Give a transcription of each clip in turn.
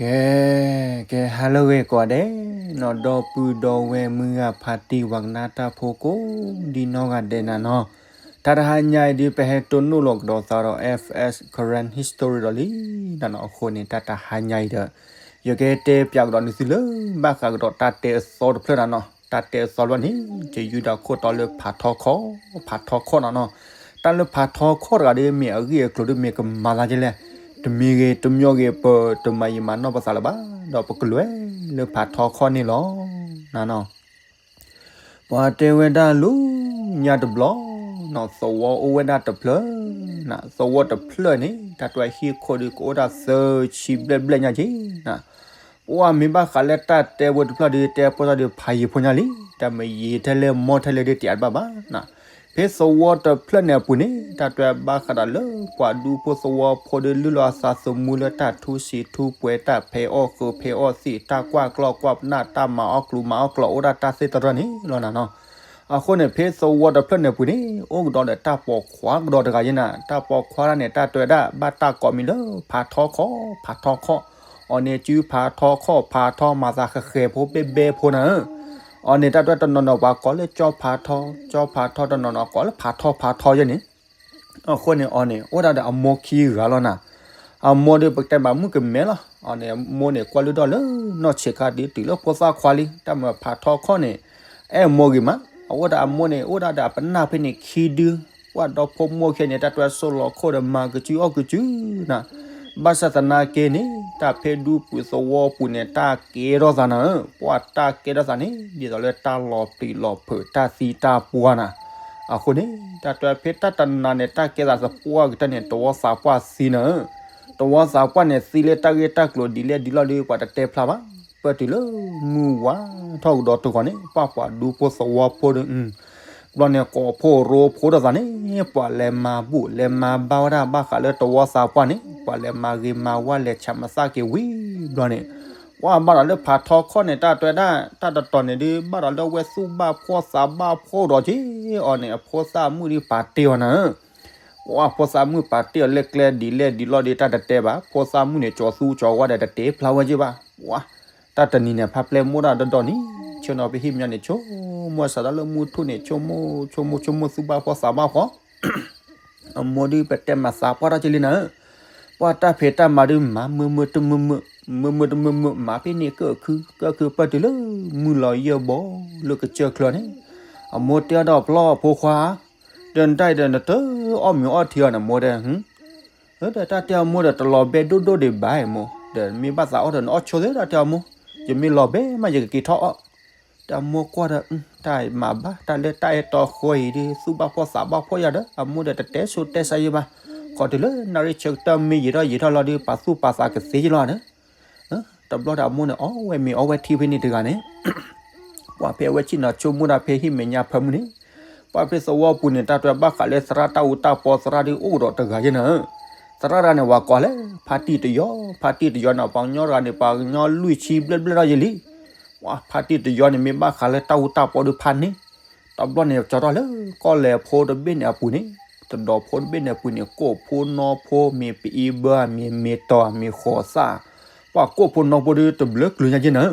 ကဲ, ကဲ ဟါလၢအဂ့ၤကိးဂၤဒဲးနီၤ, ဒီပုၢ်ဒီဝဲၢ်မုၢ်ဂၤဖါတံၢ်ဝၤကနၣ်တၢ်ဖိကိးဒံနီၢ်ဂၤဒဲးနၤနီၤ, တၢ်တဟါညါအံၤဒုးပဟဲတိၢ်နီၣ်လီၤကဒီးသးဒီး F S Karen History ဒီးလံနၤနီၤ, အဃိန့ၣ် တၢ်တဟါညါအံၤဒီး ယကတဲပၠးကဒီးနသုလၢ ဘၣ်ဃးကဒီးတၢ်တဲအသီတဖျၢၣ်နၤနီၤ, တၢ်တဲအသီတဖျၢၣ်န့ၣ် ယယုၢ်ဒီးခိၣ်တီလၢဖးထီခီၣ်, ဖးထီခီၣ်နၤနီၤ, တၢ်လၢဖးထီခီၣ်တဂၤဒီး မ့ၢ်အဂ့ၢ်အကျိၤဒီးမ့ၢ်ကမၤသးဒ်လဲၣ်, တမံၤဂ့ၤတမံၤဂ့ၤ ပတမၤယံာ်မၤနီၢ်ပသးလၢၤဘၣ်, ဒီးပကလဲၤလၢဖးထီခီၣ်န့ၣ်လီၤနၤနီၤ. ပှၤတဲဝဲဒၣ်လၢညါတဘျီနီၤ, သဝီအိၣ်ဝဲဒၣ်တဖျၢၣ်နၤ, သဝီတဖျၢၣ်န့ၣ် တၢ်တွဲဟံၣ်ခိၣ်ဒီးကအိၣ်ဒၣ်သၢဆံဘျဲၣ်ဘျဲၣ်ညါက့ၤနၤ, ပှၤမ့ၢ်ဘၣ်ဃးလၢတၢ်တဲဝဲတဖျၢၣ်ဒီး တဲပှဲၤထီၣ်ဒီးဖးယံာ်ဖိညါလံ, တၢ်မ့ၢ်ယံာ်ထဲလဲၣ်မီၢ်ထဲလဲၣ်ဒီးတယာ်တဘၣ်ဘၣ်နၤ, ဖဲသဝီတဖျၢၣ်န့ၣ်အပူၤန့ၣ် တၢ်တွဲဘၣ်ဃးဒီးလၢ ပှၤဒူဖိသဝီဖိဒီးလုၢ်လီၤအသးသမူလၢတၢ်ထူစံးထူပှဲၤ တၢ်ဖံးအီၣ်ဃုာ်ဖံးအီၣ်သံး တၢ်ကွၢ်ကျီၢ်ကွၢ်ပနၢ် တၢ်မၤအီၣ်ကျိၤမၤအီၣ်ကျိၤ အိၣ်ဒၣ်တၢ်သ့ၣ်တဖၣ်န့ၣ်လီၤနၤနီၤ. အဃိန့ၣ် ဖဲသဝီတဖျၢၣ်န့ၣ်အပူၤန့ၣ် အိၣ်ကဒီးဒီးတၢ်ပိာ်ခွါကဒီးတဂၤယဲနၤ, တၢ်ပိာ်ခွါတဂၤန့ၣ် တၢ်တွဲဒၣ်ဘၣ်တၢ်ကိးမံၤလၢ ဖးထီခီၣ်, ဖးထီခီၣ်, အီၤန့ၣ်စုဖးထီခီၣ် ဖးထီမၤသးဃဲၤဃဲၤဖိဘဲဘဲဖိနၤဧၢ, အီၤန့ၣ်တၢ်တွဲတနီၤနီၤပှၤကိးလၢကၠီဖးထီ, ကၠီဖးထီ တနီၤနီၤကိးလၢဖးထီဖးထီယဲန့ၣ် အဃိန့ၣ် အီၤန့ၣ် အိၣ်ဒၣ်ဒီးအမိၢ်ခံဂၤလီၤနၤ. အမိၢ်ဒီးပကတဲမးမုၣ်ကမဲလီၤ. အီၤန့ၣ် အမိၢ်န့ၣ် ကွၢ်လုၢ်ထီၣ်လၢနီၢ်ဆံးခါဒ်တုၤလၢဖိသၣ်ခွါလံ. တၢ်မၤဖးထီခီၣ်န့ၣ် အဲၣ်အမိၢ်ဂ့ၤမး. အအိၣ်ဒၣ်အမိၢ်န့ၣ် အိၣ်ဒၣ်ဒီးအပနၢ်ဖဲန့ၣ်ခံဒု, ကွၢ်ဒီဖိမိၢ်ခံဂၤန့ၣ် တၢ်တွဲဆိးလီၤခိၣ်ဒီးမၤကစုအီၣ်ကစုနၤ. ဘၣ်ဆၣ်သနာ်က့န့ၣ် တၢ်ဖဲဒူပူၤသဝီပူၤန့ၣ် တၢ်ကဲထီၣ်သးနၤဧၢ, ပှၤတၢ်ကဲထီၣ်သးန့ၣ် ဒ်သိးလၢတၢ်လီၤပျံၤလီၤဖုး တၢ်သံတၢ်ပှၢ်နၤ. အဃိန့ၣ် တၢ်တွဲဖဲတၢ်တနၤန့ၣ် တၢ်ကဲသးသပှၢ်ကတၢၢ်န့ၣ် သဝီသးပှၢ်သံနၤဧၢ. သဝီသးပှၢ်န့ၣ်သံလၢတၢ်ဂ့ၢ်တၢ်ကျိၤဒ်လဲၣ်ဒ်လဲၣ်ဒီး ပှၤတတဲဖျါဘၣ်. ပၢၢ်တုၤလၢမုၢ်ဝါထီၣ်ကဒီးတဂီၤန့ၣ် ပှၤပှၤဒူဖိသဝီဖိဒီး ဘျီန့ၣ် ကိးဖိရိဖိဒီးသးန့ၣ် ပှၤလဲၤမၤဘူၣ်လဲၤမၤဘါဝဲဒၣ်ဘၣ်ဃးလၢသဝီသးပှၢ်န့ၣ် ပှၤလဲၤမၤဂ့ၤမၤဝါလဲၤဆးမသၣ်က့ၤဝံၤဘျီန့ၣ် ပှၤဘၣ်ဒီးလၢဖးထီခီၣ်န့ၣ် တၢ်တွဲဒၣ် တၢ်တတီၤန့ၣ်ဒုး ဘၣ်ဒီးလၢအဝဲသူၣ်ဘၣ်ဖှီၣ်သးဘၣ်ဖှီၣ်ဒီးက့ၤအီၤန့ၣ် အဖိသၣ်မုၣ်ဒုးပာ်တ့ၢ်အီၤနၤဧၢ. ပှၤဖိသၣ်မုၣ်ပာ်တ့ၢ်အီၤလၢကျဲဒ်လဲၣ်ဒ်လဲၣ်ဒီးတၢ်တတဲဘၣ်. ဖိသၣ်မုၣ်န့ၣ်ကၠီၤသူကၠီၤဝါဒီးတတဲဖျါဝဲက့ၤဘၣ်. ပှၤ တၢ်တနံၤန့ၣ် ဖါပျဲၢ်မိၢ်ဒၣ်ဒီဒီနံၤ ဆ့ၣ်နီၤဖဲဟံၣ်မဲာ်ညါန့ၣ် ဆိကမိၣ်စးထီၣ်လၢမုၢ်ထူၣ်န့ၣ် ဆိကမိၣ် ဆိကမိၣ် ဆိကမိၣ်သူၣ်ဘၣ်ဖှီၣ်သးဘၣ်ဖှီၣ် အမိၢ်ဒုးပတဲမၤသးပှၢ်ထီၣ်က့ၤလံနၤဧၢ. ပှၤတၢ်ဖံးတၢ်မၤဒုးမၤမုာ်မုာ်တမုာ်မုာ်, မုာ်မုာ်တမုာ်မုာ် မၤဖဲန့ၣ်ကၢၢ်ခု ကၢၢ်ခုပၢၢ်တုၤလၢမုၢ်လီၤယဲၢ်ဘီလၢကစၢၢ်ချၢန့ၣ်, အမိၢ်တဲအီၤဒီး ပျီဖိခွါဧၢ, ဒီးနတၢ်အံၤဒီးနတအီၣ်မ့ၤအီထံအီၤန့ၣ် မိၢ်တဲ ဒီးတၢ်တဲအီၤမိၢ်ဒီး တလီၤဘဲဒိၣ်ဒိၣ်ဒံးဘၣ်အံၤမိၢ်, ဒီးမ့ၢ်ဘၣ်သးအီၣ်ဒီးနအီၣ်ဆိသ့တၢ်တဲအီၤမိၢ်, ယမ့ၢ်လီၤဘဲမးယကက့ၤထီၣ်အီၣ်. ဒီးအမိၢ်ကွၢ်ဒီး တၢ်မၤဘၣ် တၢ်လၢတၢ်အဲၣ်တီဃီအံၤဒီး သူၣ်ဘၣ်ဖှီၣ်သးဘၣ်ဖှီၣ်ယၤဒီး အမိၢ်ဒီးတတဲဆိတဲစးယံၤဘၣ်. ခီတုၤလၢနၣ်ရံၣ်ဆၢကတီၢ်မ့ၢ်ယံာ်ထီၣ်ယံာ်ထီၣ်လီၤဒီး ပာ်သူၣ်ပာ်သးကသ့ယလီၤဒီး တဘျီဒီးအမိၢ်န့ၣ် အီၣ်ဝဲမ့ၤအီဝဲထံဖဲန့ၣ်တဂၤန့ၣ် ပှၤဖဲအဝဲဆ့ၣ်နီၤဆိကမိၣ်တၢ်ဖဲဟံၣ်မဲာ်ညါဖၢမုၢ်န့ၣ်, ပှၤဖဲသဝီပူၤန့ၣ် တၢ်တွဲဘၣ်ဃးလၢသရၣ်တၢ်အူတၢ်ပီ သရၣ်ဒုးအိၣ်ကဒီးတဂၤယဲနၤဧၢ. သရၣ်တဂၤန့ၣ် ပှၤကိးလၢ ဖါတံၢ်တယီၤ, ဖါတံၢ်တယီၤန့ၣ် ပှၤကညီတဂၤန့ၣ် ပှၤကညီလွံၢ်ဆံဘျဲၣ်ဘျဲၣ်ထီၣ်ယဲလံ. ပှၤဖါတံၢ်တယီၤန့ၣ် မ့ၢ်ဘၣ်ဃးလၢတၢ်အူတၢ်ပီဒုးဖးန့ၢ် တဘျီန့ၣ် ကၠီထီၣ်လၢကီၢ်လဲၤဖိတဘ့ၣ်န့ၣ်အပူၤန့ၣ်, တဒီးဖိတဘ့ၣ်န့ၣ်အပူၤန့ၣ် ကိၣ်ဖိနီဖိ မ့ၢ်ပအံဘၢ မ့ၢ်မ့ၢ်တီၤ မ့ၢ်ဃိးသၣ်, ပှၤကိၣ်ဖိနီဖိဒုးတဘျုးကလုာ်ညါက့နၤဧၢ.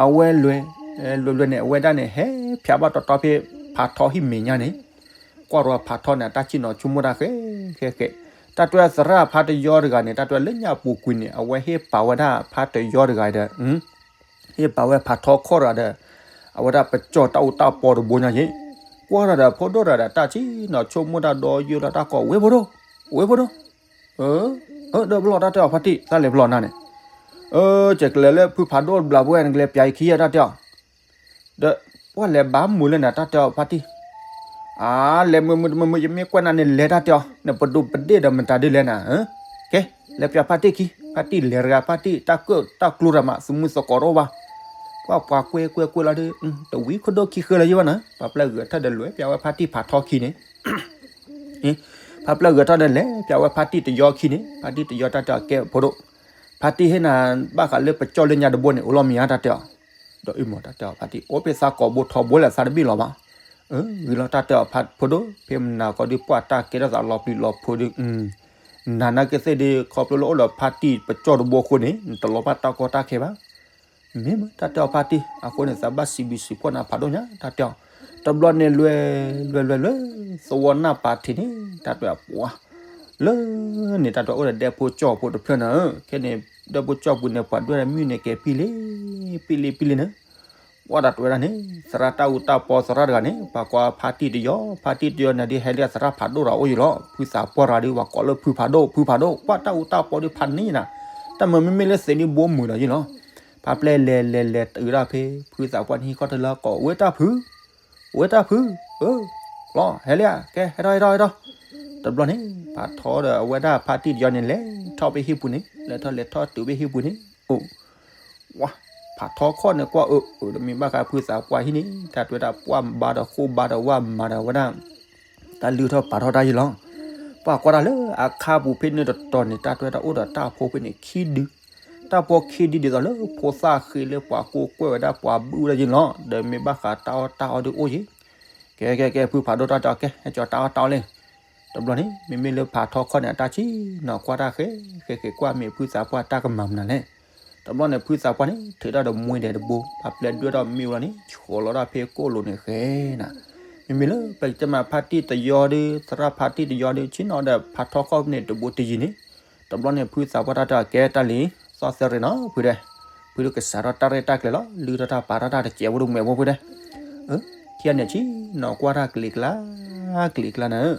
အဝဲလွဲၢ်, လွဲၢ်လွဲၢ်န့ၣ် အဝဲဒၣ်န့ၣ် ဟဲဖၠးဘၣ်တီတီဖဲဖးထီဟံၣ်မဲာ်ညါန့ၣ်, ကွၢ်ဒီးဖးထီန့ၣ် တၢ်ဆ့ၣ်နီၤဆိကမိၣ်တၢ်ဃဲဃဲဃဲ, တၢ်တွဲသရၣ်ဖါတယီတဂၤန့ၣ် တၢ်တွဲလၢညါပူၤကွံာ်န့ၣ် အဝဲဟ့ၣ်ပာ်ဝဲဒၣ်ဖါတယီတဂၤဒီး ဟ့ၣ်ပာ်ဝဲဖးထီခီၣ်တဂၤဒီး အဝဲဒၣ်ပကၠီၣ်တၢ်အူတၢ်ပီတဘိညါက့, ကွၢ်ဒီးဒီးဖိဒိၣ်တဂၤဒီး တၢ်ဆ့ၣ်နီၤဆိကမိၣ်တၢ်ဒီးယိၢ်လီၤတၢ်ကိး ဝ့ၢ်ဖိဒိၣ်, ဝ့ၢ်ဖိဒိၣ်, ဒီးပလီၢ်တၢ်တဲအီၤဖါတံၢ် သးလဲၤပလီၢ်နၤန့ၣ်, ကကလဲၤလၢဖုဖးဒိၣ်တဘျီပဝဲ နကလဲၤပၠးယခံယဲတၢ်တဲအီၤ ဒီးပှၤလဲၤဘၣ်မုာ်လၢနၤတၢ်တဲအီၤဖါတံၢ်, အါ လဲၤမုာ်မုာ်တမုာ်မုာ် ယမ့ၢ်ကွၢ်နၤန့ၣ် လဲၤတၢ်တဲအီၤ နပဒိးပဒ့ၣ်ဒီးမတၤဒ်လဲၣ်နၤ, ကဲ လဲၤပၠးဖါတံၢ်ခံ ဖါတံၢ်လဲၤတဂၤ ဖါတံၢ်တၢ်ကၢၣ်တၢ်ကျူရၤမး သမုသကိးတအိၣ်ဘၣ်, ပှၤပှၤကွဲကွဲကွဲလီၤဒီး တဝံခိၣ်ဒိၣ်ခံဃၢလီၤယံဘၣ်နၤ, ဖါပျဲၢ်ဂဲၤထၢၣ်ဒီးလဲၤပၠးဝဲဖါတံၢ်ဖးထီခံန့ၣ် ဖါပျဲၢ်ဂဲၤထီၣ်ဒီးလဲၤပၠးဝဲဖါတံၢ်တယီခံန့ၣ်, ဖါတံၢ်တယီတၢ်တဲအီၤကဲဖိဒိၣ်, ဖါတံၢ်ဟ့ၣ်နၤဘၣ်ဃးလၢပကၠီၣ်လၢညါတဘိန့ၣ် အိၣ်လီၤမံၤဧါတၢ်တဲအီၤ, ဒီးအုမၢ်တၢ်တဲအီၤဖါတံၢ် အိၣ်ဖဲသးကိာ်ဘိထီဘိလဲၣ်သးတဘ့ၣ်လီၤဘၣ်, ဂ့ၤလီၤတၢ်တဲအီၤဖါဖိဒိၣ် ဖဲမနၤကီဒုးပှၤတၢ်ကဲထီၣ်သးလီၤပျံၤလီၤဖုးဒုး, နၤနာ်က့သ့ၣ်ဒီး ခီဖျိလၢအိၣ်ဒီးဖါတံၢ်ပကၠီၣ်တဘိအဃိန့ၣ် နတလီၤဘၣ်တၢ်ကီတၢ်ခဲဘၣ်. မ့ၢ်မ့ၢ်တၢ်တဲအီၤဖါတံၢ် အဃိန့ၣ် သးဘၣ်စံးဘျုးစံးဖှိၣ်နၤဖးဒိၣ်ညါ တၢ်တဲအီၤ. တဘျီန့ၣ်လွဲ လွဲလွဲလွဲ သဝီနၢ်ပၤထံးန့ၣ် တၢ်တဲအပှၤ လၢန့ၣ် တၢ်တဲအိၣ်ဒီးဒဲဖိကၠီၣ်ဖိတဖျၢၣ်န့ၣ် ခဲန့ၣ် ဒဲဖိကၠီၣ်ဖိန့ၣ် ပှၤဒွဲၣ်မုၢ်န့ၣ်ကဲပံလံ ပံလံပံလံန့ၣ် ပှၤတၢ်တဲဝဲဒၣ်န့ၣ် သရၣ်တၢ်အူတၢ်ပီသရၣ်တဂၤန့ၣ် ပှၤကိးဖါတံၢ်တယီ ဖါတံၢ်တယီန့ၣ်ဒ်ဟဲလၢသရၣ်ဖးဒိၣ်ဒီးအိၣ်ယံၤလီၤ. ဖုသးပှၢ်တဂၤဒီး ပှၤကိးလၢဖုဖးဒိၣ် ဖုဖးဒိၣ် ပှၤတၢ်အူတၢ်ပီဒီးဖးန့ၢ်နၤ တၢ်မၤမ့မ့ၢ်လၢသ့ၣ်န့ၣ်ဘိမုာ်ဒီးယံၤလီၤ. ဖါပျဲၢ်လဲၤလဲၤလဲၤတုၤဒၣ်ဖဲ ဖုသးပှၢ်န့ၣ်ဟံၣ်ခီၣ်ထံးလၢကိး ဝဲတၢ်ဖု ဝဲတၢ်ဖု အၢ လီၤ ဟဲလံဧါ ကဲ ဟဲထီၣ် ဟဲထီၣ် ဟဲထီၣ်. တဘျီန့ၣ် ဖးထီဒီးအဝဲဒၣ်ဖါတံၢ်တယီန့ၣ် လဲၤထီၣ်ဖဲဟံၣ်ပူၤန့ၣ် လဲၤထီၣ်လဲၤထီၣ်တုၤဖဲဟံၣ်ပူၤန့ၣ် အိၣ် ဝါ ဖးထီခီၣ်န့ၣ်ကွၢ်အၢ အၢ တမ့ၢ်ဘၣ်ဃးဖုသးပှၢ်ဟံၣ်န့ၣ် တၢ်တဲဝဲဒၣ်ပှၢ်ဘါဒီးဃိၣ်ဘါဒီးဝၣ်မၤဒီးဝဲဒၣ် တၢ်လုၢ်ထီၣ်ပာ်ထီၣ်တၢ်ယံၤလီၤ. ပှၤကွၢ်တၢ်လၢအခါပူၤဖဲန့ၣ်တတီၤန့ၣ် တၢ်တဲဝဲဒၣ်အိၣ်ဒီးတၢ်ဖိဖဲန့ၣ်ခံဒု တၢ်ဖိခံဒုဒ်သိးလၢဖိသၣ်ဃ့လၢပှၤကိးကွဲၢ်ဝဲဒၣ်ပှၤဘုၣ်ဝဲဒၣ်ယံၤလီၤ. ဒီးမ့ၢ်ဘၣ်ဃးတၢ်အီၣ်တၢ်အီဒီးအိၣ်ယံၤ ကဲကဲကဲ ဖုဖးဒိၣ်တၢ်တဲအီၤ ကဲ ဟဲကၠီတၢ်အီၣ်တၢ်အီလဲၣ်. တဘျီန့ၣ် မ့မ့ၢ်လၢဖးထီခီၣ်န့ၣ် အတၢ်ဆံးနီၤကွၢ်တၢ်ဃဲ ဃဲဃဲကွၢ်မ့ၢ်ဖုသးပှၢ်တၢ်ကမၤမနုၤလဲၣ်. တဘျီန့ၣ် ဖုသးပှၢ်န့ၣ် ထုးထီၣ်ဒီးမှ့ဒဲးတဘိ ပှၤပျဲၢ်ဒွဲၣ်ထီၣ်မ့ၢ်ဝဲလီၤန့ၣ် ဆှီလီၤတၢ်ဖဲကိၣ်လိၤန့ၣ်ဃဲနၤ. မ့မ့ၢ်လၢပကတဲမးဖါတံၢ်တယီဒီး သရၣ်ဖါတံၢ်တယီဒီး ဆ့ၣ်နီၤဒီးဖးထီခီၣ်န့ၣ်တဘိတယံၤန့ၣ် တဘျီန့ၣ် ဖုသးပှၢ်တၢ်တဲအီၤ ကဲတၢ်လံၤ သီၣ်သဲရ့နီၤ ဖုဒဲး ဖုဒုးကစးထီၣ်တၢ်ရဲၣ်တၢ်ကျဲၤလီၤ လုၢ်ထီၣ်တၢ်ပာ်ထီၣ်တၢ်တစဲးဖိတမဲာ်ဖိဖုဒဲး ခံဂၤန့ၣ်ဆ့ၣ်နီၤကွၢ်တၢ်ကလံၤကျါ ကလံၤကျါန့ၣ်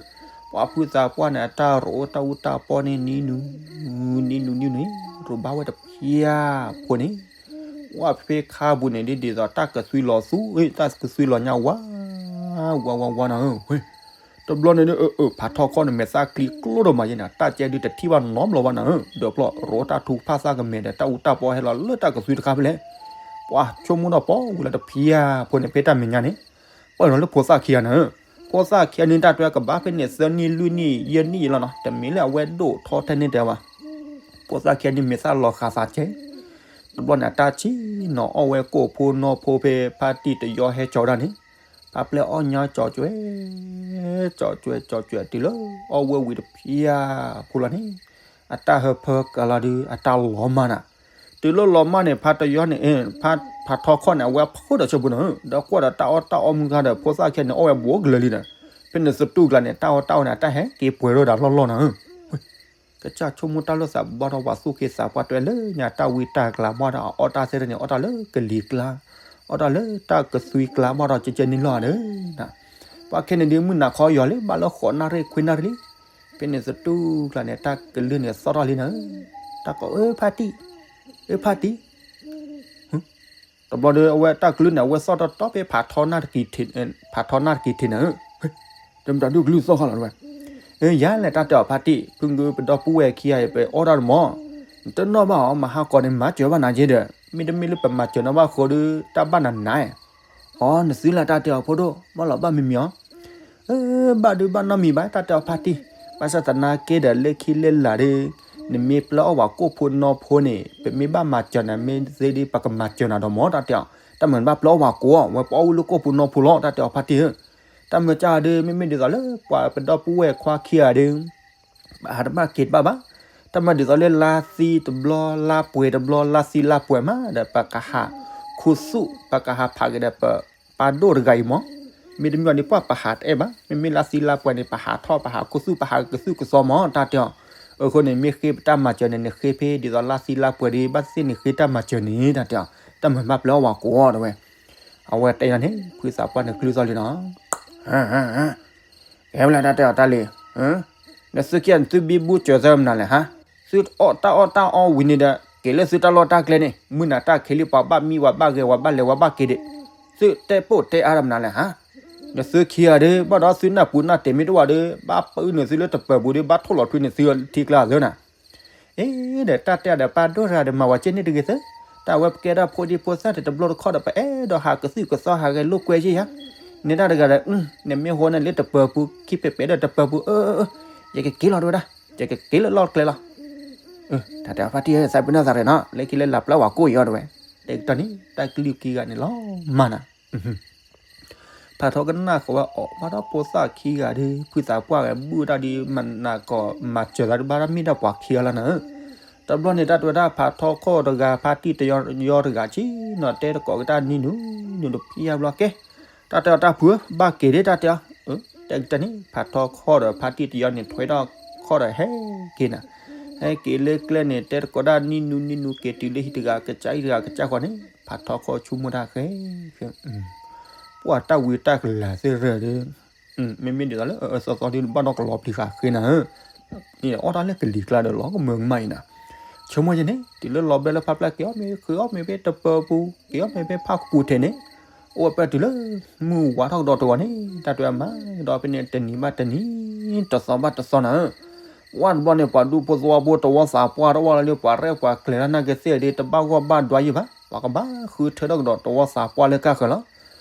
ပှၤဖုသးပှၢ်န့ၣ် အတၢ်ရိးတၢ်အူတၢ်ပီန့ၣ် နံၤနူၤ နံၤနူၤနံၤနူၤန့ၣ် ရိးဘၣ်ဝဲတဖျၢၣ်ဖိန့ၣ် ဝဲဖဲခါပူၤန့ၣ် ဒ်ဒ်သိးတၢ်ကသွံလီၤသူ တၢ်ကသွံလီၤညါဝါ ဝါဝါဝါနၤဧၢ တဘျီန့ၣ် ဖးထီခီၣ်န့ၣ် မဲာ်သၣ်ချံကျိဒီးမၤယဲန့ၣ် တၢ်ကဲဒုးတထံၣ်ဘၣ်နီတဘျီဘၣ်နၤဧၢ ဒီးဖျီရိးတၢ်ထူဖးသၣ်ကမဲာ်ဒီး တၢ်အူတၢ်ပီဟဲလီၤလၢတၢ်ကသွံတခါဖဲလဲၣ် ပှၤဆိကမိၣ်ဒီးပီဝံၤလၢတဖျၢၣ်ဖိန့ၣ် ဖဲတၢ်မဲာ်ညါန့ၣ် ပှၤနီၤလၢဖိသၣ်ခံဂၤနၤဧၢ ဖိသၣ်ခံဂၤန့ၣ် တၢ်တဲကဘၣ်ဖဲန့ၣ် သၢနံၣ်လွံၢ်နံၣ်ယဲၢ်နံၣ်ယဲလီၤနီၤ တမ့ၢ်လၢအဝဲဒိၣ်ထီထဲန့ၣ်တဲဘၣ် ဖိသၣ်ခံဂၤန့ၣ် မဲာ်သၣ်လီၤဃာ်သးကဲ တဘျီန့ၣ် အတၢ်ဆံးနီၤအီၣ်ဝဲကိၣ်ဖိနီဖိဖဲဖါတံၢ်တယီဟဲကၠီဝဲဒၣ်န့ၣ် ဖါပျဲၢ်အီၣ်ညါကၠီကွဲ ကၠီကွဲ ကၠီကွဲတုၤလၢ အီၣ်ဝဲဝံၤတဖျၢၣ်ဖိလီၤန့ၣ် အတၢ်ဟၢဖၢကလီၤဒုး အတၢ်လီၤမၢ်နၤ တုၤလၢလီၤမၢ်န့ၣ် ဖါတယီန့ၣ် ဖးထီခီၣ်န့ၣ် အဝဲဖုဒီးဆၢဖိနၤဧၢ ဒီးကွၢ်ဒီးတၢ်အီၣ်တၢ်အီမုၢ်ဂၤဒီး ဖိသၣ်ခံဂၤန့ၣ် အီၣ်ဝဲဘူးကလၢာ်လံဒီး ဖဲန့ၣ်သတူၢ်ကျါန့ၣ် တၢ်အီၣ်တၢ်အီန့ၣ် အတၢ်ဟဲက့ၤပှဲၤထီၣ်ဒၣ်လီၢ်လီၢ်နၤဧၢ ကစၢ်ဆိကမိၣ်တၢ်လၢသးဘီၣ်ထီၣ်ပှၤသူၣ်က့သးပှၢ်တဲလၢညါတၢ်ဝံတၢ်ကျါဘၣ်ဒီး အီၣ်တၢ်သ့ၣ်တဖၣ်န့ၣ် အီၣ်တၢ်လၢကလံၤကျါ အီၣ်တၢ်လၢတၢ်ကသွံကျါဘၣ်ဒီး ကဲကဲန့ၣ်လီၤဒီး ပှၤခဲန့ၣ်ဒုး မုၢ်နၤခီယီၤလံ ဘၣ်လၢဃိးနၣ်ရံၣ်ခွံနၣ်ရံၣ်လံ ဖဲန့ၣ်သတူၢ်ကျါန့ၣ် တၢ်ကလုၢ်န့ၣ်သီၣ်ထီၣ်လံနၤဧၢ တၢ်ကိး အၢ ဖါတံၢ် အၢ ဖါတံၢ် တဘျီဒီး အဝဲတၢ်ကလုၢ်န့ၣ် အဝဲသီၣ်ထီၣ်တီဖဲ ဖးထီနၢ်တကံၤထံးနၤဧၢ တမတၤဒုးကလုၢ်သီၣ်ဃီလီၤတဝဲ ယၤလဲၣ်တၢ်တဲအီၤဖါတံၢ် ဖုကပဒီပုၢ်ဝဲၢ်ခံဂၤအံၤ ပအီၣ်တၢ်တမီၤ နတနီၣ်ဘၣ်အီၤ မဟါကီးန့ၣ် မၤစၢၤဘၣ်နၤက့ဒီး မ့တမ့ၢ်လၢပမၤစၢၤနီၣ်ဘၣ်ဃိဒီး တၢ်ဘၣ်နၤနၤ အီၤ နသုလၢတၢ်တဲအီၤဖိဒိၣ် ဘၣ်လီၤဘၣ်မံၤမံၤအီၤ ဘၣ်ဒုးဘၣ်နီတမံၤဘၣ် တၢ်တဲအီၤဖါတံၢ် ဘၣ်ဆၣ်သနာ်က့ဒီးလၢခံလၢလာ်ဒီး နမ့ၢ်ပျဲအီၣ်ဝဲကိၣ်ဖိနီဖိန့ၣ် ပမ့ၢ်ဘၣ်မၤစၢၤနၤ မ့ၢ်သ့ဒီး ပကမၤစၢၤနၤဒီးမီၤ တၢ်တဲအီၤ တၢ်မၤနဘၣ်ပျဲအီၣ်ဝဲကိၣ် ဝဲပအီၣ်ဝံၤလၢကိၣ်ဖိနီဖိလီၤ တၢ်တဲအီၤဖါတံၢ်ဧၢ တၢ်မၤကၢ်ဒီး မ့မ့ၢ်ဒ်သိးလၢပှၤပဒီပုၢ်ဝဲၢ်ခွါခံဂၤဒီး ပဟးတဘၣ်က့ၤတဘၣ်ဘၣ် တၢ်မၤဒ်သိးလၢလါသံတဘျီ လါပှဲၤတဘျီ လါသံလါပှဲၤမးဒီး ပကဟးခူသူၣ် ပကဟးဖးက့ၤဒီးပ ပၢ်ဒိၣ်တဂၤအံၤမီၤ မ့တမ့ၢ်န့ၣ် ပှၤပဟးတအဲၣ်ဘၣ် မ့မ့ၢ်လါသံလါပှဲၤန့ၣ် ပဟးထီၣ် ပဟးခူသူၣ် ပဟးကသုၣ်ကသီမီၤ တၢ်တဲအီၤ အဃိန့ၣ် မ့ၢ်ဃ့ပတၢ်မၤစၢၤန့ၣ် နဃ့ဖဲဒ်သိးလါသံလါပှဲၤဒီး ဘၣ်သ့ၣ်သ့ၣ်န့ၣ်ဃ့တၢ်မၤစၢၤန့ၣ် တၢ်တဲအီၤ တၢ်မၤဘၣ်ပျဲအီၣ်ဝဲကိၣ်အီၤတဝဲ အဝဲတဲယၤန့ၣ် ဖုသးပှၢ်န့ၣ်ကလုၢ်သီၣ်လံနီၤ ကဲဝဲလၢတၢ်တဲအီၤတၢ်လံၤ နသုခံဂၤန့ၣ် သုဘံဘူစၢၤသၢမနုၤလဲၣ်ဟါ, သုအီၣ်တၢ်အီၣ်တၢ်အီဝံၤန့ၣ်ဒီး က့ၤလၢသုတၢ်လီၢ်တၢ်ကျဲန့ၣ် မုၢ်နၤတၢ်ခံးလံ ပှၤဘၣ်မံဝဲဘၣ်ဂဲၤဝဲဘၣ်လဲၤဝဲဘၣ်က့ၤဒီး သုတဲပိာ်တဲအါတမနုၤလဲၣ်ဟါ, နသုခံဂၤဒီး ဘၣ်ဒီးသုနၢ်ပူၤနၢ်တဲာ်မ့ၢ်တအိၣ်ဒီး ဘၣ်ပာ်အုၣ်န့ၢ်သုလၢတပၢၤပူၤဒီး ဘၣ်ထိၣ်လီၤထွံန့ၢ်သုထံကျါသၢနၤ အ့ ဒီးတၢ်တဲဒီးပၢ်ဒိၣ်တဂၤဒီးမၤဝဲက့န့ၣ်တဂ့ၤသၢ, တၢ်ဝဲပကဲဒၣ်ဖိဒံဖိသၣ်ဒီးတဘျီတခီၣ်ဒီး ပအဲၣ်ဒိးဟးကသုၣ်ကသီဟးဂဲၤလိာ်ကွဲယ့ၢ်ယၤ, န့ၢ်တၢ်တဂၤဒီး နမ့ၢ်ဟိန့ၣ်လၢတပၢၤပူၤ ခံဖဲးပဲးဒီးတပၢၤပူၤ အၢ အၢ အၢ ယကက့ၤလီၤတဝဲဒၣ်, ယကက့ၤလၢလီၢ်ကျဲလီၤ. တၢ်တဲအီၤဖါတံၢ်ဧၢ သးပ့ၤနီၣ်သးရဲၣ်နီၤ လၢခံလၢလာ်ပျဲဝဲကိၣ်အံၤအီၤတဝဲ, တဲကတီၢ်န့ၣ် တၢ်ကလုၢ်ခံဂၤန့ၣ်လီၤမၢ်နၤ ဖ ဖးထီကနၣ်ဃီၤဝဲအီၤ ဘၣ်ဒီးဖိသၣ်ခံဂၤဒီး ဖုသးပှၢ်ဂၤဘူၣ်တၢ်ဒီး မၤနးကီးမၤစၢၤသးဒီး ဘၣ်တၢ်မ့ၢ်ဒၣ်ပှၤခံဂၤလီၤနၤဧၢ. တဘျီန့ၣ် တၢ်တဲဝဲဒၣ်ဖါထီခီၣ်တဂၤ ဖါတံၢ်တယီတဂၤဆံနီၤ တဲတကိးက့ၤတၢ်နံၤနုၤနုၤတဖံးယါဘျီကဲ တၢ်တဲအီၤတၢ်ဖုဧၢ ဘၣ်က့ၤဒၣ်တၢ်တဲအီၤ တဲကတၢၢ်န့ၣ် ဖးထီခီၣ်ဒီးဖါတံၢ်တယီန့ၣ် ထွဲထီၣ်ခီၣ်ဒီးဟဲက့ၤနၤ ဟဲက့ၤလၢကျဲန့ၣ် တဲတကိးဒၣ်နံၤနုၤနံၤနုၤ က့ၤတုၤလၢဟံၣ်တဂၤ ကစၢ်ဟံၣ်တဂၤကစၢ်ဃီန့ၣ် ဖးထီခီၣ်ဆိကမိၣ်တၢ်ဃဲ ပှၢ်တၢ်ဝံတၢ်ကလၤသ့ၣ်ရၢၢ်ဒီး မ့မ့ၢ်ဒ်သိးလၢအသီသီဒ်ဘၣ်ဒီးကလီၤပျံၤဃာ်ဃ့နၤဧၢ အီၣ်တၢ်လၢကလံၤကျါဒီးလီၤကမၢကမၣ်အံၤနၤ ဆိကမိၣ်ယဲန့ၣ် တုၤလၢလီၤဘဲလၢဖးဖျၢၣ်က့ၤအီၣ်မ့ၤ ဃ့အီၣ်မ့ၤဖဲတပၢၤပူၤ က့ၤအီၣ်မ့ၤဖဲဖးကပူၤထဲန့ၣ် အိၣ်ဝဲပၢၢ်တုၤလၢ မုၢ်ဝါထီၣ်ကဒီးတဂီၤန့ၣ် တၢ်တဲအမၤကဒီးဖဲန့ၣ် တနံၤဘၣ်တနံၤ တသီဘၣ်တသီနၤဧၢ ဝဲတဘျီန့ၣ် ပှၤဒူဖိသဝီဖိတဝီသးပှၢ်တအိၣ်လီၤလၢ ပှၤရဲၣ်ပှၤကျဲၤလၢနၢ်က့ၤသ့ၣ်ဒီး တဘၣ်ဂီၢ်ဘၣ်ဒွါယံၤဘၣ် ပှၤကဘၣ်ဃုထၢထီၣ်ကဒီးတဝီသးပှၢ်လၢကၢ်ဃၢၤလီၤ.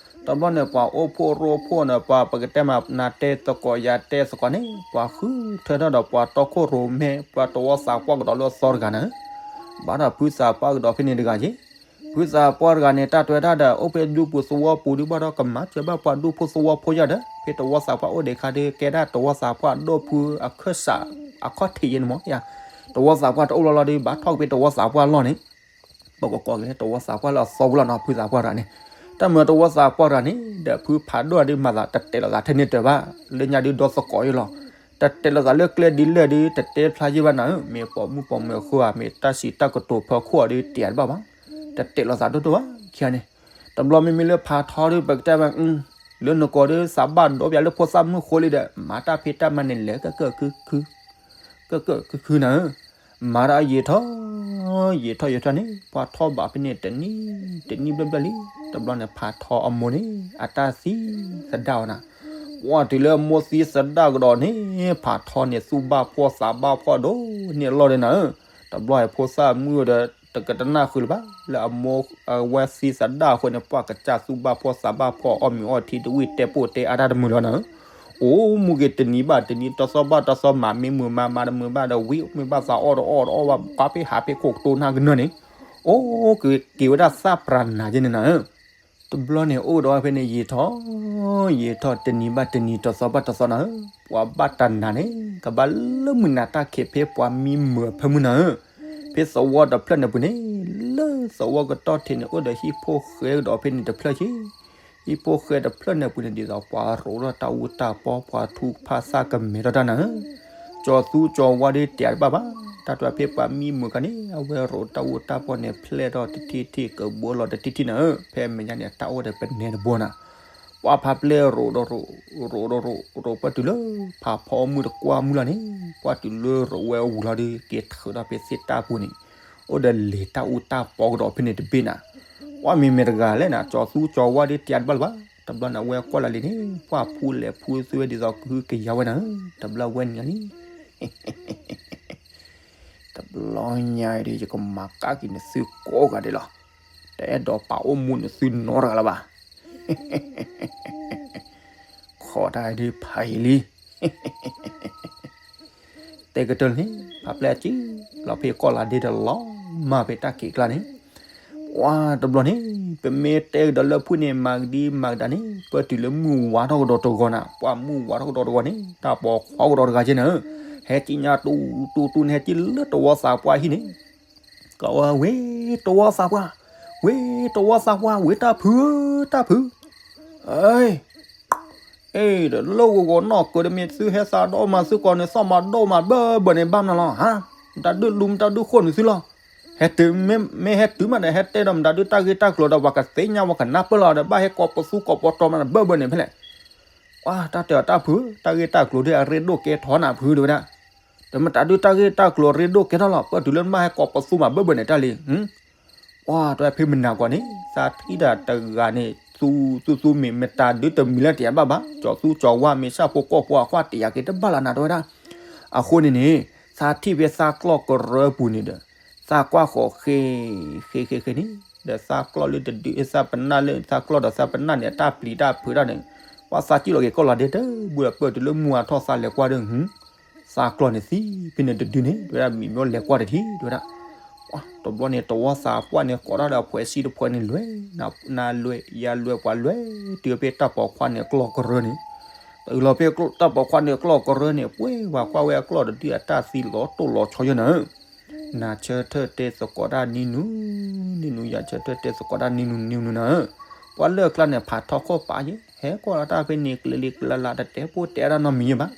တဘျီန့ၣ် ပှၤအိၣ်ဖှိၣ်ရိဖှိၣ်န့ၣ် ပှၤပကတဲမးနၤတဲသကိးယၤတဲသကိးန့ၣ် ပှၤဃုထၢထီၣ်ဒီးပှၤတီခိၣ်ရိၤမဲ ပှၤတဝီသးပှၢ်ကဒီးလၢအသီတဂၤနၤဧၢ ဘၣ်ဒီးဖုသးပှၢ်ကဒီးဖဲန့ၣ်တဂၤက့ၤ ဖုသးပှၢ်တဂၤန့ၣ် တၢ်တဲဝဲဒၣ်ဒီး အိၣ်ဖဲဒူပူၤသဝီပူၤဒုးဘၣ်ဒီး ကမၤစၢၤဘၣ်ပှၤဒူဖိသဝီဖိယါဒီး ဖဲတဝီသးပှၢ်အိၣ်ဒံးခါဒီး ကဲဒၣ်တဝီသးပှၢ်ဒိၣ်ဖုအခၢၣ်စး အခီၣ်ထံးယဲန့ၣ်မးယါ တဝီသးပှၢ်တအိၣ်လီၤလီၤဒီး ဘၣ်ထီၣ်က့ၤဖဲတဝီသးပှၢ်လီၢ်န့ၣ် ပကကိးက့ၤလၢတဝီသးပှၢ်လၢအသီပူၤလီၤနီၤ ဖုသးပှၢ်တဂၤန့ၣ် တၢ်မၤတဝီသးပှၢ်တဂၤန့ၣ် ဒီးဖုဖးဒိၣ်ဒုးမၤသး တတဲလိာ်သးထဲန့ၣ်တၢ်ဘၣ် လၢညါဒုးဒီသကိးယလီၤ တတဲလိာ်သးလၢကျဲဒ်လဲၣ်ဒုး တတဲဖျါယဲၢ်ဘၣ်နၤဧၢ မ့ၢ်ပိာ်မုၣ်ပိာ်မၢၤအဃိဧါ မ့ၢ်တၢ်စံးတၢ်ကတိၤဖၢခိၣ်အီၤဒုးတဲတဘၣ်ဘၣ် တတဲလိာ်သးဒိၣ်ဒိၣ်ဘၣ် ခံဂၤန့ၣ် တဘျီမ့မ့ၢ်လၢဖးထီဒုး ပကတဲဝဲ လၢနကိးဒုး သးဘၣ်ဒိပၠးလၢဖိသၣ်မုၣ်ဃိလံဒီး မၤတၢ်ဖံးတၢ်မၤန့ၣ်လဲၤကၢၢ်ကၢၢ်ခု ကၢၢ်ကၢၢ်ခုခုနၤဧၢ မၤတၢ်ယံာ်ထီၣ် ယံာ်ထီၣ်ယံာ်ထီၣ်န့ၣ် ပှၤထီဘၣ်ဖဲန့ၣ် တနံၣ် တနံၣ်ဘျဲၣ်ဘျဲၣ်လံ တဘျီန့ၣ် ဖးထီအမိၢ်န့ၣ် အတၢ်သံသဒၣ်အီၤနၤ ပှၢ်တုၤလၢအမိၢ်သံသဒၣ်ကဒီးန့ၣ် ဖးထီန့ၣ် သူၣ်ဘၣ်ဖှီၣ်သးဘၣ်ဖှီၣ်ဒိၣ်န့ၢ်အလီၢ်ဒီးနၤဧၢ တဘျီဖိသၣ်မုၣ်ဒီး တကတနၢ်ဃုာ်လၢၤဘၣ် လၢအမိၢ်အဝဲသံသဒၣ်အဃိန့ၣ် ပှၢ်ကစၢ်သူၣ်ဘၣ်ဖှီၣ်သးဘၣ်ဖှီၣ် အီၣ်မ့ၤအီထံတဝံၣ်တဲပိၢ်တဲအါတၢ်တမုာ်လီၤနၤဧၢ အိၣ်မူက့ၤတနံၤဘၣ်တနံၤ တသီဘၣ်တသီ မၤမ့ၢ်မုာ်မၤ မၤတမုာ်ဘၣ်ဒီး ဝံၤမ့ၢ်ဘၣ်သးအီၣ်တအီၣ်တအီၣ်ဘၣ် ကွၢ်ဖဲဟးဖဲခိၣ်ကတိၤနၢ်ကနၢန့ၣ် အိၣ်က့ၤဝဲဒၣ်သၣ်ပြးနၤယဲန့ၣ်နၤဧၢ တဘျီန့ၣ် အိၣ်ဒီးဖဲန့ၣ် ယံာ်ထီၣ် ယံာ်ထီၣ်တနံၤဘၣ်တနံၤ တသီဘၣ်တသီနၤဧၢ ပှၤဘၣ်တၢ်နာ်န့ၣ် ကဘၣ်လၢမုၢ်နၤတၢ်ခံးဖဲပှၤမံမုာ်အဖၢမုၢ်နၤဧၢ ဖဲသဝီတဖျၢၣ်န့ၣ်ပူၤန့ၣ် လၢသဝီကတီၢ်ထံးန့ၣ် အိၣ်ဒီးဟံၣ်ဖိဃဲကဒီးဖဲန့ၣ်တဖျၢၣ်ဆံ ဟံၣ်ဖိဃဲတဖျၢၣ်န့ၣ်ပူၤန့ၣ် ဒ်သိးပှၤရိးထီၣ်တၢ်အူတၢ်ပီ ပှၤထုကဖၣ်သၣ်ကမဲာ်ထီၣ်တၢ်နၤဧၢ ကၠီၤသူကၠီၤဝါဒ်တဲတဘၣ်ဘၣ် တၢ်တဖၣ်ဖဲပှၤမံမုာ်ခါန့ၣ် အဝဲရိးတၢ်အူတၢ်ပီန့ၣ် ဖျဲၣ်ထီၣ်တထံၣ်ထံၣ် ကဘှီလီၤတထံၣ်ထံၣ်နၤဧၢ ဖဲမဲာ်ညါန့ၣ် တၢ်အိၣ်ဒီးပနဲတဘိနၤ ပှၢ်ဖးပျဲၢ်ရိးဒီးရိး ရိးဒီးရိး ရိးပှၢ်တုၤလၢ ဖးဖီမုၢ်တကွၢ်မုၢ်လီၤန့ၣ် ပှၢ်တုၤလၢရိးဝဲအဝံၤလီၤဒီး က့ၤထုးထီၣ်ဖဲသ့ၣ်တၢ်ပူၤန့ၣ် အိၣ်ဒီးလံာ်တၢ်အူတၢ်ပီကဒီးဖဲန့ၣ်တဘ့ၣ်နၤ ပှၢ်မံၤမဲာ်တဂၤလဲၣ်နၤ ကၠီၤသူကၠီၤဝါဒ်တဲတဘၣ်လၢၤဘၣ် တဘျီန့ၣ် အဝဲကွၢ်လၢလံာ်န့ၣ် ပှၢ်ဖူလဲၤဖူသုဝဲဒ်သိးကဟုကယာ်ဝဲနၤဧၢ တဘျီဝဲန့ၣ်လံ တဘျီညါအံၤဒီး ယကမၤကၣ်က့ၤနသုကိးဂၤဒဲးလီၤ. တအဲၣ်ဒိးပာ်အိၣ်မူနသုနီတဂၤလၢၤဘၣ်. ခိးတၢ်ဒုးဖးယံာ်လံ. တဲကတၢၢ်န့ၣ် ဖးပျဲၢ်အစံၣ် လီၤဖဲကီၢ်လၤဒ့ဒီးလီၤမၢ်ဖဲတၢ်ခံးကျါန့ၣ် ပှၤတဘျီန့ၣ် ပမ့ၢ်တဲကဒီးလၢဖုၣ်န့ၣ် မၤကဒံမၤကဒါန့ၣ် ပတုၤလၢမုၢ်ဝါထီၣ်ကဒီးတဂီၤနၤ ပှၢ်မုၢ်ဝါထီၣ်ကဒီးတဂီၤန့ၣ် တၢ်ပိာ်ခွါကဒီးတဂၤက့န့ၣ် ဟဲကံၣ်ညါတူတူတူန့ၣ် ဟဲကံၣ်လၢတဝီသးပှၢ်ဟံၣ်န့ၣ် ကဝဲ ဝ့ၢ်တဝီသးပှၢ် ဝ့ၢ်တဝီသးပှၢ် ဝ့ၢ်တၢ်ဖု တၢ်ဖု အ့ အ့ ဒီးလၢဂီၤဂီၤနီၢ်ကၢၤဒီး မ့ၢ်သုဟဲသးဒီးမၤသုကိးန့ၣ် သီၣ်မၤဒိၣ်မၤဘၢဘၢန့ၣ် ဘၣ်မနုၤလီၤ ဟါ မတၤဒုးလူၤ မတၤဒုးဃိၣ်နသုလီၤ. ဟဲတုၤ မ့ၢ်ဟဲတုၤမးဒီး ဟဲတဲဒီးမတၤဒုးတၢ်ဂ့ၢ်တၢ်ကျိၤဒီး ပှၤကသ့ၣ်ညါ ပှၤကနၢ်ပၢၢ်လီၤဒီး ဘၣ်ဟဲကိးပသူကိးပတီၤမးဒီး ဘၢဘၢန့ၣ်ဖဲလဲၣ်. ပှၤတၢ်တဲအီၤတၢ်ဖု တၢ်ဂ့ၢ်တၢ်ကျိၤဒ်အရ့ဒိၣ်ကဲထီၣ်နၤဖု တဲဝဲဒၣ်. ဒီးမတၤဒုးတၢ်ဂ့ၢ်တၢ်ကျိၤရ့ဒိၣ်ကဲထီၣ်လီၤ ပတုၤလၢမ့ၢ်ဟဲကိးပသူမး ဘၢဘၢန့ၣ်တၢ်လံ. ပှၤတဝဲဖဲမနၤကွၢ်န့ၣ် သးထံၣ်တၢ်တဂၤန့ၣ် သူသူသူမ့ၢ် မတၤဒုးတမံၤလၢတယၤဘၣ်ဘၣ် ကၠီၤသူကၠီၤဝါ မ့ၢ်ဆၣ်ဖိကီၢ်ဖိအကွၢ်တယၤက့ၤတဘၣ်လၢနၤတဝဲဒၣ်. အဃိန့ၣ်န့ၣ် သးထံၣ်ဖဲသးကျီၢ်ကရၢပူၤန့ၣ်ဒီး သးကွၢ်ဃီၤဃ့ ဃ့ဃ့ဃ့န့ၣ် ဒီးသးကျီၢ်လၢတဒု သးပနၢ်လၢသးကျီၢ်ဒီးသးပနၢ်န့ၣ် အတၢ်ပျံၤတၢ်ဖုးတၢ်န့ၣ် ပှၤသးကံၣ်လီၤက့ၤကီၢ်လီၤဒဲတဘိဒီး ပတုၤလၢမုၢ်ဝါထီၣ်သးလဲၤကွၢ်ဒီး သးကျီၢ်န့ၣ်သံဖဲန့ၣ်တဒုန့ၣ် တဝဲဒၣ် မံၤမ့ၢ်လဲၤကွၢ်တထံၣ် တဝဲဒၣ်. တဘျီန့ၣ် သဝီသးပှၢ်န့ၣ် ကိးတၢ်ဒီးအဖှဲးဆံတဖှဲးန့ၣ် လွဲၤနၤလွဲၤ ယၤလွဲၤပှၤလွဲၤ တုၤဖဲတၢ်ပိာ်ခွါန့ၣ်အကျီၢ်ကရၢန့ၣ်, တုၤလီၤဖဲတၢ်ပိာ်ခွါန့ၣ်အကျီၢ်ကရၢန့ၣ် ပှဲၤဝဲကွၢ်ဝဲအကျီၢ်တဒုအတၢ်သံလီၤတိၢ်လီၤဆီယဲနၤဧၢ, နၤဆၢထၢၣ်တဲသကိးတၢ်နံၤနုၤနံၤနုၤ ယၤဆၢထၢၣ်တဲသကိးတၢ်နံၤနုၤနံၤနုၤနၤဧၢ, ပှၤလၢအကျါန့ၣ် ဖးထီခီၣ်ပာ်ယဲ ဟဲကွၢ်လီၤတၢ်ဖဲန့ၣ် ကျဲလံကျဲလး တတဲဖိတဲတၢ်နီတမံၤယဲဘၣ်.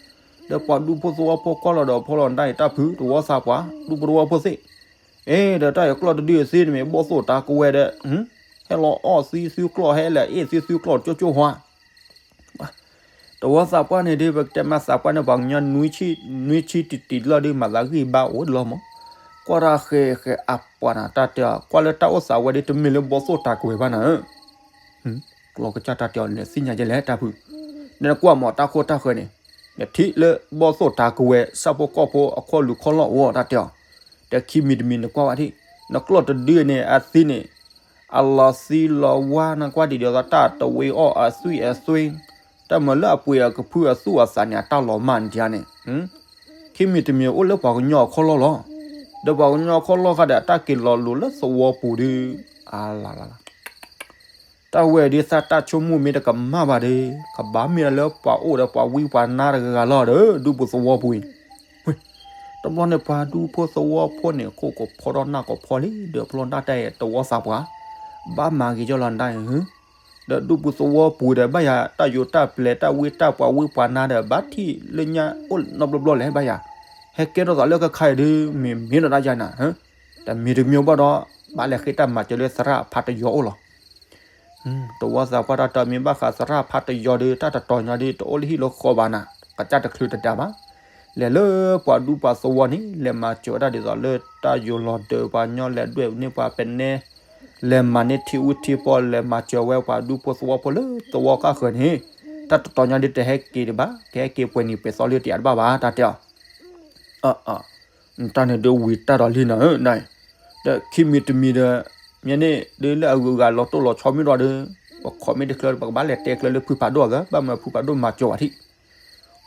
ဒီးပှၤဒူဖိသဝီဖိကွၢ်လီၤဒီးဖီလီၤနတၢ်အံၤ တၢ်ဖုသဝီသးပှၢ် ဒူဖိသဝီဖိသ့ၣ်, အဲ ဒီးတၢ်အံၤကျီၢ်တဒုအသ့န့ၣ်မ့ၢ်ဘီၣ်သိၣ်တၤကဝဲၤဒီး ဟဲလီၤအီၣ်သံသုကျီၢ် ဟဲလၢအ့ၣ်သံသုကျီၢ်ကၠိကၠိဟါ သဝီသးပှၢ်န့ၣ်ဒုး ပကတဲမၤသးပှၢ်န့ၣ် ပှၤကညီနွံဆံတံၢ်တံၢ်လီၤဒုး မၤသးဂံၢ်ဘါအိၣ်ဒ်လီၤမး, ကွၢ်တၢ်ဃဲၤဃဲၤအပှၤနၤ တၢ်တဲအီၤ ကွၢ်လၢတၢ်အိၣ်သးဝဲဒုး တမ့ၢ်လၢဘီၣ်သိၣ်တၤကဝဲၤဘၣ်နၤဧၢ, ကျီၢ်ကစၢ်တၢ်တဲအီၤ နသ့ၣ်ညါယဲလဲၣ်တၢ်ဖု, နကွၢ်မးတၢ်ခိၣ်တၢ်ဃၢၤန့ၣ်, နထံၣ်လၢဘီၣ်သိၣ်တၤကဝဲၤ ဆၣ်ဖိကီၢ်ဖိအခိၣ်လူၤခီၣ်လီၢ်အိၣ် တၢ်တဲအီၤ, ဒီးခံမံၤတမံၤနကွၢ်ဝဲဒၣ်, နကျီၢ်တဒုန့ၣ် အသံန့ၣ် အလီၤသံလီၤဝါ နကွၢ်ဒ်ဒ်သိးတၢ်တဝ့အီၣ်အသွံၣ်အသွ့, တၢ်မၤလၢအပှ့ၤအကဖုအသူၣ်အသးန့ၣ် အတၢ်လီၤမၢ်နံၤန့ၣ်, ခံမံၤတမံၤအိၣ်လၢပှၤကညီအခီၣ်လီၢ်လီၤ, ဒီးပှၤကညီအခီၣ်လီၢ်ဃါဒီး အတၢ်က့ၤလီၤလိၤလၢသဝီပူၤဒုး, အလလလ တၢ်ဝဲဒုးသးတၢ်ဆိကမိၣ်မ့ၢ်တကမၣ်ဘၣ်ဒီး ကဘၣ်မ့ၢ်လၢပှၤအိၣ်ဒီးပှၤဝံပှၤနါတဂၤဂၤလီၤဒီး ဒူပူၤသဝီပူၤအံၤ, တဘျီန့ၣ် ပှၤဒူဖိသဝီဖိန့ၣ် ခိၣ်ကဖီထီၣ်နၢ်ကဖီလံ ဒီးဖျီနၢ်တၢ်အံၤ သဝီသးပှၢ်, ဘၣ်မၤဂ့ၤကၠီလီၤနတၢ်အံၤ, ဒီးဒူပူၤသဝီပူၤဒီး ဘၣ်ယၤတၢ်ယိၤတၢ်ပျဲၤ တၢ်ဝံတၢ်ပှၤဝံပှၤနါဒီး ဘၣ်ထံၣ်လၢညါအိၣ်နီတဘျီဘျီလဲၣ် ဘၣ်ယၤ, ဟဲကဲထီၣ်သးလၢခဲခါအံၤဒုး မ့ၢ်မ့ၢ်ဒီးတၢ်ယၤနၤ, တမ့ၢ်တမ့ၢ်ဘၣ်ဒီး ဘၣ်လဲၤဃ့တၢ်မၤစၢၤလၢသရၣ်ဖးတယီၤအိၣ်လီၤ. သဝီသးပှၢ်တၢ်တဲမ့ၢ်ဘၣ်ဃးသရၣ်ဖးတယီၤဒီး တၢ်တတီၤညါဒီး တအိၣ်လၢဟံၣ်လၢဃီဘၣ်နၤ, ကစၢ်တချုးတဒါဘၣ်, လဲၤလၢပှၤဒူပှၤသဝီန့ၣ် လဲၤမၤစၢၤဝဲဒၣ်ဒ်သိးလၢတၢ်ယိၤလီၤဒၢးပှၤကညီ လဲၤဒွဲၣ်န့ၢ်ပှၤပနဲ လဲၤမၤန့ၢ်ထံဝံထံပီ လဲၤမၤစၢၤဝဲပှၤဒူဖိသဝီဖိလၢသဝီကါဃၢၤန့ၣ်, တၢ်တတီၤညါဒီးတဟဲက့ၤဒံးဘၣ် ကဟဲက့ၤပှဲၤနံၤပှဲၤသီလၢတယၤတဘၣ်ဘၣ် တၢ်တဲအီၤ နတၢ်န့ၣ်ဒုးဝံၤတၢ်ဒီးလံနၤဧၢ, ဒီးခံမံၤတမံၤဒီး မ့ၢ်န့ၣ်ဒုးလၢအဂုၤအဂၤလီၤတိၢ်လီၤဆီမ့ၢ်ဒီးဒီး ပခိးမ့ၢ်တချၢ ပကဘၣ်လဲၤတဲကျၢၤလၢဖုဖးဒိၣ်အဂၤ ဘၣ်မနုၤဖုဖးဒိၣ်မၤစၢၤဝဲထံၣ်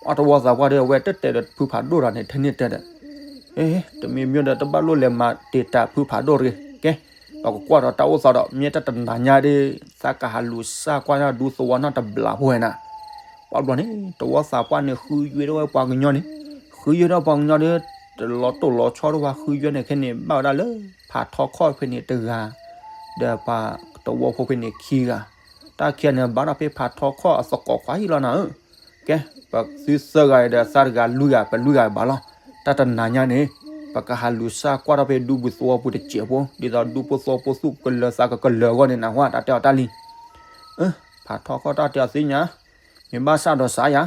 အသဝီသးပှၢ်ဒီး အဝဲတတဲဒီးဖုဖးဒိၣ်ဒီးန့ၣ် ထဲန့ၣ်တဲဒီး, တမ့ၢ်မ့ၢ်ဒီး တဘၣ်လိၣ်လဲၤမၤတ့ၢ်တၢ်ဖုဖးဒိၣ်တဂ့ၤ, ကဲ, ပကကွၢ်ဒီးတၢ်အိၣ်သးဒီး မ့ၢ်တၢ်တနၤညါဒီး သးကဟးလူၤစၢ်ကွၢ်တၢ်ဒူသဝီနီတဘျီဖိဝဲနၤ, ပှၤဘျီန့ၣ် သဝီသးပှၢ်န့ၣ် ဃုယွဲထီၣ်ဝဲပှၤကညီန့ၣ်, ဃုယွဲထီၣ်ပှၤကညီဒီး တလီၤတိၢ်လီၤဆီတဝၤ ဃုယွဲန့ၣ်ခဲန့ၣ် ဘၣ်ဝဲဒၣ်လၢ ဖးထီခီၣ်ဖဲန့ၣ်တဂၤ, ဒီးပှၤသဝီဖိဖဲန့ၣ်ခံဂၤ, တၢ်ခံဂၤန့ၣ် ဘၣ်ဒီးဖဲဖးထီခီၣ်အသကိးခွါဟံၣ်လီၤနၤဧၢ, ကဲ, ပသုသၢဂၤဒီးသးတဂၤလွံၢ်ဂၤ ပလွံၢ်ဂၤဘၣ်လီၤ, တၢ်တနၤညါန့ၣ် ပကဟးလူၤစၢ်ကွၢ်ထီၣ်ဖဲဒူပူၤသဝီပူၤတစဲးဖိ ဒ်သိးဒူဖိသဝီဖိသူၣ်ကလၢၤသးကကလၢၤအဂီၢ်န့ၣ်နၢ်ဟူ တၢ်တဲအီၤတၢ်လံ, ဖးထီခီၣ်တၢ်တဲအီၤသ့ၣ်ညါ, မ့ၢ်ဘၣ်ဆၣ်ဒီးစးယၤ,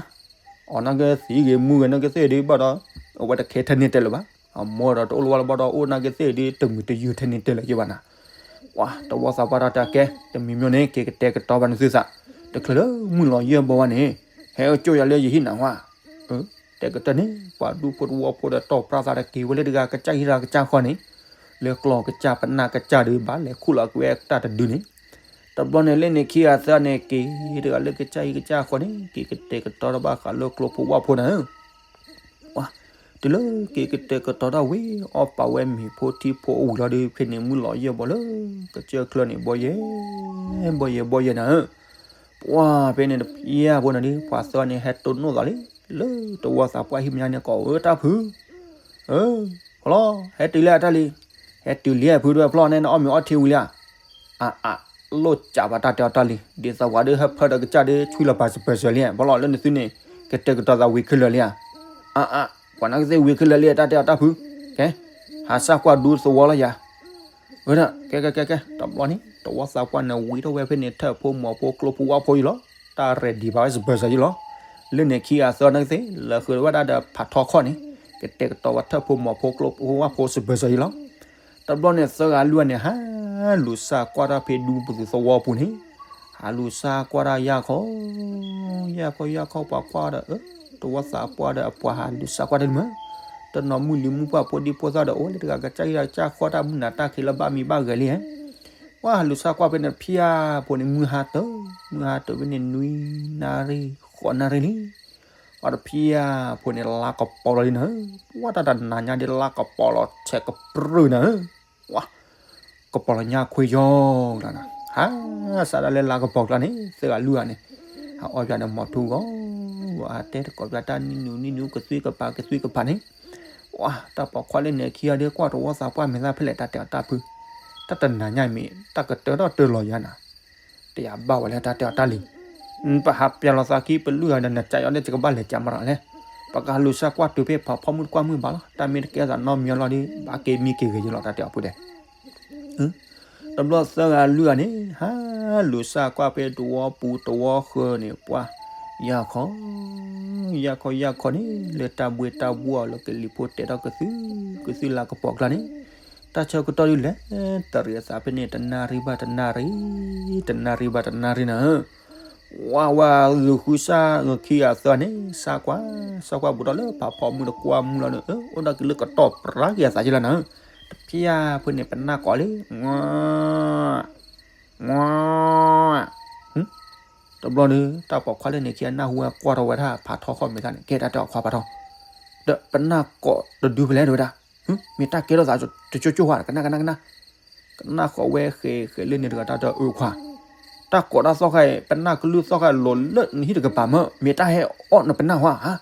အီၤနာ်က့သံဂ့ၤမူဂ့ၤနာ်က့သ့ၣ်ဒုးဘၣ်ဒီး, အဝဲတခဲထဲန့ၣ်တဲလၢၤဘၣ်, အမိၢ်ဒီးတအိၣ်လၢၤဝဲလၢၤဘၣ်ဒီး အိၣ်နာ်က့သ့ၣ်ဒုး တမုာ်တယုာ်ထဲန့ၣ်တဲလၢၤက့ၤဘၣ်နၤ, ပှၤသဝီသးပှၢ်တၢ်တဲအီၤကဲ, တမံၤမ့ၢ်န့ၣ် က့ၤကတဲာ်ကတီၤဘၣ်နသုသး, တချုးလၢမုၢ်လီၤယဲၢ်ဘီဝဲန့ၣ်, ဟဲအိၣ်ကၠိယၤလၢယဟံၣ်နၢ်ဟူ တဲကတၢၢ်န့ၣ် ပှၤဒူဖိသဝီဖိဒီးတီၢ်ပြၢသးဒီးက့ၤဝဲလၢတဂၤကစၢ်ဟံၣ်တဂၤကစၢ်ဃီန့ၣ်, လၢကျီၢ်ကစၢ်ပနၢ်ကစၢ်ဒုးဘၣ်လဲၤခူၣ်လီၤက့ၤဝဲတၢ်တဒုန့ၣ်, တဘျီန့ၣ်လၢန့ၣ်ခံဂၤသၢဂၤန့ၣ် က့ၤတဂၤလၢကစၢ်ဟံၣ်ကစၢ်ဃီန့ၣ် က့ၤကတဲာ်ကတီၤတၢ်ဘၣ်ဃးလၢကျိဖိဝၣ်ဖိနၤဧၢ ပှၤ, တုၤလၢက့ၤကတဲာ်ကတီၤတၢ်ဝံၤ အီၣ်ပာ်ဝဲမ့ၤဖိထံဖိအဝံၤလီၤဒီး ဖဲန့ၣ်မုၢ်လီၤယဲၢ်ဘီလၢ ကစၢၢ်ချၢန့ၣ် ဘီယဲၢ်, ဘီယဲၢ်ဘီယဲၢ်နၤဧၢ, ပှၤဖဲန့ၣ်တဖျၢၣ်ဖိန့ၣ်ဒီး ပှၤသၢဂၤန့ၣ် ဟဲတိၢ်နီၣ်သးလံ, လၢသဝီသးပှၢ်ဟံၣ်မဲာ်ညါန့ၣ်ကိး အၢ တၢ်ဖု, အၢ, ဖီလီၤ, ဟဲတုၤလံတၢ်လံ, ဟဲတုၤလံဖုဒွဲၣ်ဖျီၣ်န့ၣ် နအီၣ်မ့ၤအီထံဝံၤလံဧါ, အါအါ, လိၣ်ကးဘၣ်တၢ်တဲအီၤတၢ်လံ, ဒ်သိးပှၤဒုးဟၢဖၢဒီးကစၢ်ဒီး ဆွံလီၤပၤစပၢၤစၢၤလံ, ဖီလီၤ လၢနသုန့ၣ် ကတဲာ်ကတီၤသးဝံၤခဲလၢာ်လံဧါ, အါအါ, ပှၤနာ်က့သ့ၣ်ဝံၤခဲလၢာ်လံ တၢ်တဲအီၤတၢ်ဖု, ကဲ, ဟးစၢ်ကွၢ်ဒူသဝီလီၤယၤ ဝဲဒၣ် ကဲကဲကဲကဲ တဘျီန့ၣ် သဝီသးပှၢ်န့ၣ် ဝံၤထီၣ်ဝဲဖဲန့ၣ် ထၢၣ်ဖိမီၤဖိကျိဖိဝၣ်ဖိယံၤလီၤ, တၢ်ရဲၣ်ဒံးဘၣ်ဝဲစပၢၤစၢၤယံၤလီၤ, လၢန့ၣ်ခံဂၤသၢဂၤနာ်က့သ့ၣ် လဲၤဃုာ်ဝဲဒၣ်ဒီးဖးထီခီၣ်န့ၣ် ကတဲာ်ကတီၤဝဲထၢၣ်ဖိမီၤဖိကျိဖိဝၣ်ဖိစပၢၤစၢၤယံၤလီၤ, တဘျီန့ၣ်သၢဂၤလွံၢ်ဂၤန့ၣ် ဟးလူၤစၢ်ကွၢ်တၢ်ဖဲဒူပူၤသဝီပူၤန့ၣ်, ဟးလူၤစၢ်ကွၢ်တၢ်ယၢ်ခီ, ယၢ်ခီယၢ်ခီပှၤကွၢ်ဒီး အၢ, သဝီသးပှၢ်ဒီးအပှၤဟးလူၤစၢ်ကွၢ်တၢ်လံမး, တနီၤမုၢ်လံၤမုၢ်ပှၢ်ဖိဒံဖိသၣ်ဒီး အိၣ်လၢတဂၤကစၢ်ဟံၣ်တဂၤကစၢ်ဃီ တၢ်မုၢ်နၤတၢ်ခံးလၢဘၣ်မံဘၣ်ဂဲၤလံဧါ ပှၤဟးလူၤစၢ်ကွၢ်ဖဲန့ၣ် ဖၠၣ်ဖိန့ၣ် မုၢ်ဟါတၢၢ်, မုၢ်ဟါတၢၢ်ဖဲန့ၣ် နွံနၣ်ရံၣ် ဃိးနၣ်ရံၣ်လံ, ပှၤတဖၠၣ်ဖိန့ၣ် လါကပီၤလီၤလံနၤဧၢ, ပှၤတၢ်တနၤညါဒ်လါကပီၤလီၤဆဲးကပြုၢ်နၤဧၢ, အၢ ပှၤ ကပီၤလီၤညါခွ့ယီၤကျါနီၤ, ဟးစးဒၣ်လၢလါကပီၤကျါန့ၣ် သၢဂၤလွံၢ်ဂၤန့ၣ် ဟးအီၣ်ပၠးဒီးမီၤထူဂီၤဂီၤ ဟးတဲတကိးပၠးတၢ်နံၣ်နူနံၣ်နူ ကသွံကပၤကသွံကပၤန့ၣ်, ပှၤတၢ်ပိာ်ခွါလၢန့ၣ်ခံဂၤဒီး ကွၢ်တဝီသးပှၢ်မဲာ်သၣ်ဖဲလဲၣ် တၢ်တဲအီၤတၢ်ဖု, တၢ်တနၤညါမ့ၢ် တၢ်ကတၢထီၣ်တၢလီၤယၤနၤ, တယၤဘၣ်ဝဲလၢတၢ်တဲအီၤတၢ်လံ, ပဟးပၠးလီၤသးခံပလွံၢ်ဂၤဒီး နကးအီၤဒီး ယကဘၣ်လဲၤကးမးလီၤလဲၣ်, ပကဟးလူၤစၢ်ကွၢ်တုၤဖဲဖးဖီမုၢ်တကွၢ်မုၢ်ဘၣ်လီၤ, တၢ်မ့ၢ်တကဲသးနီတမံၤလီၤဒီး ဘၣ်က့ၤမံက့ၤဂ့ၤယလီၤ တၢ်တဲအီၤဖုဒဲး တဘျီသၢဂၤလွံၢ်ဂၤန့ၣ် ဟးလူၤစၢ်ကွၢ်ဖဲတဝီပူၤတဝီဃၢၤန့ၣ် ပှၤ ယၢ်ခီ ယၢ်ခီယၢ်ခီန့ၣ် လၢတၢ်ဘှ့ၣ်တၢ်ဘှီၣ်လၢကလံၤဖိတဲထီၣ်ကသု ကသုလါကပီၤကျါန့ၣ်, တၢ်ဆၢကတီၢ်ဒုးလဲၤတရံးအသးဖဲန့ၣ် တနၣ်ရံၣ်ဘၣ်တနၣ်ရံၣ်, တနၣ်ရံၣ်ဘၣ်တနၣ်ရံၣ်နၤ, ဝါဝါဂုာ်ဃုစၢ်ဂုာ်ခံဂၤသၢဂၤန့ၣ် စၢ်ကွၢ် စၢ်ကွၢ်ဘူးထီၣ်လၢဖးဖီမုၢ်တကွၢ်မုၢ်လီၤန့ၣ် အိၣ်ဒၣ်က့ၤလၢကတီၢ်ပြါက့ၤအသးက့လီၤနၤ, တဖျၢၣ်ဖဲန့ၣ် ပနၢ်ကိးလံ ဝါ ဝါ တဘျီန့ၣ် တၢ်ပိာ်ခွါလၢန့ၣ်ခံဂၤနၢ်ဟူဝဲကွၢ်ထီၣ်ဝဲဒၣ်ဖးထီခီၣ်မဲာ်သၣ်န့ၣ် ကဲတၢ်တဲအီၤ ခွါဖးထီ, ဒီးပနၢ်ကိးတဒုဖဲလဲၣ်တဲဝဲဒၣ်, မ့ၢ်တၢ်ကဲထီၣ်သးတကၠိကၠိဧါ ကနၣ်ကနၣ်ကနၣ်, ကနၣ်ဃီၤဝဲဃဲးဃဲးလၢန့ၣ်တဂၤတၢ်တဲအီၤ အၢခွါ, တၢ်ကိးတၢ်သီၣ်ခါအံၤ ပနၢ်ကလုၢ်သီၣ်ခါလီၤလၢနဟံၣ်တကပၤမၢ် မ့ၢ်တၢ်ဟဲအီၣ်နပနၢ်ဝါဧါ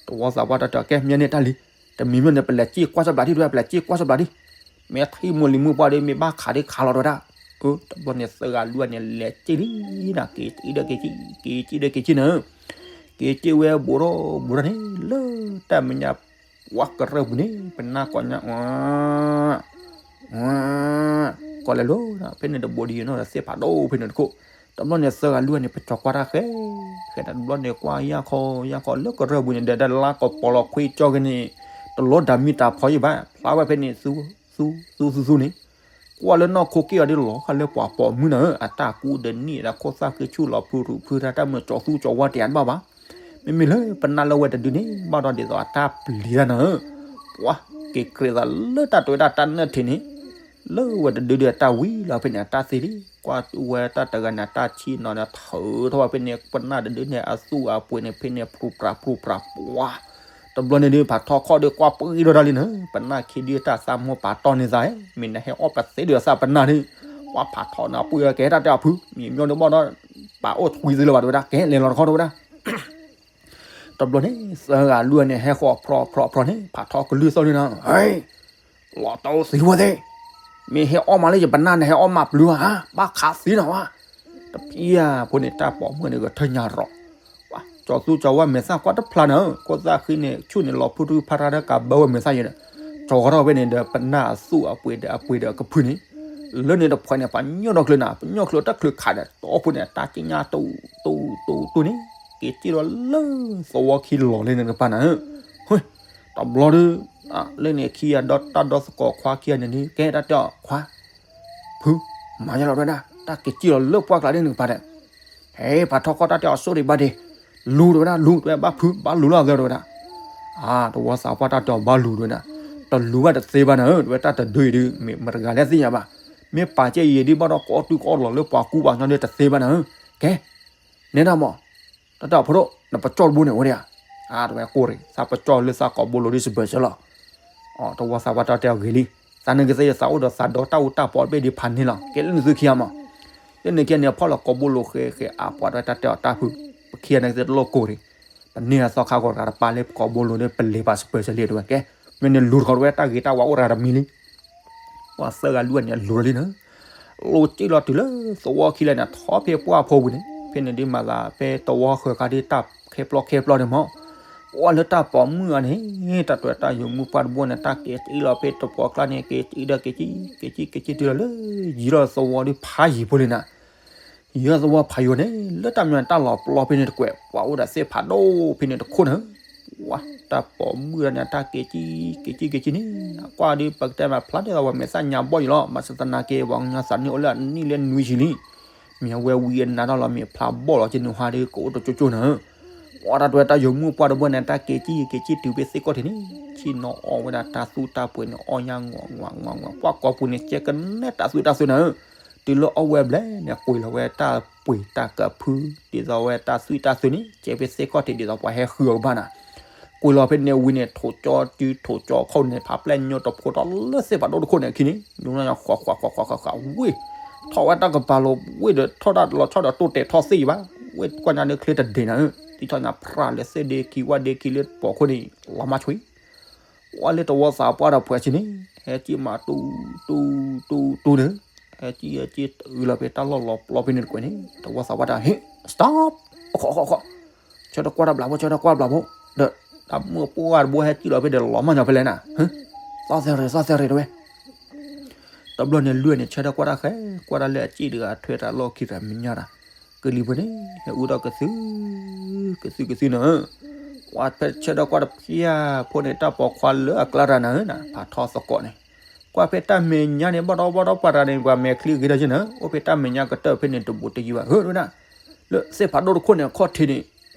တဝီသးပှၢ်တၢ်တဲအီၤ ကဲမ့ၢ်န့ၣ်တၢ်လံ, တမံၤမ့ၢ်န့ၣ် ပလဲၤစ့ၢ်ကွၢ်စၢ်ဘျးဒံး တဝဲ ပလဲၤစ့ၢ်ကွၢ်စၢ်ဘျးဒံး, မ့ၢ်ထံၣ်မိၢ်လံၤမုၣ်ပှၢ်ဒီး မ့ၢ်ဘၣ်ခးဒံးခးလီၤတဝဲဒၣ်, တဘျီန့ၣ်သၢဂၤလွံၢ်ဂၤန့ၣ် လဲၤစ့ၢ်လံနၤ က့ၤစ့ၢ်ဒီးက့ၤစ့ၢ် က့ၤစ့ၢ်ဒီးက့ၤစ့ၢ်နၤ, က့ၤစ့ၢ်ဝဲဘူးထီၣ်ဘူးထီၣ်န့ၣ် လၢတၢ်မဲာ်ညါ ဝါကရၢၢ်ပူၤန့ၣ် ပနၢ်ကိးညါ ကိးလဲၤလိၤ ဖဲန့ၣ်တဘိဒံးနီၢ်ဒီးသ့ၣ်ဖးဒိၣ်ဖဲန့ၣ်တခိၣ်, တဘျီန့ၣ်သၢဂၤလွံၢ်ဂၤန့ၣ် ပကၠီၤကွၢ်တၢ်ဃဲ ဃဲတဘျီန့ၣ် ကွၢ်ယၢ်ခီယၢ်ခီလၢကရၢၢ်ပူၤန့ၣ် ဒီးတၢ်လါကပီၤလီၤခွံကၠီက့ၤန့ၣ် တလိၣ်ဒၣ်မံတၢ်ဖီယံာ်ဘၣ် ဖျါဝဲဖဲန့ၣ် သူ သူ သူ သူ သူန့ၣ် ကွၢ်လၢနီၢ်ခိက့ၢ်အီၤဒ်လီၤဃာ်လၢပှၤပိာ်မုၣ်နၤဧၢ အတၢ်ကူတနံၣ်ဒီးခိၣ်သၣ်ဃ့ဆူၣ်လီၤဖုရူးဖုရၣ် တၢ်မ့ၢ်ကၠီၤသူကၠီၤဝါတယၤတဘၣ်ဘၣ်, မ့မ့ၢ်လၢပနၢ်လၢဝဲတဒုန့ၣ် ဘၣ်ဒီးဒ်သိးအတၢ်ပျံၤတၢ်နၤဧၢ, ပှၤက့ၤကြၢးသးလၢတၢ်တဝဲဒၣ်တၢ်နၢၣ်ထံးန့ၣ် လၢဝဲတဒုဒီးတၢ်ဝံၤလီၤဖဲန့ၣ် အတၢ်သ့လံ ကွၢ်ဝဲတၢ်တဂၤန့ၣ် အတၢ်ဆံၣ်နီၤန့ၣ် ထုးထီၣ်ဝဲဖဲန့ၣ် ပနၢ်တဒုန့ၣ် အသူၣ်အပှ့ၤန့ၣ် ဖဲန့ၣ် ဖြူပြးဖြူပြး ပှၤ တဘျီန့ၣ်ဒုး ဖးထီခီၣ်ဒုး ကွၢ်ပှံၤဒီးတၢ်လံနၤ ပနၢ်ခံဒုးတၢ်သးမိၢ်ပာ်တီၢ်န့ၢ်သး မ့ၢ်နဟဲအီၣ်ပသ့ဒုးအသးပနၢ်န့ၣ် ကွၢ်ဖးထီန့ၣ် အပှံၤကဲတၢ်တဲအဖု မ့ၢ်မညီဒုးဘၣ်ဒီး ပာ်အိၣ်ထွံသ့လၢၤဘၣ်တဝဲဒၣ် ကဲလဲၤလီၤတခီတဝဲဒၣ် တဘျီန့ၣ် သၢဂၤလွံၢ်ဂၤန့ၣ် ဟဲဃီၤဖြီဖြီဖြီန့ၣ် ဖးထီကလုၢ်သီၣ်လံနၤ ဟဲ လီၤတအိၣ်သံဝဲသ့ၣ် မ့ၢ်ဟဲအီၣ်မးလၢယပနၢ်န့ၣ် ဟဲအီၣ်မးပျုၤဧါ ဘၣ်ခးသံနၤဝဲ တပျၢ်ဖိန့ၣ် တၢ်ပိာ်မုၣ်န့ၣ် ကထၢညါရီၤ ကၠီၤသူကၠီၤဝါမဲာ်သၣ်ကွၢ်တဖျါန့ၣ် ခိၣ်သၣ်ဃံန့ၣ် ဆူၣ်န့ၣ်လီၤဖုရူဖရၣ်တၢ်ကးဘၢဝဲမဲာ်သၣ်ယဲဒီး ကၠီၤထီၣ်ဝဲန့ၣ်ဒီး ပနၢ်အသူၣ်အပှ့ၤဒီးအပှ့ၤဒီးအကဖုန့ၣ် လၢန့ၣ်တဖှဲးန့ၣ် ပှၤညီဒီးကျၢၤနၤ ပညီကျၢၤတၢ်ချုးခးဒီး တီၢ်ဖိန့ၣ် တၢ်ကံၣ်ညါတူတူတူန့ၣ် က့ၤစံၣ်လီၤလၢသဝီခံလီၤလၢန့ၣ်တကပၤနၤ တဘျီဒီး လၢန့ၣ်ခံဂၤဒီးတၢ်ဒီသကိးခွါခံဂၤန့ၣ်ဒုး ကဲတၢ်တဲအီၤခွါ ဖု မၤယလီၤတဝဲဒၣ် တၢ်က့ၤစံၣ်လီၤလၢပှၢ်ကျါလၢန့ၣ်တကပၤဒီး ဟဲ ဖးထီခီၣ်တၢ်တဲအီၤ ဆိၣ်ဒံးဘၣ်ဒံး လူၤတဝဲဒၣ် လူၤတဝဲဘၣ်ဖု ဘၣ်လူၤလီၤသၢတဝဲဒၣ် အါ တဝီသးပှၢ်တၢ်တဲအီၤဘၣ်လူၤတဝဲဒၣ် တလူၤဘၣ်တသ့ဘၣ်နၤဧၢ တဝဲတၢ်တဒုအံၤဒုး မ့ၢ်မတဂၤလဲၣ်သ့ၣ်ညါဘၣ် မ့ၢ်ပာ်ကဲယံာ်ဒုးဘၣ်ဒီး ကအီၣ်တုၤကအီၣ်လီၤလၢပှၤကူပှၤကညီဒုးတသ့ဘၣ်နၤဧၢ ကဲ နဲဒၣ်မး တၢ်တဲအီၤဖိဒိၣ် နပကၠီၣ်တဘိန့ၣ်အိၣ်ဒံးဧါ အါတဝဲကိၢ်ရံၣ် သးပကၠီၣ်လၢသးကိာ်ဘိလိၤဒုးစပၢၤစၢၤလီၤ အတဝီသးပှၢ်တၢ်တဲအီၤဂ့ၤလံ သးန့ၣ်ကသ့ယသးအိၣ်ဒီးသးဒီတၢ်အူတၢ်ပီတဘ့ၣ်ဒံးဖးန့ၢ်လီၤ ကဲလၢနသုခံဂၤမး လၢန့ၣ်ခံဂၤန့ၣ် ဖီၣ်လီၤကိာ်ဘိလိၤဃဲဃဲအါပှၤတဝဲတၢ်တဲအီၤတၢ်ဖု ပခံဂၤန့ၣ်ကသ့တလိၣ်ကိၢ်ရံၣ် ပန့ၢ်အသီခါဂီၤတဂၤတပၤလၢပကိာ်ဘိလိၤဒီးပလဲၤပာ်စပၢၤစၢၤလံတဝဲကဲ မ့ၢ်န့ၣ်လူၤတခီတဝဲတၢ်ဂ့ၤတၢ်ဝါအိၣ်တဂၤတမံၤလံ ပှၤသၢဂၤလွံၢ်ဂၤန့ၣ်လူၤလီၤလံနၤ လူၤစံၣ်လီၤတုၤလၢသဝီခံလဲၣ်န့ၣ် ထီၣ်ဖဲပှၢ်ဖိပူၤန့ၣ် ဖဲန့ၣ်ဒုးမၤသးဖဲတဝီဃၢၤခါဒုးတၢ်ခဲပျီခဲပျီန့ၣ်မး ပှၤလၢတၢ်ပိာ်မုၣ်အီၤန့ၣ် တၢ်တဝဲတၢ်ယိာ်မုၣ်ပှၢ်တဘိန့ၣ် တၢ်က့ၤစံၣ်လီၤဖဲတပှီၤကျါန့ၣ် က့ၤစံၣ်ဒီးက့ၤစံၣ် က့ၤစံၣ်က့ၤစံၣ်တုၤလီၤလၢ ယံၤလီၤသဝီဒုးဖးယံၤဖိလံနၤ ယံၤလီၤသဝီဖးယံၤဖိန့ၣ် လၢတၢ်မညီန့ၣ် တၢ်လီၤပျီဖဲန့ၣ်တကွဲး ပှၤအိၣ်ဒီးသ့ၣ်ဖးဒိၣ်ဖဲန့ၣ်တခိၣ်နၤ ဝါ တၢ်ပိာ်မုၣ်လီၤန့ၣ် တၢ်က့ၤစံၣ် က့ၤစံၣ်က့ၤစံၣ်န့ၣ် ကွၢ်ဒုး ပကတဲမးဖျါန့ၢ်သးဝဲမဲာ်သၣ်ညါဘီၣ်ယံၤလီၤ ဘၣ်ဆၣ်သနာ်က့ ပှၤကညီသးန့ၢ်အိၣ်လၢအနံၣ်လၢနွံဆံလံ မ့ၢ်အဝဲဝံၤအနါထီၣ်လီၤ မ့ၢ်ဖျါဘီၣ်လီၤက့နုာ်ဟါဒုး ကအိၣ်တကၠိကၠိနၤ ပှၤတၢ်တဝဲတၢ်ယိာ်မုၣ်ပှၢ်တဘိန့ၣ် တၢ်က့ၤစံၣ် က့ၤစံၣ်တုၤဖဲသ့ၣ်ကီၢ်ထံးန့ၣ် ဆ့ၣ်နီၤအီၣ်ဝဲဒၣ်တၢ်သူၣ်တၢ်ပှ့ၤန့ၣ် အီၣ်ညါငီၤငီၤငီၤငီၤ ပှၤကိာ်ပူၤန့ၣ် ကဲကနဲတၢ်သူၣ်တၢ်စွဲနၤ တုၤလၢအီၣ်ဝဲဘျဲၣ်န့ၣ် ကွံာ်လီၤဝဲတၢ်ပှ့ၤတၢ်ကဖု ဒ်သိးဝဲတၢ်သွံၣ်တၢ်သွဲန့ၣ် ကဲဖဲသ့ၣ်ကီၢ်ထံးဒ်သိးပှၤဟဲဃုအီၤကဘၣ်နၤ, ကွံာ်လီၤဖဲန့ၣ်ဝံၤန့ၣ် ထိၣ်ကၠီတုၤထိၣ်ကၠီခိၣ်န့ၣ် ဖးပျဲၢ်ညိတဖိထီၣ်လၢသ့ၣ်ဖးဒိၣ်တခိၣ်န့ၣ်အခံန့ၣ် ညိညါဃီဃီဃီဃီဃီဃီဝ့ၢ် ထီၣ်ဝဲတၢ်ကပၤလီၤဝ့ၢ်ဒီး ထီၣ်တၢ်လီၤဆီဒီးတိၣ်တဲာ်ထီၣ်သ့ၣ်ယံၤဘၣ်, ဝ့ၢ်ကွၢ်ညါလၢချ့တဒ့ၣ်နၤဧၢ, သံထီၣ်ညါဖြၣ်လၢသ့ၣ်ဒ့ခံ ဝၣ်ဒ့ခံလၢပှီၢ်ခိၣ်န့ၣ် လီၤမၢ်ဆွံ ဝဲလၢတဝီသးပှၢ်ဒီးပှဲၤဆံန့ၣ် ဟဲကံၣ်မးတူတူတူန့ၣ်, ဟဲကံၣ်ဟဲကံၣ်တုၤလီၤဖဲတၢ်လီၢ်လီၤပျီဖဲန့ၣ်တကွဲးန့ၣ် တဝီသးပှၢ်တၢ်ဟ့ၣ် stop အခီခီခီ ဆၢထၢၣ်ကွၢ်တၢ်ဘျးဖိ ဆၢထၢၣ်ကွၢ်ဘျးဖိ, ဒီးတၢ်မုၢ်ပှၢ်တဘိဟဲကံၣ်လီၤဖဲဒီးလီၤမၢ်ညီဖဲလဲၣ်နၤ, သီၣ်သဲရ့ၣ် သီၣ်သဲရ့ၣ်တဝဲ တဘျီန့ၣ်လွံၢ်န့ၣ် ဆၢထၢၣ်ကွၢ်တၢ်ဃဲ ကွၢ်တၢ်လၢအစ့ၣ်တဂၤထွဲတၢ်လီၢ်ခံတၢ်မဲာ်ညါတၢ်, ကလံၤဖိန့ၣ် ဟဲအူထီၣ်ကသု ကသုကသုန့ၣ်, ကွၢ်ဖဲဆၢထၢၣ်ကွၢ်တဖၣ်ဖိန့ၣ် တၢ်ပိာ်ခွါလၢအကျါတၢ်နၤဧၢနၤ ဖးထီသကိးန့ၣ်, ကွၢ်ဖဲတၢ်မဲာ်ညါန့ၣ် ဘၣ်ဒီဘၣ်ဒီပှၤတဂၤန့ၣ် ပှၤမဲာ်ချံဂ့ၤဒီးယဲၢ်နၤဧၢ, အိၣ်ဖဲတၢ်မဲာ်ညါကတၢၢ်ဖဲန့ၣ်တဘူးတယံၤဘၣ်ဧၢတဝဲဒၣ်, လၢသ့ၣ်ဖးဒိၣ်တခိၣ်န့ၣ်အခီၣ်ထံးန့ၣ်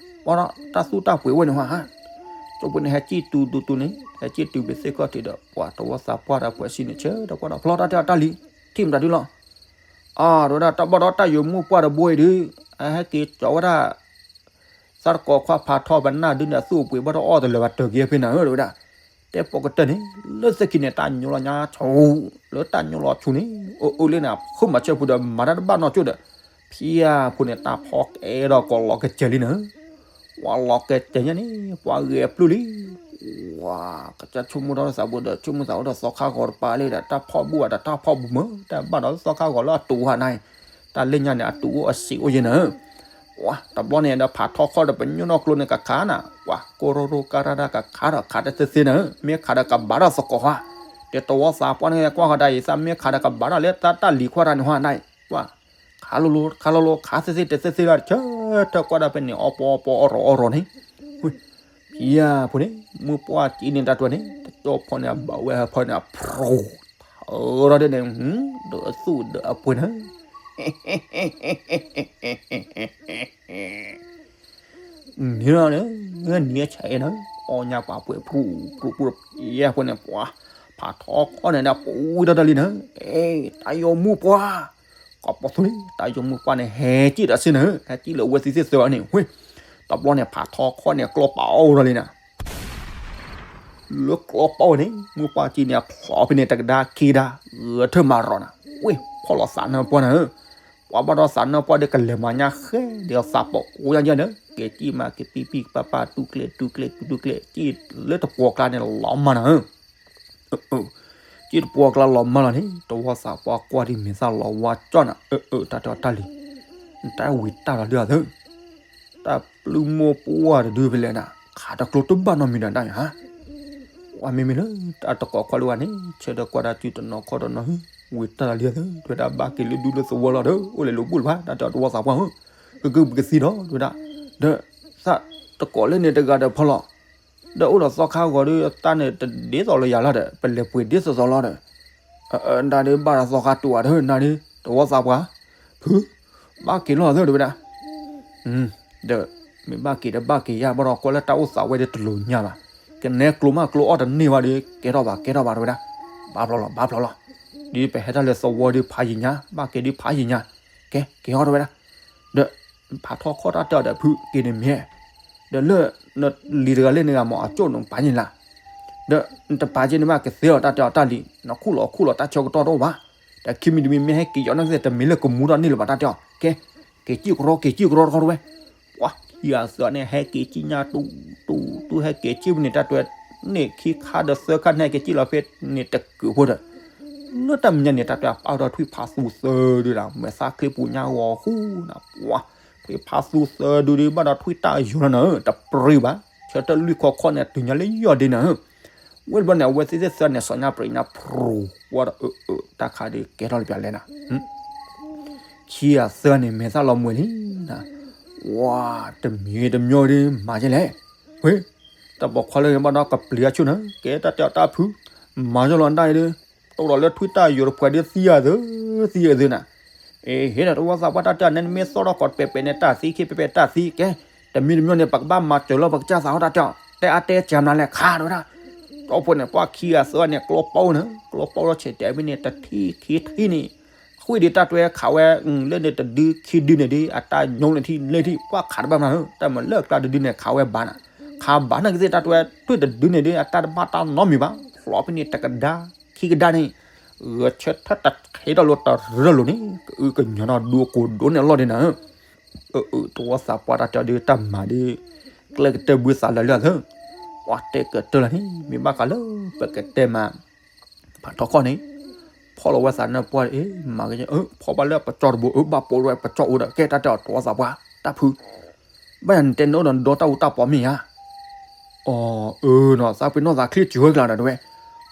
ဘၣ်ဒီးတၢ်သူၣ်တၢ်ပှ့ၤဝဲန့ၣ်ဟါ ကၠိဖိန့ၣ် ဟဲကံၣ်တူတူတူန့ၣ် ဟဲကံၣ်တုၤဖဲသ့ၣ်ခီၣ်ထံးဒီး ပှၤတဝီသးပှၢ်တၢ်ပှဲၤဆံန့ၣ် ဆၢထၢၣ်ကွၢ်တၢ်ဖျီတၢ်တဲအီၤတၢ်လံၤ ထံၣ်မတၤဒုလီၤ, အါ တဝဲဒၣ်တၢ်ဘၣ်ဒီးတၢ်ယိၤမုၣ်ပှၢ်တဘိအံၤဒုး, အဟဲက့ၤကၠီၤဝဲဒၣ် သးတကိးခွါဖးထီပနၢ်ဒုးန့ၣ် အသူၣ်အပှ့ၤဘၣ်ဒီးအီၣ်တလၢာ်ဘၣ်တၢၢ်က့ၤဖဲနၤဧၢတဝဲဒၣ်, တဲပိာ်ကတၢၢ်န့ၣ် လၢသ့ၣ်ခံန့ၣ် တၢ်ညိလီၤညါဆူ လၢတၢ်ညိလီၤဆူန့ၣ် အိၣ်အိၣ်လၢန့ၣ် ဃုမၤဆၢဖိဒီးမၤတၢ်တဘၣ်နီၢ်ကၠိဒီး ဖံအဖိန့ၣ် တၢ်ဖီကဲဒီးကီးလီၤကစဲၤလံနၤဧၢ, ပှၤလီၤကစဲၤညါန့ၣ် ပှၤဂဲၤပျုၢ်လံ, ဝါ ကစၢ်ဆိကမိၣ်ထီၣ်သးဘိဒီး ဆိကမိၣ်သးအိၣ်ဒီးသီခါဂီၤတပၤလၢဒီး တၢ်ဖီၣ်ဘူၣ်ဘၣ်ဒီးတၢ်ဖီၣ်ဘူၣ်မၢ တၢ်ဘၣ်ဒီးသီခါဂီၤလၢအတူးဟါနၤအံၤ, တၢ်လၢညါန့ၣ် အတူးအိၣ်အစံးအိၣ်ယဲၢ်နၤဧၢ ဝါ တဘျီန့ၣ်ဒီးဖးထီခီၣ်ဒီးပညိၣ်နီၢ်ကျိန့ၣ်ကခးနၤ, ဝါ ကိရိရိကါရၣ်ဒၣ်ကခးဒီးခးတသ့သ့နၤဧၢ, မ့ၢ်ခးဒီးကဘၣ်ဒီးသကိးဟါ, ဒီးတဝီသးပှၢ်န့ၣ်ကွၢ်ဃီဒၣ်အံၤ သးမ့ၢ်ခးဒီးကဘၣ်ဒီးလၢတၢ်တၢ်လံၤခွါတၢ်န့ၣ်ဟါနၤအံၤ, ဝါ ခးလိၤလိၤ ခးလိၤလိၤ ခးသ့သ့တသ့သ့လီၤ ဆၢထၢၣ်ကွၢ်ဒၣ်ဖဲန့ၣ် အီပီအီပီအီရီၤအီရီၤန့ၣ်, ဖံယၤဖိန့ၣ် မုၢ်ပှၢ်ကံန့ၣ်တၢ်တွဲန့ၣ် တကၠီဖီန့ၣ် အဘၣ်ဝဲဟၢဖီန့ၣ် အဖျိ ထၢထီၣ်ဒ်န့ၣ် ဒီးအသူၣ်ဒီးအပှ့ၤနၤ နံၤလီၤန့ၣ် နံၤအဆဲးနၤ အီၣ်ညါပှၤပှဲၤဖူဖူဖူဖူ ယဲၢ်ဖိန့ၣ် ပှၤ ဖးထီခီန့ၣ် ပူၤဝံၤဒီးတၢ်လံနၤ အဲ တၢ်ယိၤမုၣ်ပှၢ် ကီးပိာ်သူလံ တၢ်ယိၤမုၣ်ပှၢ်န့ၣ် ဟဲကံၣ်ဒီးစ့နၤ ဟဲကံၣ်လၢဝဲသံသ့ၣ်သၢအီၤန့ၣ် ဝ့ၢ် တဘျီန့ၣ် ဖးထီခီန့ၣ် ကျီပာ်အိၣ်ဒီးလံနၤ လၢကျီပာ်အိၣ်န့ၣ် မုၢ်ပှၢ်ကံန့ၣ် အဖျိဖဲန့ၣ် တကဒါခံဒါ ဂဲၤထၢၣ်မၤရီၤနၤ ဝ့ၢ် ဖီၣ်လီၤသးနၢပှၢ်နၤဧၢ ပှၤဘၣ်ဒီးသးနၢပှၢ်ဒီးကလဲၤမၤညါဃဲဒီးသးပီးကိးညါယဲၢ်န့ၣ် က့ၤကံၣ်မးက့ၤပံပံပၢ်ပၢ် တူၢ်ကျဲတူၢ်ကျဲတူၢ်ကျဲ ကံၣ်လၢတပှီၤကျါန့ၣ် လီၤမၢ်နၤဧၢ ကံၣ်တပှီၤကျါလီၤမၢ်လီၤန့ၣ် တဝီသးပှၢ်ကွၢ်ဒ်မဲာ်သၣ်လီၤဝါကၠီၣ်နၤ အၢ အၢ တၢ်တဲအီၤတၢ်လံၤ နတၢ်ဝံၤတၢ်လီၤဒုးအသၢ တၢ်ပျုၢ်မိၢ်ပှၢ်တဒုဖဲလဲၣ်နၤ ခးတကျိတဘၣ်နီတမံၤဒီးဒၣ်ယၤ ပှၤမ့မ့ၢ်လၢတၢ်တကိးခွါလၢဝဲန့ၣ် ဆၢထၢၣ်ကွၢ်ဒၣ်စုတနီၤခီတနီၤ ဝံၤတၢ်လီၤဒုးအသၢ တဲဝဲဒၣ်ဘၣ်က့ၤလၢဒူလၢသဝီလီၤဒီး အိၣ်လဲၤလိာ်ဘူၣ်လၢၤဘၣ်တၢ်တဲအီၤတဝီသးပှၢ်ဧၢ ကကုၢ်ပကသံဒီး တဲဝဲဒၣ် ဒီး သးတကိးလၢန့ၣ်တဂၤဒီးဖီလီၤ ဒီးအိၣ်ဒီးသီခါဂီၤဒီး တၢ်န့ၣ်တဒ်သိးလၢယၤလီၤဒီး ပလဲၤပှ့ၤဒ်သိးသိးလီၤဒီး နဒၣ်ဒုးဘၣ်ဒီးသီခါတူၢ်ဧါဒီး နဒၣ်ဒုး တဝီသးပှၢ် ဖု ဘၣ်က့ၤလီၤသၢ တဲဝဲဒၣ် ဒီး မ့ၢ်ဘၣ်က့ၤဒီးဘၣ်က့ၤယါ ဘၣ်ဒီးကွၢ်လၢတၢ်အိၣ်သးဝဲဒီးတလိၤညါဘၣ် ကနဲကျိမးကျိအီၣ်တန့ၢ်ဘၣ်ဒီး ကဲထီၣ်ဘၣ် ကဲထီၣ်ဘၣ် တဲဝဲဒၣ် ဘၣ်ဖျီလီၤ ဘၣ်ဖျီလီၤ ဒ်ပဟဲတၢ်လၢသဝီဒီးဖးယံာ်ညါ ဘၣ်က့ၤဒုးဖးယံာ်ညါ ကဲ က့ၤအီၣ် တဲဝဲဒၣ် ဒီး ဖးထီခီၣ်တၢ်တဲအီၤဒီးဖုက့ၤန့ၣ်မ့ၢ် ဒီးလၢ နလံၤတဂၤလၢန့ၣ်ဂၤမ့ၢ်အကၠိၣ်နပာ်န့ၣ်လၢ် ဒီးနတပာ်က့ၤန့ၣ်ဘၣ်ကသ့အီၤတၢ်တဲအီၤတၢ်လံၤ နခူၣ်လီၤခူၣ်လီၤတၢ်ဆၢကတီၢ်တအိၣ်ဘၣ် ဒီးခံမံၤတမံၤမ့ၢ်ဟဲက့ၤယီၤန့ၣ်သ့ၣ်တမ့ၢ်လၢကမူထီၣ်န့ၢ်လၢၤဘၣ်တၢ်တဲအီၤ ကဲ က့ၤကံၣ်ကရီ က့ၤကံၣ်ကရီတခီတဝဲ ပှၤခံဂၤသၢဂၤန့ၣ် ဟဲက့ၤကံၣ်ညါတူတူတူ ဟဲက့ၤကံၣ်ဖဲန့ၣ် တၢ်တဲန့ၣ်ခံခါဒီးသၢခါန့ၣ် ဟဲက့ၤကံၣ်လီၤဖဲန့ၣ်တကုာ်ဖိဒီး လၢတၢ်မဲာ်ညါန့ၣ် တၢ်တဲအပာ်ဒီးထွံၣ်ဖးသူသၢဒုးဒီး မဲာ်သၣ်ချ့ပူၤညါဂီၤဃူနၤ ပှၤ ထွံၣ်ဖးသူသၢဒုးဒီး ဘၣ်ဒီးထွံၣ်တၢ်ယိာ်လီၤနၤဧၢ တပြံဘၣ် ဆၢထၢၣ်လွံၢ်ခီခီန့ၣ် တုၤညါလၢယီၢ်ဒ့နၤဧၢ ဝဲတဘျီန့ၣ် အဝဲသ့ၣ်သၢန့ၣ် စီၤညါပြံးညါဖြူဝဲဒီး အၢ အၢ တၢ်ခါဒီးကဲထီၣ်လၢပျၢၤလဲၣ်နၤ ခံဂၤသၢဂၤန့ၣ် မဲာ်သၣ်လီၤမှဲၤလံနၤ ဝါ တမံၤတမံၤဒီး မၤကဲလဲၣ် ဝ့ၢ် တၢ်ပိာ်ခွါလၢဘၣ်ဒီးကပျံၤအဆိၣ်နၤ ကဲတၢ်တဲအီၤတၢ်ဖု မၤယီၢ်လီၤဒၣ်အံၤဒီး တိၢ်ဒီးလၢထွံၣ်တၢ်ယိာ်တပှဲၤဒီးသံယၤသု သံယၤသုနၤ အ့ ဟ့ၣ်ဒီးတဝီသးပှၢ်တၢ်တဲအီၤန့ၣ် နမ့ၢ်သီၣ်ထီၣ်ကီးတပဲာ်ပဲာ်န့ၣ်တၢ်သံ ခံပဲာ်ပဲာ်တၢ်သံ ကဲ တမံၤတမံၤန့ၣ် ပကဘၣ်မၤစၢၤလီၤပကစၢ်သးဟီၣ်တၢ်တဲအီၤ တဲအါတဲစှၤမနုၤလဲၣ်ခါတဲဝဲဒၣ် ကၠီဖိန့ၣ် ပှၤခံဂၤသၢဂၤန့ၣ် ကျီပီၣ်နၤ ကျီပီၣ်ဒီးဆဲးတဲာ်မ့ၢ်န့ၣ် တထံၣ်ခံထံၣ်န့ၣ် ဃုာ်ဒီးတၢ်တဲခးဝဲ လၢန့ၣ်တဒုခံဒုန့ၣ်ဒီး အတၢ်ညိလၢထံၣ်လၢထံၣ် ပှၤခးတဘၣ်မနၤဧၢ တၢ်မၤလၢအကျါတဒုန့ၣ် ခးဝဲဘၣ်နၤ ခါဘၣ်နာ်က့သ့ၣ်တၢ်တဲဝဲထွံၣ်တဒုန့ၣ်ဒီး အတၢ်တဘၣ်တၢ်နီတမံၤဘၣ်, လီၤဖဲန့ၣ်တကဒါ ခံကဒါန့ၣ် ဂဲၤဆၢထၢၣ်တထံၣ်ထီၣ်လိာ်တရၢလိာ်န့ၣ် ကအုကညီၤဒီးဒူအကိာ်ဒိၣ်န့ၣ်အလီၢ်ဒ်န့ၣ်ဧၢ, အအု တဝီသးပှၢ်တၢ်တဲအီၤဒုးတၢ်မၤဒုး ကျဲကတၢၢ်ဘုသးလၢာ်လၢအသၢ, ပှၤတဲကတၢၢ်လၢန့ၣ် မ့ၢ်ဘၣ်ဃးလၢပကတဲမး ဖးထီခီၣ်န့ၣ် ဖီၣ်လီၤဝဲသးန့ၣ်ပှၢ်အ့ၣ် မၤက့ၤ ဖီၣ်ဘၣ်လၢပကၠီၣ်တဘိ အၢ ဘၣ်ပိာ်ဝဲပကၠီၣ်အိၣ်ဒီး ကဲတၢ်တဲအီၤတဝီသးပှၢ် တၢ်ဖု ဘၣ်ယၤနတဲနအိၣ်ဒီးဒီတၢ်အိၣ်တၢ်ပီမ့ၢ်ဧါ, အီ အၢနီၤ သးပ့ၤနီၢ်သးချ့စှၤကျါဒီးတဲဝဲ,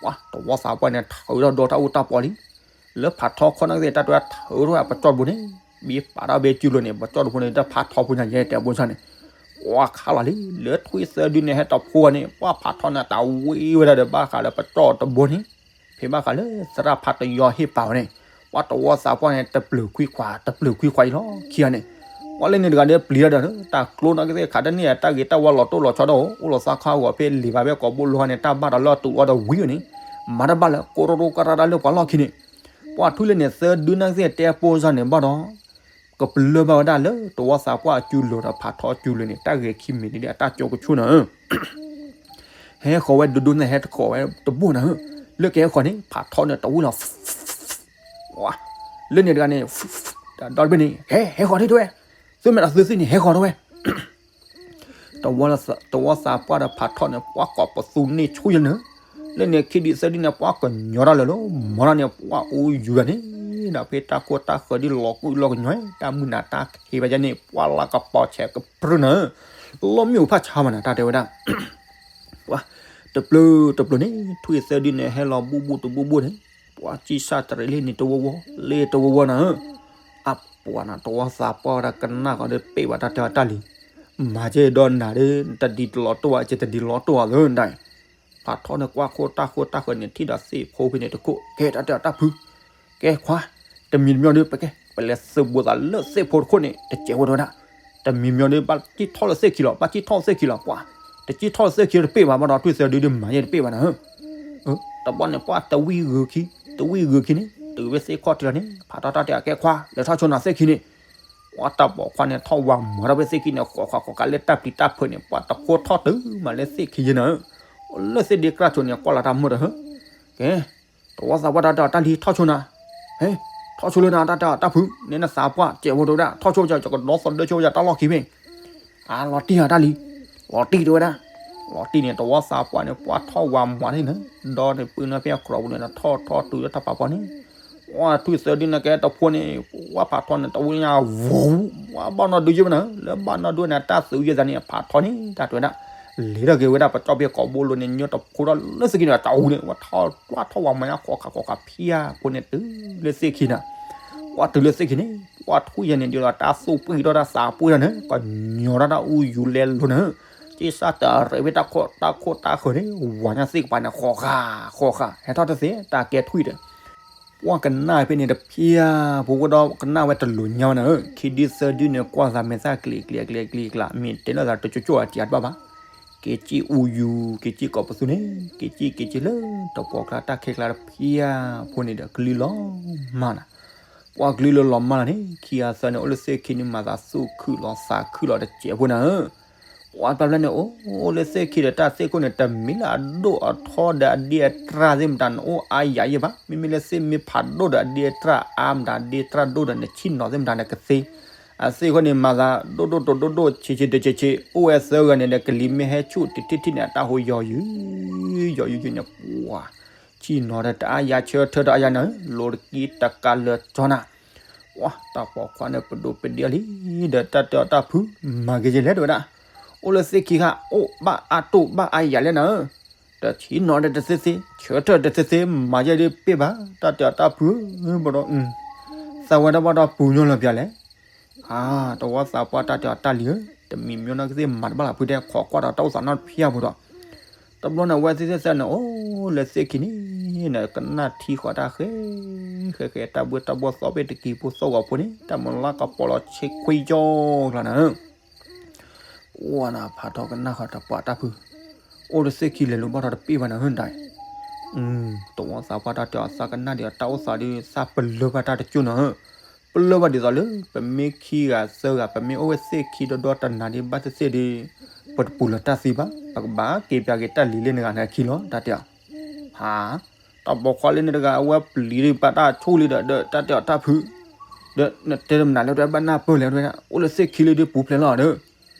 ပှၤတဝီသးပှၢ်န့ၣ် ထုးဒီးဒီတၢ်အိၣ်တၢ်ပီလံ, လၢဖးထီခီၣ်နာ်က့သ့ၣ်တၢ်တဲဝဲထုးထီၣ်ဝဲပကၠီၣ်တဘိန့ၣ် ဘံပာ်တၢ်ဘ့ၣ်စုလိာ်န့ၣ် ပကၠီၣ်တဘိန့ၣ် တၢ်ဖးထီဖိညါယဲတဲဘိဆၣ်န့ၣ်, ပှၤခးလီၤလံ လၢထွံၣ်သၢဒုန့ၣ် ဟဲတဖှိၣ်ဝဲန့ၣ် ပှၤဖးထီန့ၣ် တၢ်ဝံဝဲဒၣ်ဒီးဘၣ်ဃးလၢပကၠီၣ်တဘိန့ၣ်, ဖဲဘၣ်ဃးလၢသရၣ်ဖးတယီဟ့ၣ်ပာ်ဝဲန့ၣ်, ပှၤတဝီသးပှၢ်န့ၣ် တပျုာ်ခွံခွါ တပျုာ်ခွံခွါအံၤလီၤ ခံဂၤန့ၣ်, ပှၤလၢန့ၣ်တဂၤဒီးပျံၤတၢ်ဒီး တၢ်ကျိနာ်က့သ့ၣ်ခးတန့ၢ်အတၢ်ဂ့ၤတၢ်ဝါလီၤတိၢ်လီၤဆီဒီး အိၣ်လီၤသးခါဂီၤဖဲလံာ်ဘၣ်ဖဲကိးဘိလိဟါန့ၣ် တၢ်ဘၣ်ဒီးလၢအတူးအီၤဒီးဝံၤန့ၣ်, မၤတၢ်ဘၣ်လၢကိရိရိကရၢတၢ်လၢပှၤလီၢ်ခံန့ၣ်, ပှၤထွံၣ်လၢန့ၣ်သၢဒုနာ်က့သ့ၣ်တဲပိၢ်စၢ်န့ၣ်ဘၣ်ဒီး ကပလၢၢ်ဘၣ်ဝဲဒၣ်လၢတဝီသးပှၢ်အစုလိၤဒီးဖးထီအစုလိၤန့ၣ် တၢ်ဂဲၤခံမံၤန့ၣ်ဒီးအတၢ်ကၠိကဆိၣ်နၤဧၢ, ဟဲဃီၤဝဲဒိဒိန့ၣ် ဟဲတဃီၤဝဲတဘိနၤဧၢ, လၢကဟဲဃီၤန့ၣ် ဖးထီန့ၣ်တဝံၤလီၤ, လၢန့ၣ်တဂၤန့ၣ် ဒီတဘ့ၣ်န့ၣ် ဟဲ ဟဲဃီၤထံၣ်တဲဝဲ, သုမ့ၢ်ဒီးသုသ့ၣ်န့ၣ် ဟဲဃီၤတဲဝဲ တဝီသးပှၢ်ဒီးဖးထီန့ၣ် ပှၤကိးပသူန့ၢ်ဆူၣ်ယဲၢ်နၤ, လၢန့ၣ်ခံဒံသၢဒုန့ၣ် ပှၤကညီတၢ်လၢာ်လီၤ, မၤတၢ်န့ၣ် ပှၤအိၣ်ယူၤတၢ်န့ၣ်, ဒီးဖဲတၢ်ခိၣ်တၢ်ဃၢၤဒ်လီၤကူၣ်လီၤကညီ, တၢ်မုၢ်နၤတၢ်ခံးဘၣ်ယဲၢ်န့ၣ် ပှၤလၢကပီၤဆဲးကပြုၢ်နၤ, လီမ့ၣ်အူဖးဆါမးနၤ တၢ်တဲဝဲဒၣ် ပှၤတပျုာ်တပျုာ်န့ၣ် ထွံၣ်သၢဒုန့ၣ် ဟဲလီၤဘူၣ်ဘူၣ်တဘူၣ်ဘူၣ်န့ၣ်, ပှၤကံၢ်ဆၣ်တရံးလံန့ၣ်တဝီဝီ လ့တဝီဝီနၤဧၢ, အပှၤနၤ တဝီသးပှၢ်ဝဲဒၣ်ကနၣ်ဃီဒီးပ့ၢ်ဘၣ်တၢ်တဲအီၤတၢ်လံ, မၤကဲဒီးနၤဒီး တဒ်တလီၤတိၢ်ဘၣ် ကတဒ်လီၤတိၢ်ဘၣ်သၢဒၣ်, ဖးထီန့ၣ် ကွၢ်ခိၣ်တၢ်ခိၣ်တၢ်ဃၢၤန့ၣ် ထံၣ်ဒီးသ့ၣ်ဖိဖဲန့ၣ်တခိၣ် ကဲတၢ်တဲအီၤတၢ်ဖု ကဲခွါ, တမံၤတမံၤဒီး ပကဲ ပလဲၤသုးဘူးသးလၢသ့ၣ်ဖိတခိၣ်န့ၣ် တစဲးဝဲဒၣ်, တမံၤမံၤဒီး ဘၣ်ကံၣ်ထီၣ်လၢသ့ၣ်ခံလီၤ ဘၣ်ကံၣ်ထီၣ်လၢသ့ၣ်ခံလီၤ ပှၤ, တကံၣ်ထီၣ်လၢသ့ၣ်ခံတပ့ၢ်ဘၣ် ဘၣ်ဒီးထွံၣ်သၢဒုဒုးမၤယဲၢ်တပ့ၢ်ဘၣ်နၤဧၢ, တဘျီန့ၣ် ပှၤတဝံၣ်ဂုၤခံ, တဝံၣ်ဂုၤခံန့ၣ် တုၤဝဲသ့ၣ်ခီၣ်ထံးလီၤန့ၣ် ဖးထီတၢ်တဲအကဲခွါ လဲၤထီၣ်ဆိနၤသ့ၣ်ခံန့ၣ် ပှၤတၢ်ပိာ်ခွါန့ၣ် ထီၣ်ဝၤမၤထီၣ်ဖဲသ့ၣ်ခံန့ၣ် ဃီၤဃီၤဃီၤဃီၤလၢတၢ်ပျံၤတၢ်ဖုးန့ၣ် ပှၤတဖိထီၣ်တုၤမးလၢသ့ၣ်ခံယဲၢ်နၤဧၢ, လၢသ့ၣ်ဒ့ကြၢ်ဆိန့ၣ် ကွၢ်လီၤတၢ်မုာ်တဟၢ, ကဲ, တဝီသးပှၢ်တၢ်တဲအီၤတၢ်လံထီၣ်ဆိနၤ, ဟဲ, ထီၣ်ဆိလၢနၤတၢ်တဲအီၤတၢ်ဖုး နဲနသးပှၢ်စဲးဖိတဝဲဒၣ် ထီၣ်ဆိယၤ ကဒီသီဒၢဆိယၤတၢ်လီၢ်ခံဖဲ အလီၤတံၢ်ဧါတၢ်လံ, လီၤတံၢ်တဝဲဒၣ်, လီၤတံၢ်န့ၣ် တဝီသးပှၢ်န့ၣ် ပှၤထီၣ်ဝၤမၤန့ၣ်နၤ, ဒီန့ၣ်ပုၢ်နၢ်ဖဲအကြၢးပူၤန့ၣ် ထီၣ်ထီၣ်တုၤလၢတၢ်ပာ်ဖီန့ၣ်, ပှၤထွံၣ်သၢဒုန့ၣ်ကဲတဖိန့ၣ် ပှၤဖးထီန့ၣ် တဝံၣ်ညါဝူ, ပှၤဘၣ်နီၢ်ဒုယဲၢ်မနၤ, လၢဘၣ်နီၢ်ဒုန့ၣ် တၢ်သုးယဲၢ်သးန့ၣ် ဖးထီန့ၣ် တၢ်တဲဝဲဒၣ်, လဲၤထီၣ်က့ၤဝဲဒၣ်ပကၠီၣ်ဖဲကိးဘိလိန့ၣ် ညိတဖိထီၣ်လၢသ့ၣ်ခံန့ၣ် တဝူန့ၣ် ပှၤထီၣ်ပှၤထီၣ်ဝၤမၤညါဃီၤခးဃီၤခးဖံးဧါဖိန့ၣ်တုၤလၢသ့ၣ်ခံနၤ, ပှၤတုၤလၢသ့ၣ်ခံန့ၣ် ပှၤထွံၣ်ယဲၢ်န့ၣ်ဒ်သိးတၢ်သူၣ်ပှံၢ်ထီၣ်တၢ်သးပှံၢ်ထီၣ်န့ၣ် ကညီၤထီၣ်တၢ်အူယူၤလဲလိာ်န့ၣ်, က့စၢ်တရံးဖဲတၢ်ခိၣ်တၢ်ခိၣ်တၢ်ဃၢၤန့ၣ် ဝၤညါသ့ၣ်ကပၤန့ၣ် ဃီၤဃာ်ဃီၤဃာ် ဟဲထီၣ်တသ့ တၢ်ကဲထွံၣ်ဒီး ပှၤကနၣ်ဖဲန့ၣ်တဖျၢၣ် ဖိကဒီးကနၣ်ဝဲတလိၤညါဝဲနၤဧၢ, ခံဒုသၢဒုန့ၣ် ကွၢ်သးမဲာ်သၣ်ကျံးကျံးကျံးကျံးကျံးကျါ မ့ၢ်တဲလၢသးတကၠိၣ်ကၠိၣ်အတံၤအတဘၣ်ဘၣ်, က့ၤကံၣ်အူယူၤ က့ၤကံၣ်ကိးပသူန့ၣ် က့ၤကံၣ်က့ၤက့ၤလၢတပှီၢ်ကျါတၢ်ခဲကျါတဖျၢၣ်ဖိန့ၣ်ဒီး ကလုၢ်လီၤမၢ်နၤ, ပှၤကလုၢ်လီၤလီၤမၢ်လီၤန့ၣ် ခံဂၤသၢန့ၣ် အိၣ်လၢသ့ၣ်ခံန့ၣ် မၤသးသူၣ်ခုၣ်လီၤသးခုၣ်လီၤတစဲးဖိနၤဧၢ ပှၤတဘျီန့ၣ် အိၣ်လၢသ့ၣ်ခံဒီးတၢ်သ့ၣ်ခိၣ်န့ၣ် တမ့ၢ်လၢအဒိၣ်အထီဒီးအဒ့အတြၢ်သ့ၣ်မတၤန့ၣ် အိၣ်အါယၤယဲၢ်ဘၣ်. မ့မ့ၢ်လၢသ့ၣ်မ့ၢ်ဖးဒိၣ်ဒီးအဒ့အတြၢ်အါမတၤ အဒ့တြၢ်ဒိၣ်ဒီးနဆ့ၣ်နီၤသ့ၣ်မတၤန့ၣ်ကသ့. အသ့ၣ်ခိၣ်န့ၣ် မၤသးဒိၣ်ဒိၣ်တိၤဒိၣ်ဒိၣ် ဆံးဆံးတဆံးဆံး အိၣ်ဝဲသၢဂၤန့ၣ်ဒီး ကလံၤမ့ၢ်ဟဲဆူၣ်တထံၣ်ထံၣ်န့ၣ် အတၢ်ဟိယီၤယုာ် ယီၤယုာ်ယုာ်န့ၣ် ပှၤ ဆ့ၣ်နီၤဒီးတအါယၤဆၢထၢၣ်ဒီးအါယၤန့ၣ် လိၤတက့တကးလၢာ်ကၠီနၤ ပှၤ တၢ်ပိာ်ခွါန့ၣ် ပဒိၣ်ပဒ့လံ ဒီးတၢ်တဲအီၤတၢ်ဖုး မၤဂ့ၤယဲၢ်လဲၣ်တဲဝဲဒၣ်. အိၣ်လၢသ့ၣ်ခံခါ အိၣ်ဘၣ်အါတိၢ်ဘၣ်အါယၤလဲၣ်နၤဧၢ. တဆ့ၣ်နီၤဒီးတသ့သ့ ဆၢထၢၣ်တသ့သ့ မၤယဲၢ်ဒ်ပ့ၢ်ဘၣ် တၢ်တဲအီၤတၢ်ဖုးဧၢ ဘၣ်ဒီး သးဝဲတၢ်ဘၣ်ဒီးပူၤညီလၢပျၢၤလဲၣ်. အါ တဝီသးပှၢ်တၢ်တဲအီၤတၢ်လံဧၢ, တမံၤမံၤနီၢ်ကသ့ၣ်မၤတဘၣ်လၢဖုးတဲ ခိးကွၢ်ဒီးတၢ်အိၣ်သးနီတဖျၢၣ်ဖိဒီး တဘျီန့ၣ် အဝဲသ့ၣ်သ့ၣ်သၢန့ၣ် အိၣ်လၢသ့ၣ်ခံန့ၣ် ကနၣ်ထံဃီတၢ်ဃဲ ဃဲဃဲ တၢ်ဘှ့ၣ်တၢ်ဘှီၣ်သီၣ်ဘ့ၣ်တက့ၤဖိသီၣ်ဂီၤဖိန့ၣ် တၢ်မုၢ်လၢ်ကပီၤလီၤဆ့ခွံကၠီကျါန့ၣ် ပှၤနၤ ဖးထီကနၣ်ဃီတပှၢ်တၢ်ဖုး အိၣ်လၢသ့ၣ်ခံလဲၤလိာ်ဘၣ်ထီၣ်တပ့ၢ်ဘၣ်နၤဧၢဒၣ်အံၤ တဝီသးပှၢ်တၢ်တဲအီၤသးကနၣ်ဒံးအီၤတၢ်အိၣ်သးဒီး သးပလၢၢ်ဘၣ်တၢ်တကၠိၢ်နၤဧၢ. ပလၢၢ်ဘၣ်ဒ်သိးလၢ ပမ့ၢ်ခံဂၤသၢဂၤ ပမ့ၢ်အိၣ်ဝဲသ့ၣ်ခံဒီဒီတနၤဒ်ဘၣ်သ့ၣ်သ့ၣ်ဒီး ပတပူၤလၢတၢ်သံဘၣ်, ပကဘၣ်က့ၤပၠးက့ၤတၢ်လံၤလၢနဂၤန့ၣ်အခံလီၤ တၢ်တဲအီၤ. ဟါ, တၢ်ပိာ်ခွါလၢန့ၣ်တဂၤ အဝဲပျံၤဒံးဘၣ်တၢ်ဆိၣ်လံဒီး ဒီးတၢ်တဲအီၤတၢ်ဖု, ဒီးနတဲတမနုၤလၢတဝဲဘၣ်နၢ်ပၢၢ်လဲၣ်တဝဲဒၣ် အိၣ်လၢသ့ၣ်ခံလံဒီးပူၤဖျဲးလီၤဒီး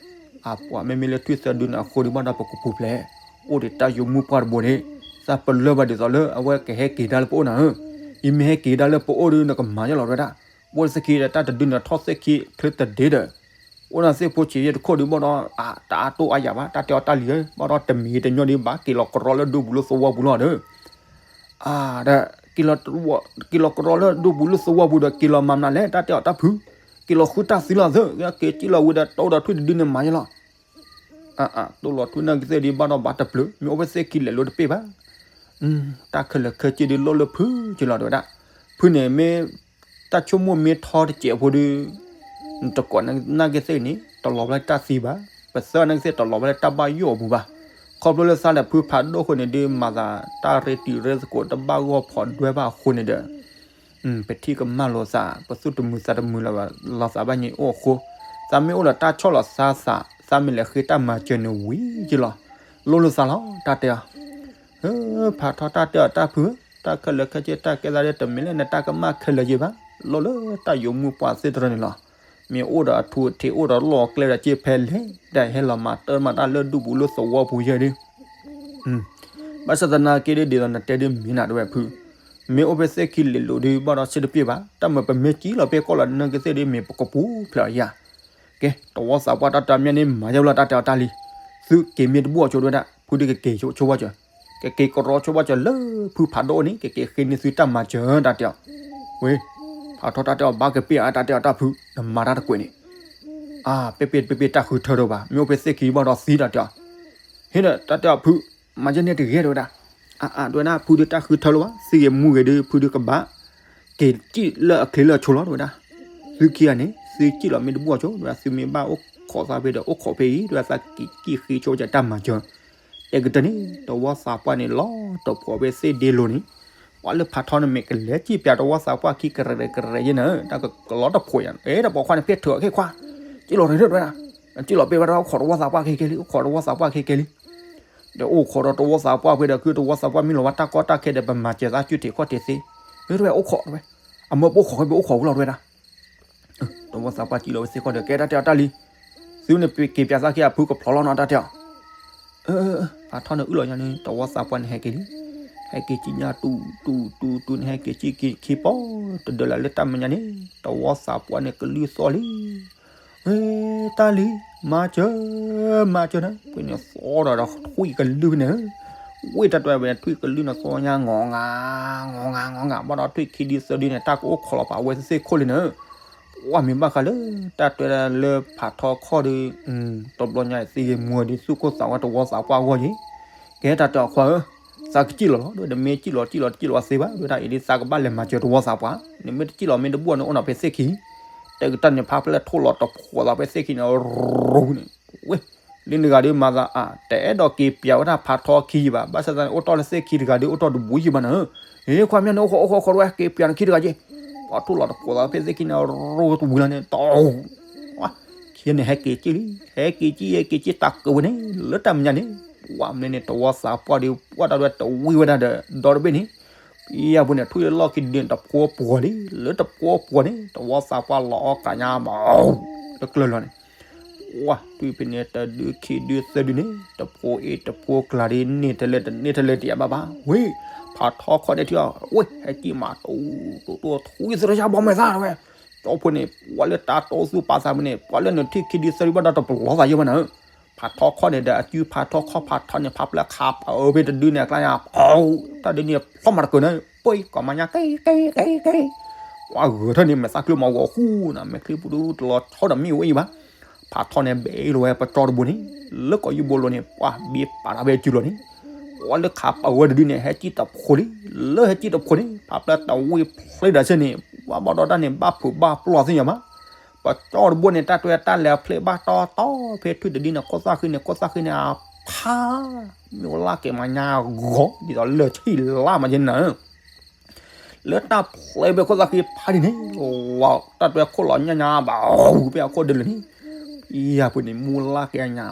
အပှၤမ့မ့ၢ်လၢထွံၣ်သၢဒုန့ၣ်အဃိဒီးဘၣ်ဒီးပကပူၤဖျဲး, အိၣ်ဒံးတၢ်ယိၤမုၢ်ပှၢ်တဘိန့ၣ်, သးပလၢၢ်ဘၣ်ဒ်သိးလၢအဝဲကဟဲက့ၤဒၣ်လၢပအိၣ်နၤဧၢ, ယမ့ၢ်ဟဲက့ၤဒၣ်လၢပအိၣ်ဒီးနကမၤယဲလီၤတဝဲဒၣ်, အိၣ်လၢသ့ၣ်ခံဒီးတၢ်တဒုန့ၣ်ထီၣ်သ့ၣ်ခံချၢတဒ့ဒီး, အိၣ်နၤသ့ၣ်ဖိဆံးယဲတခိၣ်ဒီးဘၣ်ဒီး တၢ်အတိၢ်အါယၤဘၣ် တၢ်တဲအီၤတၢ်လံၤဧၢ, ဘၣ်ဒီးတမံၤတညီဒီးဘၣ်က့ၤလီၤကရီလၢဒိပူၤလၢသဝီပူၤလီၤဒီး အၢ ဒီး က့ၤလီၤကရီလၢဒိပူၤလၢသဝီပူၤဒီးက့ၤလီၤမၤမနုၤလဲၣ် တၢ်တဲအီၤတၢ်ဖု, က့ၤလီၤဃုတၢ်သံလီၤသၢ, က့ၤက့ၤလီၤဝံၤဒီးတိၢ်ဒီးထွံၣ်တဒုန့ၣ်မၤယဲလီၤ. အၢ တိၢ်လီၤထွံၣ်နၢ်က့ၤသ့ၣ်ဒီးဘၣ်ဒီးဘၣ်တပျၢၤ မ့ၢ်အိၣ်ဖဲသ့ၣ်ခံလဲၤလိာ်တပ့ၢ်ဘၣ်. တၢ်ခဲလၢာ်ခဲဆ့ဒီးလိၣ်လၢဖုက့ၤလီၤတဝဲဒၣ်, ဖုန့ၣ်မ့ၢ် တၢ်ဆိကမိၣ်မ့ၢ်ထီတစဲးဖိဒီး နတကိးနၢ်က့ၤသ့ၣ်န့ၣ် တလီၤဘၣ်တၢ်သံဘၣ်, ပသၢနၢ်က့ၤသ့ၣ်တလီၤဘၣ်လၢတၢ်ဘၣ်ယိၣ်အပူၤဘၣ်. ခီဖျိလၢသးလဲၤဖုဖးဒိၣ်အဃိန့ၣ်ဒီး မၤသးတၢ်ရ့တံၤရ့သကိးတဘၣ်ဂီၢ်ဖီဒွဲဘၣ်အဃိန့ၣ်ဒီး ပထံၣ်ကမၣ်လိာ်သး ပသူၣ်တမုာ်သးတမုာ်လီၤသးဘၣ်ညါအိၣ်အဃိ, သးမ့ၢ်အိၣ်ဒီးတၢ်ဆီၣ်လီၤသးသး သးမ့ၢ်လဲၤဃ့တၢ်မၤစၢၤန့ၣ်ဝံၤက့ၤလီၤ, လိၣ်လိာ်သးလီၤ တၢ်တဲအီၤ. ဖးထီတၢ်တဲအီၤတၢ်ဖု, တၢ်ခဲလၢာ်ခဲဆ့တၢ်ကဲသးဒီးတမ့ၢ်လၢနတၢ်ကမၣ်ခဲလၢာ်ယဲဘၣ်, လိၣ်လၢတၢ်ယိၤမုၢ်ပှၢ်သ့ၣ်တဖၣ်န့ၣ်လီၤ. မ့ၢ်အိၣ်ဒီးအထူအထံးအိၣ်ဒီးလီၢ်အကျဲဒီးက့ၤဖဲလဲၣ် ဒီးဟဲလီၤမၤတၢ်မၤတၢ်လၢဒူပူၤလၢသဝီပူၤယဲဒီး ဘၣ်ဆၣ်သနာ်က့ဒီး ဒ်သိးနတဲဒ်မ့ၢ်နၤတဝဲဖု, မ့ၢ်အိၣ်ဖဲသ့ၣ်ခံလဲၤလိာ်ဒီးဘၣ်ဒီးဆ့တပ့ၢ်ဘၣ်, တၢ်မၤပမ့ၢ်ကံလီၤပ့ၢ်ကီၢ်လီၤနၢ်က့ၤသ့ၣ်ဒီး မ့ၢ်ပကပူၤဖျဲးအီၤယၤ. ကဲ တဝီသးပှၢ်တၢ်တမံၤန့ၣ် မၤယဲလီၤတၢ်တဲအီၤတၢ်လံ, သုက့ၤမ့ၢ်တဘူၣ်အီၤဆိတဝဲဒၣ် ဖုဒုးကက့ၤဆိဘၣ်စၢၤ, ကက့ၤကရီဆိဘၣ်စၢၤလၢဖုဖးဒိၣ်န့ၣ် ကက့ၤဃ့န့ၢ်သုတၢ်မၤစၢၤတၢ်တဲအီၤ. ဝ့ၢ် ဖးထီတၢ်တဲအီၤဘၣ်ကပ့ၢ်အါတၢ်တဲအီၤတၢ်ဖု, နမၤတၢ်တကွဲးန့ၣ် အါ ပ့ၢ်ပ့ၢ်တပ့ၢ်ပ့ၢ်တၢ်ဃုထၢဒီးဘၣ်, မ့ၢ်အိၣ်ဖဲသ့ၣ်ခံဘၣ်ဒီးသံတၢ်တဲအီၤ. ဟ့ဒီးတၢ်တဲအီၤဖု, မၤယဲန့ၣ်တဂ့ၤတဝဲဒၣ်, အါအါတဝဲဒၣ် ဖုဒုးတၢ်ဃုထၢလီၤဘၣ်, သံဂ့ၤမူဂ့ၤဒီး ဖုဒုးကဘၣ်က့ၤစံၣ်လၢအချ့လၢအဆိလီၤတဝဲဒၣ်. သုခံဂၤန့ၣ် သုစံၣ်လီၤမ့ၢ်တဘူၣ်အီၤဆိတဝဲဒၣ်, သုမ့ၢ်ဘၣ်အိၣ်ခိးသးဖဲဒီးအိၣ်ခိးဖဲအံၤ တဝဲဒၣ်သးက့ၤစံၣ်ဃ့ဆိကတၢ်မၤစၢၤ. တဲကတၢၢ်န့ၣ် တဝီသးပှၢ်န့ၣ် လီၤတဖိးဖဲသ့ၣ်ဒ့လိၤန့ၣ်, ပှၤလၢဖးထီန့ၣ်မ့ၢ်ကလဲၤစံၣ်ပၠးတဝီသးပှၢ်ခံကရဲးကရဲးယဲနၤ, တၢ်ကလီၤတဖိးယၤ, အဲ တပိာ်ခွါန့ၣ် ဖဲထုးအီၤခဲခွါ, စံၣ်လီၤတဂ့ၤတဝဲဒၣ်, စံၣ်လီၤပ့ၢ်ဘၣ်တၢ်အိၣ်ခိးတဝီသးပှၢ်ခဲကဲလံ, အိၣ်ခိးတဝီသးပှၢ်ခဲကဲလံ. ဒီးအိၣ်ခိးဒီးတဝီသးပှၢ်ဖဲဒီး ခုတဝီသးပှၢ်မ့ၢ်လီၤဘၣ်တၢ်ကီတၢ်ခဲဒီး ပမၤစၢၤသးစုထံးခီၣ်ထံးသ့, မ့ၢ်တဝဲအိၣ်ခိးတဝဲ, အမၢပအိၣ်ခိးဖဲပအိၣ်ခိးဝံၤလီၤတဝဲဒၣ်. တဝီသးပှၢ်စံၣ်လီၤဝဲသ့ၣ်ခီၣ်ဒီး ကဲတၢ်တဲအီၤတၢ်လံ, သုန့ၣ်က့ၤပၠးသးခံအဖုကဖျိးလီၤနီၤတၢ်တဲအီၤ. ဖးထီန့ၣ်အုၣ်လီၤညါန့ၣ် တဝီသးပှၢ်န့ၣ်ဟဲက့ၤလံ, ဟဲက့ၤစံၣ်ညါတူၤတူၤတူၤတူၤန့ၣ် ဟဲက့ၤစံၣ်က့ၤခံပီ, တဒၢလၢတၢ်မဲာ်ညါန့ၣ် တဝီသးပှၢ်န့ၣ်ကလုၢ်သီၣ်လံ. ဝ့ၢ်တၢ်လံၤ, မၤစၢၤ, မၤစၢၤနၤ, ဖဲန့ၣ်သီဒီးထွံၣ်ကလုၢ်ဖဲန့ၣ်, ဝ့ၢ်တၢ်တဲဝဲန့ၣ် ထွံၣ်ကလုၢ်န့ၣ်သီညါ ငီၤငါ, ငီၤငါ ငီၤငါ, ဘၣ်ဒီးထွံၣ်ခံဒုသၢဒုန့ၣ် တၢ်ကအိၣ်ခိးလီၤပာ်ဝဲသ့ၣ်ခိၣ်လံန့ၣ် ပှၤမ့ၢ်ဘၣ်ဃးလၢ တၢ်တဲလၢဖးထီခီၣ်ဒီး, တဘျီညါအံၤသံဂ့ၤမူဂ့ၤဒီး သူၣ်ကိၢ်သးဝါတဝီသးပှၢ်အဂီၢ်ယံၤ, ကဲတၢ်တဲအီၤခွါဧၢ, သးကစံၣ်လီၤလီၤ, ဒီးနမ့ၢ်စံၣ်လီၤစံၣ်လီၤတစံၣ်လီၤသ့ဘၣ်, ဒီးတၢ်အံၤဒ်သးကဘၣ်လဲၤမၤစၢၤတဝီသးပှၢ်, နမ့ၢ်တစံၣ်လီၤမ့ၢ်တဘူၣ်န့ၣ် အိၣ်နီၤဖဲသ့ၣ်ခံ, တဲကတၢၢ်န့ၣ် ဖးဖျဲၣ်ထိၣ်လီၤတဖိးသးဖဲသ့ၣ်ခံန့ၣ် ရူန့ၣ်, ဝ့ၢ် လၢနဂၤဒီးမၤသးအါ တအဲၣ်ဒိးက့ၤပၠးဝဲဒၣ်ဖးထီခံယံၤဘၣ်, ဘၣ်ဆၣ်သနာ်က့ အိၣ်တ့ၢ်လၢသ့ၣ်ခံတဂၤဒီး အိၣ်တ့ၢ်တဘူးယံၤဘၣ်နၤ, ဟ့ ခွါမ့ၢ်န့ၣ် အိၣ်ခိး အိၣ်ခိး ခိးတဝဲ က့ၤပၠးနခံတဂၤက့ၤ, ပှၤထိၣ်လီၤတဖိးသးဖဲသ့ၣ်ခံန့ၣ် ရူတဝံၤလီၤန့ၣ် တဝါ ခံန့ၣ်ဟဲက့ၤက့ၤလံ, ဟဲက့ၤက့ၤ ဟဲက့ၤက့ၤတၢ်ကဝဲန့ၣ် လၢတၢ်မဲာ်ညါန့ၣ်, ပှၤမနုၤန့ၣ် တဝီသးပှၢ်ဒီး ပှၤတၢ်ဒွဲၣ်တဝံၤဝဲဒၣ်ဒီး ဒီတဘ့ၣ်န့ၣ် ဖဲအပူၤန့ၣ် ထွံၣ်လၢလီၢ်ခံဒုန့ၣ် တဖိပှီၤလံ, လၢတဖိပှီၤန့ၣ် တဝီသးပှၢ်လီၤအီၣ်ကးညါဘၣ်, လၢကျၢၢ်လီၤန့ၣ်, ဝါ ထွံၣ်ဖဲန့ၣ် တဒုခံဒုသၢဒုန့ၣ် တဖိအ့ၣ်တဖိကျါဒီး န့ၢ်ထဲလဲၣ်တန့ၢ်ထဲလဲၣ်တယၤဘၣ်ဘၣ်, ဝ့ၢ် ဖးထီခီၣ်န့ၣ်ထံၣ်အီၤ ဝ့ၢ် ဟဲက့ၤမး တူတူတူ ထွံၣ်သရၣ်ယါဘီမဲာ်သၣ်ဝဲ, ကၠီဖိန့ၣ် ပှၤလၢတၢ်တိသူၣ်ပာ်သးမုၢ်န့ၣ် ပှၤလၢနထွံၣ်ခံဒုသၢဒုဘၣ်ဒီးတပလီၤသးယဲၢ်ဘၣ်နၤ, ဖးထီခီၣ်န့ၣ်ဒီး အစုဖးထီခီၣ်ဖးထီန့ၣ် ဖးဖျဲၣ်ခးပာ်အၢဖဲတဒုန့ၣ် အကျါညါ, တၢ်ဒုန့ၣ်ဖျီၣ်မးတကၢၤန့ၣ် ပှၤကီးမၤညါ ကဲ ကဲ ကဲ ကဲ, ပှၤဂဲၤထၢၣ်န့ၣ် မဲာ်သၣ်ကျၢၢ်မးဂီၤဃူနၤ မဲာ်ချံပူၤဒုတလီၤဆီဒီးမ့ၢ်ဝဲအံၤဘၣ်, ဖးထီန့ၣ် ဘဲးလီၤဝဲပကၠီတဘိန့ၣ် လၢကီးယုၢ်ဘိလိၤန့ၣ် ပှၤဘ့ပာ်တၢ်ဖဲအစုလီၤန့ၣ်, ပှၤလၢခးပာ်ဝဲတဒုန့ၣ် ဟဲကံၣ်တဖိလံ, လၢဟဲကံၣ်တဖိန့ၣ် ဖးဖျဲၣ်တဝံၤဖျဲးဒီးဆ့န့ၣ် ပှၤဘၣ်ဒီးတၢ်န့ၣ် ဘၣ်ဖုးဘၣ်ပျီၢ်သ့ၣ်ညါဘၣ်, ပကၠီတဘိန့ၣ် တၢ်တဲတၢ်လဲၤဖျဲးဘၣ်တီတီ ဖဲထွံၣ်တဒုန့ၣ် ခိၣ်သၣ်ဃံန့ၣ် ခိၣ်သၣ်ဃံန့ၣ်အဖး, မ့ၢ်ဝဲလၢက့ၤမၤညါဂီၤ ဒ်သိးလၢဆံၣ်လါမးက့ၤနၤ လၢတၢ်ဖျဲးဖဲခိၣ်သၣ်ဃံဖးဒ်န့ၣ်, ဝါ တၢ်တွဲခိၣ်လီၤညါညါဘၣ် ဖဲအခိၣ်ဒၢလၢာ်န့ၣ်, ယၤပူၤန့ၣ် မူလၢက့ၤညါ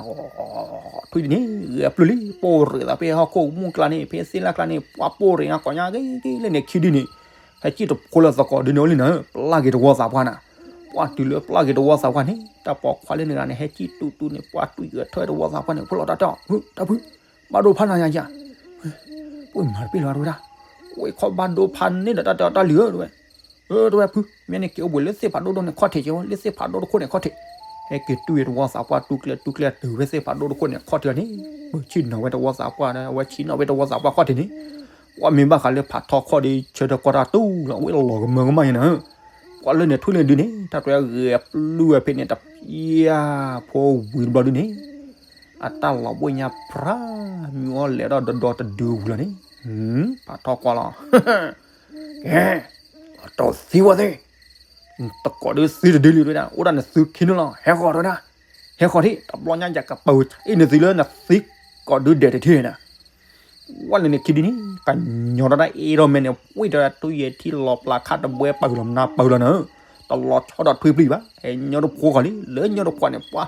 ထွံၣ်ဒ်န့ၣ် ဂဲၤပျုၢ်လံ ပိၢ်ရ့ၣ်သးဖဲဟီၣ်ခိၣ်မူကျါန့ၣ် ဖဲသ့ၣ်လၢကျါန့ၣ် ပှၤပိၢ်ရ့ၣ်ညါကိးညါဂ့ၤဂ့ၤလၢန့ၣ်ခံဒုန့ၣ် ဟဲကံၣ်တဖိလၢသကိးဒုန့ၣ်အိၣ်လံနၤ ပျၢ်က့ၤတဝီသးပှၢ်နၤ ပှၤတုၤလၢပျၢ်က့ၤတဝီသးပှၢ်န့ၣ် တၢ်ပိာ်ခွါလၢန့ၣ်ဂၤန့ၣ် ဟဲကံၣ်တူတူန့ၣ် ပှၤတွံၢ်ဂဲၤထၢတဝီသးပှၢ်န့ၣ် ဖိလီၤတၢ်တဲအီၤ တၢ်ဖု ဘၣ်ဒိဖးနၤယၤယၤ ပှၤမၤတပ့ၢ်လီၤတဝဲဒၣ် ဝဲခီဘၣ်ဒိဖးန့ၣ်ဒီးတၢ်တဲအီၤတၢ်လံၤဧၢတဝဲ အၢ တဝဲဖု မ့ၢ်န့ၣ်က့ၤအိၣ်ဘှံးလၢသ့ၣ်ဖးဒိၣ်ဒိၣ်န့ၣ်ခီၣ်ထံးက့ၤဝဲ လၢသ့ၣ်ဖးဒိၣ်တခိၣ်န့ၣ်ခီၣ်ထံး ဟဲက့ၤတူၢ်ဝဲတဝီသးပှၢ်တူၢ်ကျဲတူၢ်ကျဲတုၤဝဲသ့ၣ်ဖးဒိၣ်တခိၣ်န့ၣ်ခီၣ်ထံးန့ၣ် ပှၤဆံၣ်နီၤဝဲတဝီသးပှၢ်ဒီး အဝဲဆံၣ်နီၤဝဲတဝီသးပှၢ်ခီၣ်ထံးန့ၣ် ပှၤမ့ၢ်ဘၣ်ဃးလၢဖးထီခီၣ်ဒီး ဆၢထၢၣ်ကီၢ်တၢ်တူၢ်လီၤ ဝဲလီၤကမၢကမၣ်ယဲနၤ ပှၤလၢန့ၣ်ထွံၣ်လၢဒုန့ၣ် တၢ်တွဲဂဲၤပျုၢ်ဝဲဖဲန့ၣ်တပျၢ်ဖိဝံၤတဘျီဒုန့ၣ် အတၢ်လီၤဘှံးညါဖြါ မံၤအီၣ်လဲၤဒီးဒီဒီတဒုဝံၤလီၤန့ၣ် ဖးထီကွၢ်လီၤ ကဲ အတီၢ်သံဝဲသ့ၣ် တကိးဒုသံတဒုလံတဝဲဒၣ် အိၣ်ဒၣ်နသုခံနုာ်လီၤ ဟဲဃီၤတဝဲဒၣ် ဟဲဃီၤထံၣ် တဘျီညါယကပၢၤအ့ၣ်နသုလၢနသံကိးဒုဒဲးတထံၣ်န့ၣ် ဝဲလၢန့ၣ်ခံဒုန့ၣ် ကညီၤဒီးတၢ်အ့ၣ်ထီၣ်မဲန့ၣ် ဝံၣ်ဒီးတူၢ်ယဲၢ်ထံလီၤပျၢၤခးတဘှဲပာ်ဂုာ်လီၤမနၤပာ်ဂုာ်လီၤနၤ တလီၤဆီဒီးထွံၣ်ပျံၤဘၣ် ဟဲညီတဖိဃီၤလံ လၢညီတဖိန့ၣ် ပှၤ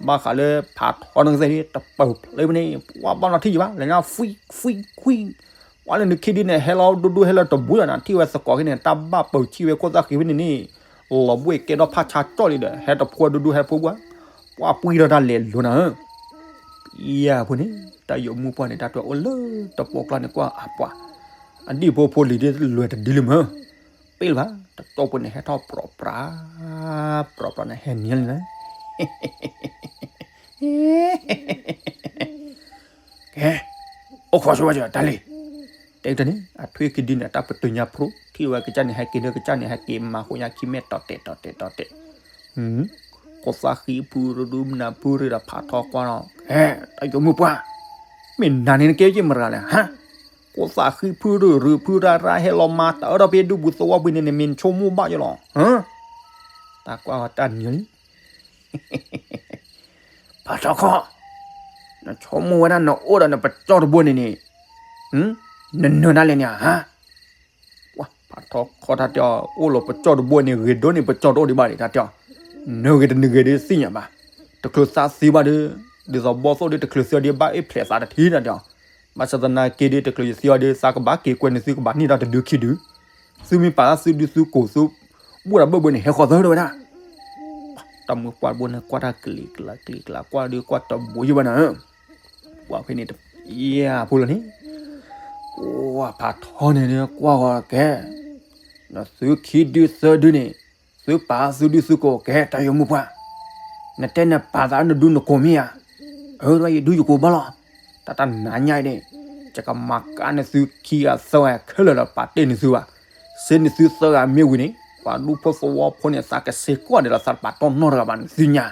ဘၣ်ဃးလၢဖးထီနကသ့ၣ်န့ၣ် တပၢၤဖျၢၣ်မ့ၢ်န့ၣ် ပှၤဘၣ်နီၣ်ထံၣ်ယံၤဘၣ် လဲၤညါ ဖှံ ဖှံ ဖှံ ပှၤလၢနခံဒုန့ၣ် ဟဲလီၤဒိၣ်ဒိၣ်ဟဲလၢတဘူးဒီးနၤ ထံၣ်ဝဲသကိးက့ၤန့ၣ် တၢ်ဘၣ်ပၢၤဆံၣ်ဝဲခိၣ်သၣ်ဃံဖဲန့ၣ်န့ၣ် လီၤဘှံးကဲထီၣ်ဖးဆါကၠီၣ်လံဒီး ဟဲတဖိဒိၣ်ဒိၣ်ဟဲဖိပှၤ ပှၤပှံၢ်ထီၣ်တၢ်လဲၤလိၤနၤဧၢ ယၤဖိန့ၣ် တၢ်ယိာ်မုၢ်ပှၢ်န့ၣ် တၢ်တွဲအိၣ်လၢတပိာ်ကျါန့ၣ် ကွၢ်အပှၤ အဒံၣ်ဖိဖိလံၤဒ်လွဲၢ်တဒုလံမၢ် ပ့ၢ်လၢၤဘၣ် တကၠီၣ်ဖိန့ၣ် ဟဲထီၣ်ပြီပြး ပြီပြးန့ၣ် ဟဲနံၤလံနၤ ကဲ အိၣ်ခိးဆိဝဲတၢ်လံ တဲတၢ်န့ၣ် အထွံၣ်ခံဒုန့ၣ် အတၢ်ပတုာ်ညါဖျိ ထံၣ်ဝဲကစၢ်န့ၣ် ဟဲက့ၤဒီးကစၢ်န့ၣ် ဟဲက့ၤမၤဃိညါခံမဲာ်တီၤတဲာ်တီၤတဲာ်တီၤတဲာ် ခိၣ်သၣ်ဃံဖုရူဒူမနၤဖုရူဒီးဖးထီကွၢ်လီၤ ဟဲ တၢ်ယိာ်မုၢ်ပှၢ် မ့ၢ်နၤန့ၣ်နကဲယ့ၢ်မတၤလဲၣ် ဟါ ခိၣ်သၣ်ဃံဖုရူရူဖုရူရါ ဟဲလီၤမၤတၢ်အၢထီၣ်ဖဲဒူပူၤသဝီပူၤန့ၣ် နမ့ၢ်နဆိကမိၣ်ဘၣ်ယလီၤ တၢ်ကွၢ်တၢ်နံၤလံ ဖးထီခီၣ် နဆိကမိၣ်ဝဲဒၣ်နအိၣ်ဒီးနပကၠီၣ်တဘိန့ၣ်န့ၣ် နနၢၤဒၣ်လဲာ်န့ၣ်ဧါ ဖးထီခီၣ်တၢ်တဲအီၤ အိၣ်လီၤပကၠီၣ်တဘိန့ၣ် ဂ့ၤဒိၣ်န့ၣ် ပကၠီၣ်တအိၣ်ဒံးဘၣ်န့ၣ် တၢ်တဲအီၤ နၢၤဂ့ၤတနၢၤဂ့ၤဒ်သ့ၣ်ညါဘၣ် တချုးသးသံဘၣ်ဒီး ဒ်သိးဘီၣ်သိၣ်ဒီး တချုးသံအီၤဒီး ဘၣ်အ့ၣ်ဖျဲးသးတထံၣ်တၢ်တဲအီၤ ဘၣ်ဆၣ်သနာ်က့ဒီး တချုးယသံအီၤဒီး သးကဘၣ်က့ၤကွဲးန့ၢ်သုကဘၣ်န့ၢ်တၢ်တဒုခံဒု သုမ့ၢ်ပာ်လၢသုဒုသုကိၢ်သု ဘိၣ်တၢ်ဘၢၣ်ဘၢၣ်န့ၣ် ဟဲဃီၤသၢတဝဲဒၣ် တၢ်မုၢ်ပှၢ်တဘိန့ၣ် ကွၢ်တၢ်ကလံၤကျါကလံၤကျါ ကွၢ်ဒီးကွၢ်တဘိယံၤဘၣ်နၤ ပှၤဖဲန့ၣ်တ ယၤဖိလီၤန့ၣ် ကွၢ်ဖးထီန့ၣ် ကွၢ်ဂီၤကဲ နသုခံဒုသၢဒုန့ၣ် သုပာ်သုဒုသုကိၢ်ကဲ တၢ်ယိာ်မုၢ်ပှၢ် နတဲနပာ်သးနဒုနကိၢ်မ့ၢ်ဧါ အၢ ယဒုယကိၢ်ဘၣ်လီၤ တၢ်တနၤညါအံၤန့ၣ် ယကမၤကါန့ၢ်သုခံဂၤသၢဂၤခဲလၢာ်လီၤ ပာ်တ့ၢ်န့ၢ်သုဘၣ် စ့န့ၢ်သုသၢဂၤမ့ၢ်ဝံၤန့ၣ် ပှၤဒူဖိသဝီဖိန့ၣ် သးကစ့ၤကွၢ်ဒံးလီၤ သးတပာ်တီၢ်နီတဂၤဘၣ်န့ၣ် သုညါ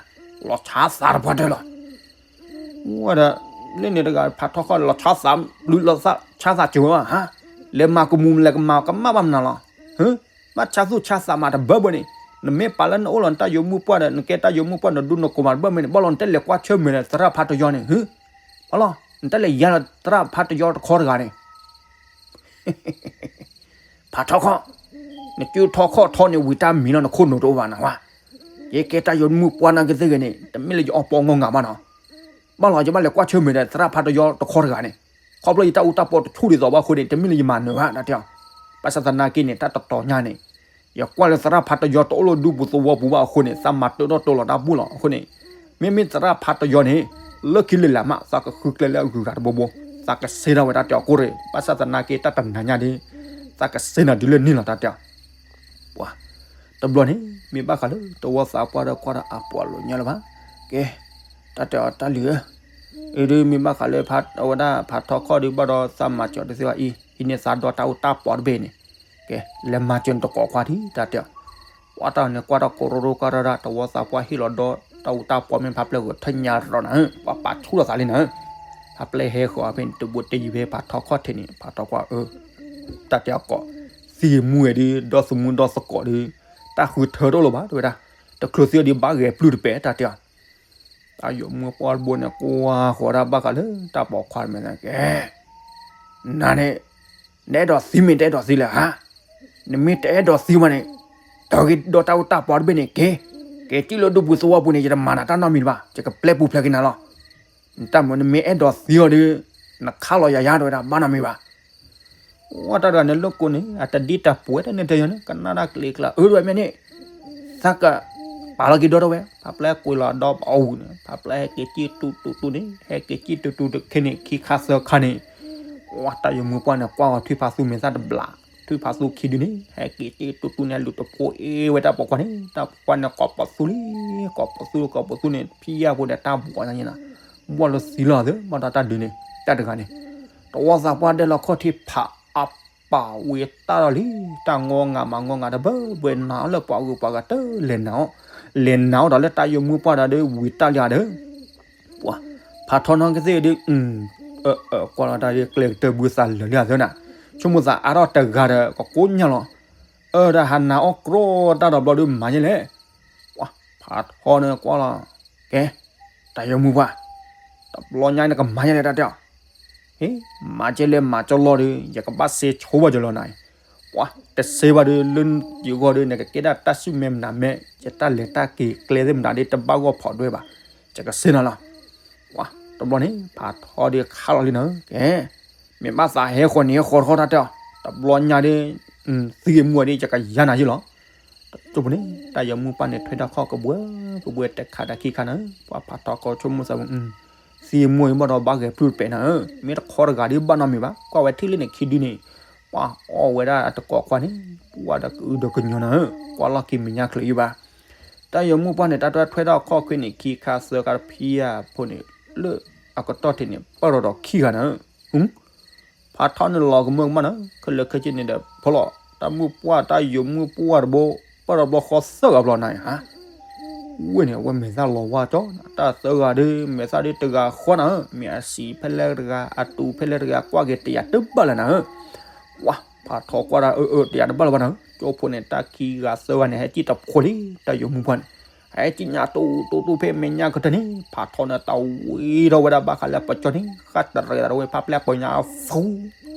လီၤဆါသးတပှၢ်တၢၢ်လီၤ ဝဲဒၣ် လၢန့ၣ်တဂၤ ဖးထီခီၣ် လီၤဆါသး ဘျုးလီၤဆါသးစၢၤဝဲဘၣ် ဟါ လဲၤမၤကမူၤလဲၤကမၤကမၣ်ဘၣ်မနုၤလီၤ ဟၢ ဘၣ်ဆါသူၣ်ဆါသးမးတဘၢဘၢန့ၣ် နမ့ၢ်ပာ်လၢနအိၣ်လီၤနတၢ်ယိာ်မုၢ်ပှၢ်ဒီး နကဲတၢ်ယိာ်မုၢ်ပှၢ် နဒုနကိၢ်မးတဘၢဘၢန့ၣ် ဘၣ်လီၤနတဲလဲၤကွၢ်ဆၢၣ်မဲာ်ဒီးသရၣ်ဖးတယီန့ၣ် ဟၢ ဘၣ်လီၤ နတဲလဲၤယါလီၤသရၣ်ဖးတယီတခီတဂၤန့ၣ် ဖးထီခီၣ် နကၠုထီခီၣ်ထီန့ၣ် ဝံၤတၢ်မံၤလီၤ နခိၣ်နူာ်တအိၣ်ဘၣ်နၤဝဲ ယကဲတၢ်ယိာ်မုၢ်ပှၢ်နာ်က့သ့ၣ်ဂ့ၤန့ၣ် တမ့ၢ်လၢယအီပီငီၢ်ငါဘၣ်နီၤ ဘၣ်လီၤ ယဘၣ်လဲၤကွၢ်ဆၢၣ်မဲာ်ဒီးသရၣ်ဖးတယီတခီတဂၤန့ၣ် ခီဖျိယတၢ်အူတၢ်ပီတဆူၣ်ဒ်သိးဘၣ်အဃိန့ၣ် တမ့ၢ်လၢယမၤနၢၤဘၣ် တၢ်တဲအီၤ ဘၣ်ဆၣ်သနာ်က့န့ၣ် တၢ်တတီၤညါန့ၣ် ယကွၢ်လၢသရၣ်ဖးတယီတအိၣ်လၢဒူပူၤသဝီပူၤဘၣ်အဃိန့ၣ် သးမၤတၢထီၣ်တိလိာ်တၢ်ဘူၣ်လီၤအဃိန့ၣ် မ့မ့ၢ်သရၣ်ဖးတယီန့ၣ် လၢခံလၢလာ်မး သးကဃုကျဲလၢအဂုၤအဂၤတဘိဘိ သးကစ့ထီၣ်ဝဲတၢ်တဲအီၤကိၢ်ရ့ၣ် ဘၣ်ဆၣ်သနာ်က့တၢ်တနၤညါဒ် သးကစ့နၤဒုးလၢန့ၣ်လီၤ တၢ်တဲအီၤ ပှၤ တဘျီန့ၣ် မ့ၢ်ဘၣ်ဃးလၢတဝီသးပှၢ်ဒီးကွၢ်ဒီးအပှၤလိာ်ညါလၢၤဘၣ် ကဲ တၢ်တဲအီၤတၢ်လံၤဧၢ အၢ ဒုးမ့ၢ်ဘၣ်ဃးလၢ အဝဲဒၣ်ဖးထီခီၣ်ဒုးဘၣ်ဒီးသးမၤစၢၤတသ့ဘၣ်အံၤ ဟံးန့ၢ်သးဒီတၢ်အူတၢ်ပီတဘ့ၣ်န့ၣ် ကဲ လဲၤမၤစၢၤနတကိးခွါထံၣ် တၢ်တဲအီၤ ကွၢ်တၢ်န့ၣ် ကွၢ်တၢ်ကိးရိရိကွၢ်တၢ်ဒၣ် တဝီသးပှၢ်ဟ့ၣ်လီၤဒီတၢ်အူတၢ်ပီမ့ၢ်ဖးပျဲၢ်ဂီၤထၢညါရီၤနၤ ပှၤပာ်ဆူၣ်ထီၣ်သးလံနၤ ဖးပျဲၢ်ဟဲဃီၤဖဲန့ၣ် တဘိတယံၤဖဲဖးထီခီၣ်ထံးန့ၣ် ဖးထီကွၢ်အၢ တၢ်တဲအီၤကိး သံမူဝဲဒုး ဒီသမူဒီသကိးဒုး တၢ်ဃုထၢတအိၣ်လၢၤဘၣ် တဲဝဲဒၣ် တချုးသံအီၤဒုးဘၣ်ဂဲၤပျုၢ်တပဲာ် တၢ်တဲအီၤ တၢ်ယိာ်မုၢ်ပှၢ်တဘိန့ၣ် ကွၢ်ဃီၤဒၣ်ဘၣ်ဃးလၢတၢ်ပိာ်ခွါမဲာ်ညါကဲ နၤန့ၣ် နအဲၣ်ဒိးသံမ့ၢ်တအဲၣ်ဒိးသံလဲၣ်ဧါ နမ့ၢ်တအဲၣ်ဒိးသံဘၣ်န့ၣ် တၢ်ဂ့ၤဒီးတၢ်အူတၢ်ပီတဘ့ၣ်န့ၣ်က့ၤ က့ၤကံၣ်လၢဒူပူၤသဝီပူၤန့ၣ် ယတမၤနၤတၢ်နီတမံၤဘၣ်, ယကပျဲပူၤဖျဲးက့ၤနၤလီၤ. တၢ်မုာ်နမ့ၢ်အဲၣ်ဒိးသံအီၤဒီး နခးလီၤယၤယၤတဝဲဒၣ် ဘၣ်နီတမံၤဘၣ်. ဝဲတၢ်တဂၤန့ၣ်လၢကိးန့ၣ် အတဒ်တၢ်ပှဲၤတန့ၢ်တယီၤန့ၣ် ကနၣ်တၢ်ကလံၤကျါ အၢတဝဲမ့ၢ်န့ၣ် သးကပာ်လီၤက့ၤဒီတဝဲ, ဖးပျဲကွံာ်လီၤဒီပအူၤန့ၣ် ဖးပျဲဟဲက့ၤကံၣ်တူတူတူန့ၣ် ဟဲက့ၤကံၣ်တူတူတခါန့ၣ် ခံခါသၢခါန့ၣ်, ဝဲတၢ်ယိၤမုၢ်ပှၢ်န့ၣ် ကွၢ်အီၤထွံၣ်ဖးသူမဲာ်သၣ်တဘျီ, ထွံၣ်ဖးသူခံဒုန့ၣ် ဟဲက့ၤကံၣ်တူတူန့ၣ် လူၤတဖိအ့ဝဲတၢ်ပိာ်ခွါန့ၣ် တၢ်ပိာ်ခွါန့ၣ် ကိးပိာ်သူလံ, ကိးပိာ်သူ ကိးပိာ်သူန့ၣ် ဖံယၢ်ဖိဒီးတၢ်ဘှီညါန့ၣ်လီၤ, ဘှီလၢသံလီၤသၢ ဘၣ်ဒီးတၢ်ဒုန့ၣ် တၢ်တဂၤန့ၣ် တဝီသးပှၢ်ဒဲလီၤခီၣ်ထံးဖးအ ပာ်ဝံၤတၢ်ဒီးလံ, တၢ်ငီငၤမးငီငၤတဘၢဘှဲနၤအီၤလၢပှၤဂုၤပှၤဂၤတလဲၤနၤအီၤ, လဲၤနၤအီၤဒီးလၢတၢ်ယိၤမုၢ်ပှၢ်ဒီးဒုးဝံၤတၢ်လံဧါဒီး, ပှၤ ဖးထီနီၢ်ကသ့ၣ်ဒုး, ကွၢ်လီၤတၢ်ဒုးကျဲကတၢၢ်ဘုသးလၢာ်လံဧါသၢနၤ, ဆိကမိၣ်သးအါထီၣ်တဂၤဒီးကကိးညါလီၤ, အၢ တၢ်ဟးနၤအီၣ်ကြီတၢ်ဒီးဘျီဒုးမၤယဲလဲၣ်, ပှၤ ဖးထီန့ၣ်ကွၢ်လီၤ, ကဲ တၢ်ယိၤမုၢ်ပှၢ်, တဘျီညါနကမၤယဲလဲၣ်တၢ်တဲအီၤ, ဟ့ မၤကဲလဲၣ်မၤကၠီလီၤဒီး ယကဘၣ်စ့ဆိဘၣ်ယလီၤနၤ, ပှၤ တစ့ဘၣ်ဒီး လၢယဂီၢ်ဒီး နကကဲဒၣ်တၢ်ဆူၣ်မဲာ်မနုၤမဲာ် ယတၢ်လဲၤတၢ်က့ၤကျဲသ့ၣ်မနုၤဒီး တဘၣ်ဂီၢ်ဖီးဒွဲဘၣ်, ယကစ့နၤလီၤ, ပှၤ တဘျီန့ၣ် ဖးထီဒီးခးလီၤလံနၤ, ကဲ မ့ၢ်ဘၣ်သးဟဲဃီန့ၣ်ဟဲဃီထီၣ်တၢ်တဲအီၤ, တဘျီညါဒီး သံအမူအီၤဒီး ယကယၤနၤယလီၤ, တဘျီန့ၣ် တၢ်ယိၤမုၢ်ပှၢ်န့ၣ် ထွဲဒၣ်ခီၣ်ကဘှဲကဘှဲတခါဒီးခံခါနၤ, ပှၤဖးထီကီဆိကမိၣ်သးဝဲ, သံအမူအံၤဘၣ်ဒီးဘၣ်ဂဲၤဖုၣ်တပဲာ်နၤ, မ့ၢ်တခီတဂၤဒီးဘၣ်နီတမံၤဘၣ်, ကွၢ်ဝဲထံၣ်လၢန့ၣ်ခံဒုန့ၣ်, ပှၤအီၣ်ဝဲဒၣ်အတကိးခွါန့ၣ်, ပှၤဒီးကအုဒီးကညီနၤ, ကွၢ်လီၢ်ခံမဲာ်ညါချုးယုၢ်ဘၣ်, တၢ်ယိၤမုၢ်ပှၢ်န့ၣ် တၢ်ထွဲထွဲဒၣ်ခီၣ်ခွ့န့ၣ် ခံခါသၢခါတဖံယၢ်ဖိန့ၣ်, လၢအကတီၢ်ထံးန့ၣ် ပၢၢ်ထီၣ်ဒီးခံဂၤနၤ, ဖးထီန့ၣ်လီၤကမၢကမၣ်နၤ, ခဲလၢာ်ခဲဆ့န့ၣ်ဒီး ဖီလီၤ, တၢ်မုၢ်ပှၢ်တၢ်ယိၤမုၢ်ပှၢ်တဘိ, ပၢၢ်ထီၣ်ဘျီဃီသၢဂၤဘျီနၤ, ဝဲန့ၣ် အဝဲမဲာ်သၣ်လီၤဝါကၠီ, တၢ်သၢဂၤဒီး မဲာ်သၣ်ဒီးတဂၤဃီနၤ, မ့ၢ်အစံးဖဲလဲၣ်တဂၤ အတူးဖဲလဲၣ်တဂၤ ကွၢ်က့ၤတယာ်တဘၣ်လၢနၤ, ပှၤ ဖးထီကွၢ်ဒၣ်အၢ အၢ တယာ်တဘၣ်လၢၤဘၣ်နၤ, ကၠိဖိန့ၣ် တၢ်ခံဂၤသၢဂၤန့ၣ် ဟဲကံၣ်တဖိလံ, တၢ်ယိၤမုၢ်ပှၢ်န့ၣ် ဟဲကံၣ်ညါတူတူတူဖဲမဲာ်ညါကတၢၢ်န့ၣ်, ဖးထီန့ၣ် တၢ်ဝံထီၣ်ဝဲဒၣ်ဘၣ်ဃးလၢပကၠီန့ၣ် ဃၣ်တရံးသးဒီးဝဲဖးပျဲပိာ်ညါဖူ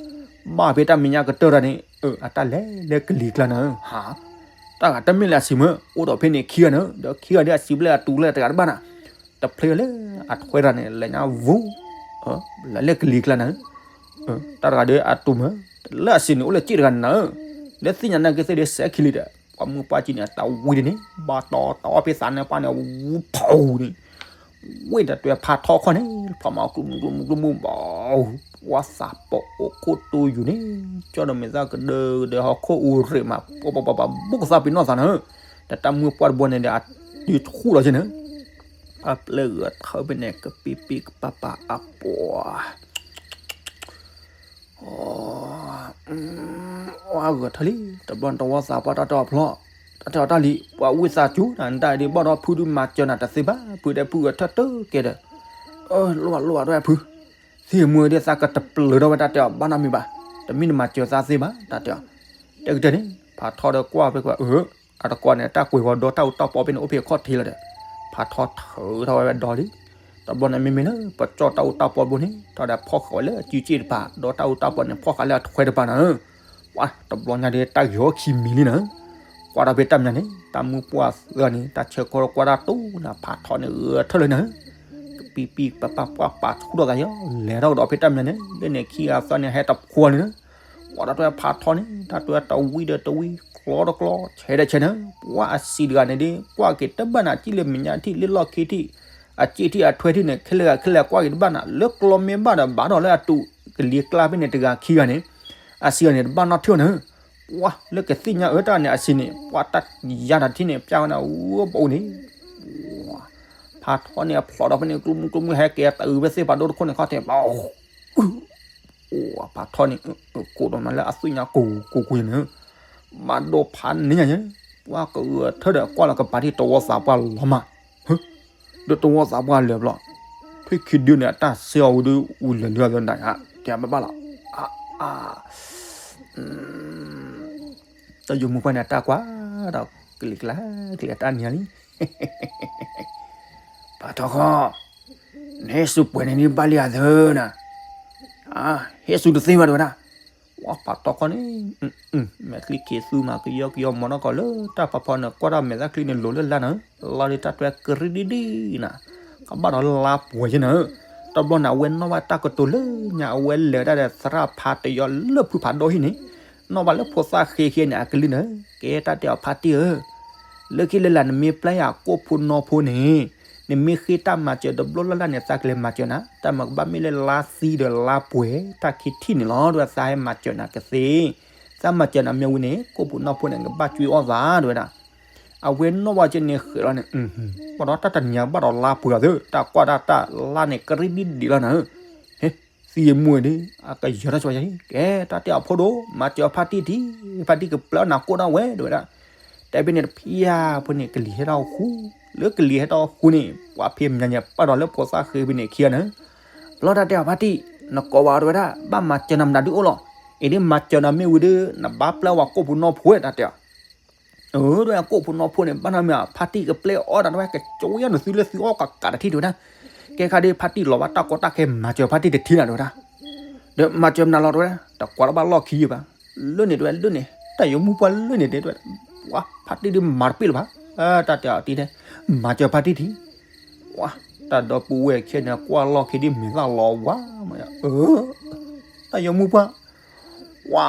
ဘၣ်ဖဲတၢ်မဲာ်ညါကတၢၢ်တၢ်န့ၣ်, အတၢ်လဲၤလၢကလံၤကျါနၤ, ဟါ, တၢ်ဂၤတမ့ၢ်လၢအစံးမၢ, အိၣ်ဒီးဖဲန့ၣ်ခံဂၤနၤ, ဒီးခံဂၤဒီးအစံးဘျဲၣ်အတူးလၢတဂၤတဘၣ်နၤ, တဖျဲလၢအထွဲတၢ်န့ၣ် လဲၤညါဝူ, လၢလၢကလံၤကျါနၤ, တၢ်တဂၤဒီးအတူးမၢ, လၢအစံးန့ၣ်အိၣ်လၢက့ၣ်တဂၤနၤ, လၢသ့ၣ်ညါနာ်က့သ့ၣ်ဒီးစဲးခံလံဒီး ပှၤမုၢ်ပှၢ်ကံန့ၣ် တၢ်ဝံဒ်န့ၣ် ဘၣ်တီတီဖဲသးန့ၣ်ပှၢ်န့ၣ် ဝူဖီန့ၣ် ဝ့ၢ်တၢ်တွဲဖးထီခီန့ၣ် ဖီမၤကျူမူကျူမူကျူမူဘၣ်, ပှၤသးပအိၣ်ခိၣ်တူယူၤန့ၣ် ကၠီဒီးမဲာ်သၣ်ကဒၢကဒၢဟီၣ်ခိၣ်အူရ့းမး ပှၤပှၤပှၤပှၤဘူၣ်ကသးပ့ၤနီၣ်သးနၤ, တၢ်တၢ်မုၢ်ပှၢ်တဘိန့ၣ်ဒီး အတုၤထူၣ်လီၤက့န့ၣ်, အပျဲၢ်ဂၤထၢဖဲန့ၣ် ကပံပံကပၤပၤအပှၤ အဂၢၢ်ထၢလံ တဘျီတဝီသးပှၢ်တၢ်တဲအီၤဖျီ, တၢ်တဲအီၤတၢ်လံ ပှၤဝံသးစူၤ နတၢ်ဒ်ဘၣ်ဒီးဖုဒုးမၤစၢၤနၤတသ့ဘၣ် ဖုတဲဖုဂၢၢ်ထၢတကဲဒီး, လိၣ်ဘၣ်လိၣ်ဘၣ်တဝဲဖု, သ့ၣ်မူဒီးသးကတပျၢၤထီၣ်ဝဲတၢ်တဲအီၤဘၣ်နီတမံၤဘၣ်, တမ့ၢ်နမၤစၢၤသးသ့ဘၣ် တၢ်တဲအီၤ, တဲကတၢၢ်န့ၣ် ဖးထီဒီးကွၢ်ဖဲကွၢ် အတကိးန့ၣ် တၢ်ကွဲၤဃီဒီတၢ်အူတၢ်ပီဖဲန့ၣ် အိၣ်ဖဲအခီၣ်ထံးလီၤဒီး, ဖးထီထုးထီၣ်ဝဲဒီးလံ, တဘျီန့ၣ်မ့မ့ၢ်လၢပကၠီတၢ်အူတၢ်ပီဘိန့ၣ် ထီၣ်ဒီးဖီၣ်ဃာ်ဝဲလၢအစုစ့ၣ်တပၤ ဒီတၢ်အူတၢ်ပီန့ၣ် ဖီၣ်ဃာ်လၢအထွဲတပၤနၤ, ပှၤတဘျီညါဒီးတၢ်ဂ့ၤအီၣ်ခံမံၤလံနၤ, ကွၢ်ထီၣ်ဖဲတၢ်မညါန့ၣ် တၢ်မုၢ်ပှၢ်သၢဂၤန့ၣ် တၢ်ဆၢကတီၢ်ကွၢ်တၢ်တူၢ်နၤ ဖးထီန့ၣ်ဂၢၢ်ထၢလၢနၤ, ကပံပံပၤပၤပှၤပာ်ဆူၣ်ထီၣ်သးယီၤ လဲၤထီၣ်ကဒီးဖဲတၢ်မညါန့ၣ် လၢန့ၣ်ခံဂၤသၢဂၤန့ၣ် ဟဲတဖှီန့ၣ် ကွၢ်တၢ်တွဲဖးထီန့ၣ် တၢ်တွဲတဝံဒီးတဝံ ကျီတကျီ ဆဲးဒီးဆဲးနၤ, ပှၤအစံးတဂၤန့ၣ်ဒီး ကွၢ်က့ၤတဘၣ်နၤ ကံၣ်လၢမဲာ်ညါထံၣ် လၢလီၢ်ခံထံၣ် အစ့ၣ်ထံၣ်အထွဲထံၣ်န့ၣ် ခဲလၢာ်ဂၤခဲလၢာ်ကွၢ်က့ၤတဘၣ်နၤ လၢကျီမ့ၢ်ဘၣ်ဒီးဘၣ်ဒီးလၢအတူးကလံၤကျါဖဲန့ၣ်တဂၤခံဂၤန့ၣ် အစံးဂၤန့ၣ်တဘၣ်နီၣ်ထံၣ်အီၤနၤ, ပှၤလၢကသ့ၣ်ညါအၢတၢ်န့ၣ် အစံးန့ၣ် ပှၤတၢ်ယါတၢ်ထံၣ်န့ၣ် ပျၢ်ဝဲနၤ အိၣ်ပအိၣ်န့ၣ် ဖးထီန့ၣ် အဖျိးဒီးဖဲန့ၣ် ကျိမုၢ်ကျိမုၢ် ဟဲက့ၤတအုးဖဲသ့ၣ်ဖးဒိၣ်တခိၣ်န့ၣ်ခီၣ်ထံး ပှၤ ဖးထီန့ၣ် ကိးဒီးနၤလၢအသွံၣ်ညါကိးကိးကိးန့ၣ်, မၤဒိဖးန့ၢ်ညါန့ၣ်, ပှၤကဂၢၢ်ထၢဒီးကွၢ်လီၤကပၤထံၣ်တဝီသးပှၢ်လီၤမး, ဒီးတဝီသးပှၢ်လၢာ်ဘျီ, ထွံၣ်ခံဒုန့ၣ် အတၢ်စဲအီၤဝဲဒၣ် အူလၢာ်လၢအသနၤဧါ, တဲဘၣ်ဘၣ်လီၤ, အ တၢ်ယိၤမုၢ်ပှၢ်န့ၣ် အတၢ်ကွၢ်ဒီး ကလံၤကျါ ကလံၤအတၢ်နံၤလံ, ဖးထီခီ, နဟ့ၣ်စူးပှဲၤန့ၣ်န့ၣ်ဘၣ်လံဧါသၢနၤ, ဟ့ၣ်စူးတသ့ဘၣ်တဝဲဒၣ်, ပှၤဖးထီခီန့ၣ် မဲာ်ချံခံသူမး ကယီကယီမီၤနီၢ်ကီၢ်လၢတၢ်ဖးဖီန့ၣ် ကွၢ်တၢ်မဲာ်ချံန့ၣ်လိၤလၢလါနၤဧၢ, လါဒ်တၢ်တွဲကရံဒံဒံနၤ, ကဘၣ်ဒီးလါပှဲၤယဲနၤဧၢ, တဘျီန့ၣ် အဝဲနီၣ်ဘၣ်တၢ်ကတိၤလၢညါ အဝဲလဲၤဝဲဒၣ်ဒီးသရၣ်ဖးတယီလၢဖုဖးဒိၣ်ဟံၣ်န့ၣ်, နီၣ်ဘၣ်လၢဖိသၣ်ဃ့ခံဂၤန့ၣ် အကလုၢ်နၤဧၢ, ကဲတၢ်တဲအီၤဖါတံၢ်ဧၢ လၢခံလၢလာ်နမ့ၢ်ပျဲယၤကိၣ်ဖိနီၢ်ဖိန့ၣ်, နမ့ၢ်ဃ့တၢ်မၤစၢၤတဘျီလၢ်လၢ်န့ၣ် သးကလဲၤမၤစၢၤနၤ, တၢ်မၤကဘၣ်မ့ၢ်လၢလါသံဒီးလါပှဲၤ တၢ်ခံထံၣ်န့ၣ်လီၤ, ဒီးသးဟဲမၤစၢၤနၤကသ့, သးမၤစၢၤနၤမ့ၢ်ဝံၤန့ၣ် ကိၣ်ဖိနီၢ်ဖိန့ၣ် ကဘၣ်ကွံအီၣ်သး တဲဝဲဒၣ်, အဝဲနီၣ်ဘၣ်က့န့ၣ်ဃဲၤလီၤန့ၣ်, ဘၣ်ဒီးတၢ်တနံၤဘၣ်ဒီးလါပှဲၤအီၤသ့, တၢ်ကွၢ်ဒၣ်တၢ်လါန့ၣ် ကရံဒံဒံလီၤနၤဧၢ, ဟ့ သံယမူဒၣ်, အကယၢၤတၢ်ကီယၤ, ကဲတၢ်တဲအီၤဖိဒိၣ်, မၤစၢၤဖါတံၢ်ထံ, ဖါတံၢ်ကပျဲအီၣ်နၤကိၣ်ဒၣ်ဝဲ တဲဝဲဒၣ်, တဲဖဲန့ၣ်တဖၣ်ဖိန့ၣ် ကလံၤဟဲထီၣ်ဃူ, လၢကလံၤဟဲထီၣ်ဃူန့ၣ် ပှၤဖံးမညါညါပာ်ဒီးလၢဖိသၣ်ဃ့ဖဲန့ၣ်ခံဂၤနၤ, ဘျီတၢ်တဲအီၤဖါတံၢ်, နကိးဝဲ တဲဝဲဒၣ်, ဘၣ်မၤစၢၤနၤမနုၤဒုးအိၣ်လီၤ, အံၤဒ်မၤစၢၤနၤမ့ၢ်ဝံၤဒီး နဘၣ်ပျဲဝဲကိၣ်ဖိနီၢ်ဖိ တၢ်တဲအီၤ အၢ တဲဝဲ ကိၣ်ဖိနီၢ်ဖိန့ၣ် ဘၣ်နီတမံၤ ဖါတံၢ်ကပျဲအီၣ်တၢ်တဲဝဲ ကကၠိယါနသုလၢသုအီၣ်ကးကးတထံၣ်တဲဝဲဒၣ်, ကဲခါဒ်ဖါတံၢ်လီၤဘၣ်တၢ်ကီတၢ်ခဲမၤစၢၤဖါတံၢ်တထံၣ်နၤတဲဝဲဒၣ်, ဒီးမၤစၢၤမနုၤလီၤတဲဝဲဒၣ်, တကွၢ်လၢဘၣ်လီၢ်ခံယဘၣ်, လၢန့ၣ်တဲဝဲ လၢန့ၣ် တၢ်ယိၤမုၢ်ပှၢ်လၢန့ၣ်တဲဝဲ, ပှၤဖါတံၢ်ဒ်မၤတပ့ၢ်လၢၤဘၣ်, တၢ်တဲအီၤတံၢ်တဲ, မၤစၢၤဖါတံၢ်ထံ တၢ်ဒီပုၢ်ဝဲၢ်ခံဂၤန့ၣ် ကွၢ်လီၢ်ခံဒ်မဲာ်သၣ်လီၤဝါ, အၢ တၢ်ယိၤမုၢ်ပှၢ်, ဝါ,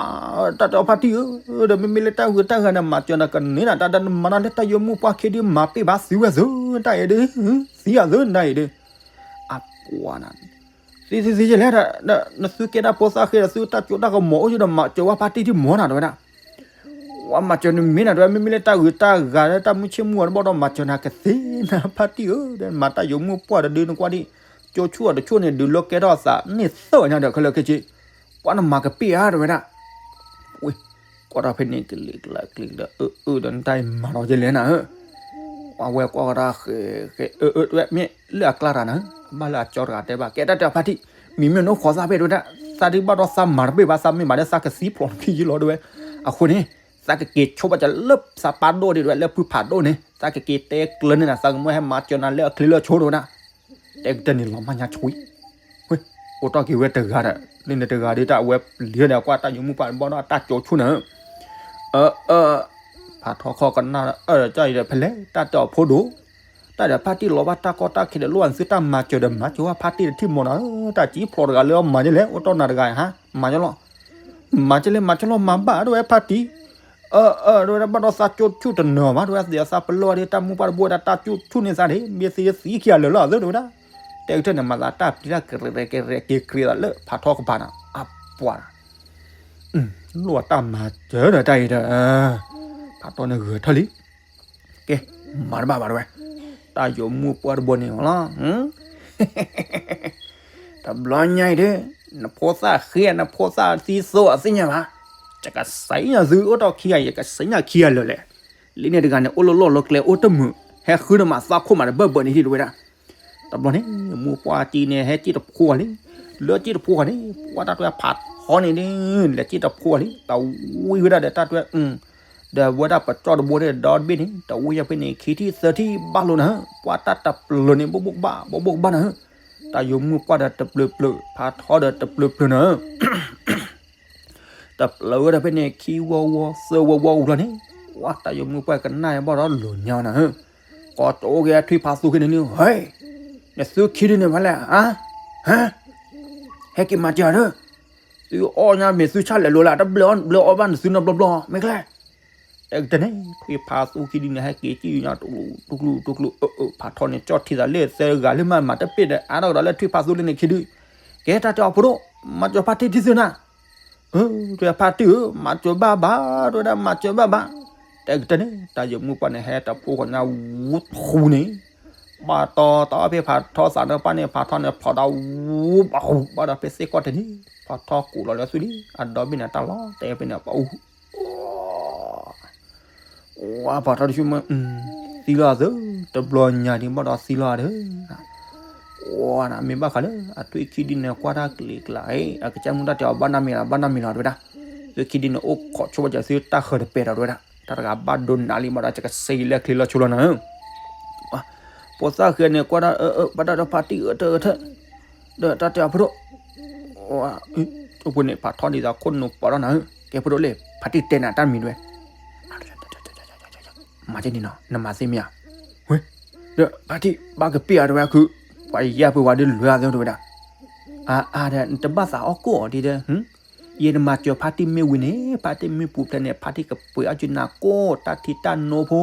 တၢ်တဲအီၤဖါတံၢ်ဧၢ, ဒီးမ့မ့ၢ်လၢတၢ်ဂုၤတၢ်ဂၤန့ၣ် မၤစၢၤနၤကန့ၢ်နၤ တၢ်ဒ်နမၤတၢ်လၢတၢ်ယိၤမုၢ်ပှၢ်ခံဒ်မၤပ့ၢ်ဘၣ်သုဝဲသု, တၢ်အံၤဒ်, သံအသုတၢ်အံၤဒ်, အပှၤနၤ, သံသံသံယလဲၣ်, နသုကဲတၢ်ဖိသၣ်ဃ့ဒီးသုတၢ်ကၠိတၢ်ကမီၤအိၣ်ယဒီး မၤစၢၤဝဲဖါတံၢ်ထံမီၤနၤတဲဝဲဒၣ် ဝဲမၤစၢၤနမ့ၢ်နၤတဲဝဲ မ့မ့ၢ်လၢတၢ်ဂုၤတၢ်ဂၤလၢတၢ်မုၢ်ဆ့ၣ်မုၢ်ဂီၤတဘျီဒီး မၤစၢၤနၤကသ့နၤဖါတံၢ်ဧၢ, ဒီးမၤတၢ်ယိၤမုၢ်ပှၢ်တဒုနကွၢ်ဒံး, ကၠိဆူၣ်အီၤတဆူၣ်န့ၣ် ဒုးလၢကဲထီၣ်သးန့ၣ်သၢညါဒီးခဲလၢာ်ခဲဆ့, ပှၤနမၤကပ့ၢ်ဧါတဲဝဲဒၣ်, ဝဲ, ကွၢ်တၢ်ဖဲန့ၣ်ကလံၤကျါကလံၤဒီး အၢ အၢ ဒီးနတၢ်အံၤမၤလီၤကလဲၣ်နၤဧၢ ပှၤဝဲကွၢ်ကဒါဃဲဃဲ အၢ အၢ တဲဝဲ မ့ၢ်လၢအကျါတၢ်နၤ, ဘၣ်လၢအကၠီတဂၤတဲဘၣ် ကဲတၢ်တဲအီၤဖါတံၢ်, မံၤမ့ၢ်နအိၣ်ခိးသးဖဲတဲဝဲဒၣ်, သးဒ်ဘၣ်ဒီးသးမၤတပ့ၢ်ဘၣ် သးမ့ၢ်မၤဒီးသးကသံဖျိးနဖံယံလီၤတဲဝဲ, အဃိန့ၣ်, သးကက့ၤဆိဘၣ်ကလၢသးပၢ်ဒိၣ်ဒ်တဲဝဲ လၢဖုဖးဒိၣ်န့ၣ် သးကက့ၤတဲကျၢၤန့ၢ်နၤ သးကမ့ၢ်ဟဲမၤစၢၤနၤလၢအချ့လၢအဆိတဲဝဲဒၣ်, တဲကတၢၢ်န့ၣ်လီၤမၢ်ညါဆှံ ဝဲ, အိၣ်တ့ၢ်က့ၤဝဲတဂၤဒီး လၢန့ၣ်တဂၤဒီးတၢ်အဝဲပျံၤဒီး ကွၢ်တၢ်ယိၤမုၢ်ပှၢ်ဘၣ်ဒီးတၢ်ကၠိဆူၣ်န့ၣ်, အၢ အၢ, ဖးထီခီကနၣ်ဒီး အၢ တၢ်အံၤဒီးဖဲလဲၣ် တၢ်တဲအီၤဖိဒိၣ်, တၢ်ဒီးဖါတံၢ်လီၤဘၣ်တၢ်ကီတၢ်ခဲဒီး လိၣ်အသုတၢ်မၤစၢၤဒီး မၤစၢၤဝဲဖါတံၢ်တထံၣ်မီၤနၤဧၢ, တၢ်စံၣ်ဖျိးတဂၤလၢအမၤန့ၣ်လဲၣ် အိၣ်တ့ၢ်နၤတဂၤဧါ မၤကလီၤ မၤကလဲၣ် မၤကလီၤ မၤဘၣ် တဲဝဲဖါတံၢ်, အၢ အၢ တဲဝဲဒၣ် ဘၣ်ဒီးသးကၠိဆူၣ်တနၢၤဘၣ် တဲဝဲ သးပလီၢ်ဒ်တၢ်မုၢ်ပှၢ်တဘိဒီး တၢ်ကၠိဆူၣ်န့ၢ်သးန့ၣ် မ့ၢ်သ့သံခံဂၤလၢာ်လီၤ အသု တဲဝဲဒၣ်, တဲကတၢၢ်န့ၣ် မၤသးတၢ်ပျံၤတၢ်ကရဲၤကရဲၤက့ၤက့ၤသးလၢဖးထီကပၤနၤ အပှၤနၤ, လိၣ်အတၢ်မၤစၢၤဒီးတၢ်အံၤဒီး, ဖးထီန့ၣ်ဂဲၤထၢၣ်လံ, ကဲ, မၤတဘၣ်ဘၣ်တဲဝဲ, တၢ်ယိၤမုၢ်ပှၢ်တဘိန့ၣ်လီၤ တဘျီညါအံၤဒီး, နဖိသၣ်ဃ့ နဖိသၣ်သံသိအသ့ၣ်ညါဘၣ်, ယကစံးညါသုအိၣ်တ့ၢ်ခံဂၤ ယကစံးညါခံဂၤလၢာ်လဲၣ်, လၢန့ၣ်တဂၤန့ၣ် အိၣ်လၢလီၢ်လၢကျဲအိၣ်တမုာ်, ဟဲဃုနမးသးခိၣ်မးတဘၢၣ်ဘၢၣ်န့ၣ်ဟံၣ်တဲဝဲဒၣ်, တဘျီန့ၣ် မိၢ်ပှၢ်တံၢ်န့ၣ် ဟဲစံၣ်တဖိဂၤလံ, လၢစံၣ်တဖိဂၤန့ၣ် ပှၤတၢ်တဲဖးထီန့ၣ်ဒီး, လဲၤစံၣ်တဖိဂၤလံ တဝံဝဲဒၣ်ဒီးတၢ်တဲ ဒီးဝဲဒၣ်ပကၠီၣ်တဘိန့ၣ် ဒီတဘ့ၣ်န့ၣ် တဝံယၤဖဲန့ၣ် ခံထံၣ်သၢထံၣ်ဘၣ်လိာ်နၤဧၢ, ပှၤတၢ်တပျၢၤန့ၣ် ဘိၣ်ဘိၣ်ကဘၣ် ဘိၣ်ဘိၣ်ကဘၣ်နၤဧၢ, တၢ်ယိၤမုၢ်ပှၢ်ဒီးတပျၢၤပျၢၤ ဖးထီဒီးတပျၢၤပျၢၤနၤဧၢ, တပျၢၤဝဲဒၣ်ဖဲန့ၣ် ခံဝီဝီ သၢဝီဝီဝံၤလီၤန့ၣ်, ပှၤတၢ်ယိၤမုၢ်ပှၢ်ကနၣ်ဘၣ်ဒီးလိာ်ညါနၤဧၢ, ကိးကၠိက့ၤထွံၣ်ဖးသူခံန့ၣ်န့ၣ် ဟဲ, နသုခံဒုန့ၣ်ဖဲလဲၣ်, ဟဲ, ဟဲက့ၤမၤစၢၤဒီး သုအီၣ်ညါမ့ၢ်သုဆၣ်လဲၤလိၤလၢ တဘျၢအီၣ်ဘၣ်နသုနီတဘျီဘျီ မ့ၢ်ကျဲ, တဲကတၢၢ်န့ၣ် ထွံၣ်ဖးသူခံဒုန့ၣ် ဟဲက့ၤစံၣ်ညါ တူၢ်ကျူတူၢ်ကျူ, ဖးထီန့ၣ် ကၠီၣ်ထံသးလၢသၢဂၤလၢမၤမၤတပ့ၢ်ဒီး အါထီၣ်ကဒီးလၢထွံၣ်ဖးသူလၢန့ၣ်ခံဒု, ကဲတၢ်တဲအီၤဖိဒိၣ်, မၤစၢၤဖါတံၢ်ထံသုနၤ အၢ, တဲဖါတံၢ်ဧၢ, မၤစၢၤဘၣ်ဘၣ်, တဲဝဲဒၣ် မၤစၢၤဘၣ်ဘၣ်, တဲကတၢၢ်န့ၣ် တၢ်ယိၤမုၢ်ပှၢ်န့ၣ် ဟဲတဖိဃီညါဝူထူန့ၣ်, ဘၣ်တီတီဖဲဖးထီသးန့ၣ်ပၢ်န့ၣ် ဖးထီန့ၣ်ဖျိးဒီးဝူဘၣ်, ဘၣ်ဒီးဖဲသ့ၣ်ကီၢ်တနံၤ, ဖးထီကူးလီၤလၢသုလံ, အဒီဘ့ၣ်န့ၣ်တၢ်လီၤတဲာ်ဖဲန့ၣ် ပအူ ဝါဖးထီတဆူၣ်မး, သံလီၤသု, တဘျီညါဒံးဘၣ်ဒီးသံလီၤဒီး, ဝါနမ့ၢ်ဘၣ်ဃးလၢ အထွံၣ်ခံဒုန့ၣ် ကွၢ်တၢ်ကျံးကျါ, အကစၢ်မုၢ်တၢ်တဲအီၤ ဘၣ်နၢ်မံၤလီၤ ဘၣ်နၢ်မံၤလီၤတဲဝဲဒၣ်, သုခံဒုန့ၣ် အိၣ်ခိးဆိဘၣ်စၢၤသုတၢ်ဃၢၤတပဲာ်ဒီးတဲဝဲဒၣ်, တၢ်တဂၤဘၣ်ဒိနးလံဘၣ်ဒီး ယကစံးလၢချ့လၢဆိလီၤနၤ ဖိသၣ်ဃဲန့ၣ် ကွၢ်တၢ်အၢ အၢ ဘၣ်တၢ်ဒီးဖါတံၢ်အၢ တၢ်အၢ တၢ်, ဒီးတၢ်တဲအီၤဖိဒိၣ်, ဝါ, က အဃိန့ၣ် ဖးထီဒ်သိးခိၣ်နူာ်ပိာ်ထီၣ်နၤဧၢ, ကဲဖိဒိၣ်လဲၣ် ဖါတံၢ်တဲနၤတၢ်မံၤတဝဲ, မၤကဲန့ၣ်နီၤ နမၤသ့မ့ၢ်ဧါ, ဝဲ, ဒီးဖါတံၢ် ဘၣ်ကပ့ၢ်အီၤတဝဲအခု, ပှၤယဲၢ်ပှ့ၤဝဲဒ်လွဲအသ့တဝဲဒၣ်, အါအါဒီး နတဘၣ်သးအီၣ်ကိၣ်အီၤဒ်ဒီး ယဲနမၤစၢၤဖါတံၢ်မ့ၢ်ဝံၤန့ၣ် ဖါတံၢ်မ့ၢ်ပူၤဖျဲးန့ၣ် ဖါတံၢ်ကပှ့ၤအီၣ်က့ၤနၤကိၣ် တၢ်ထံတၢ်နိဖိ,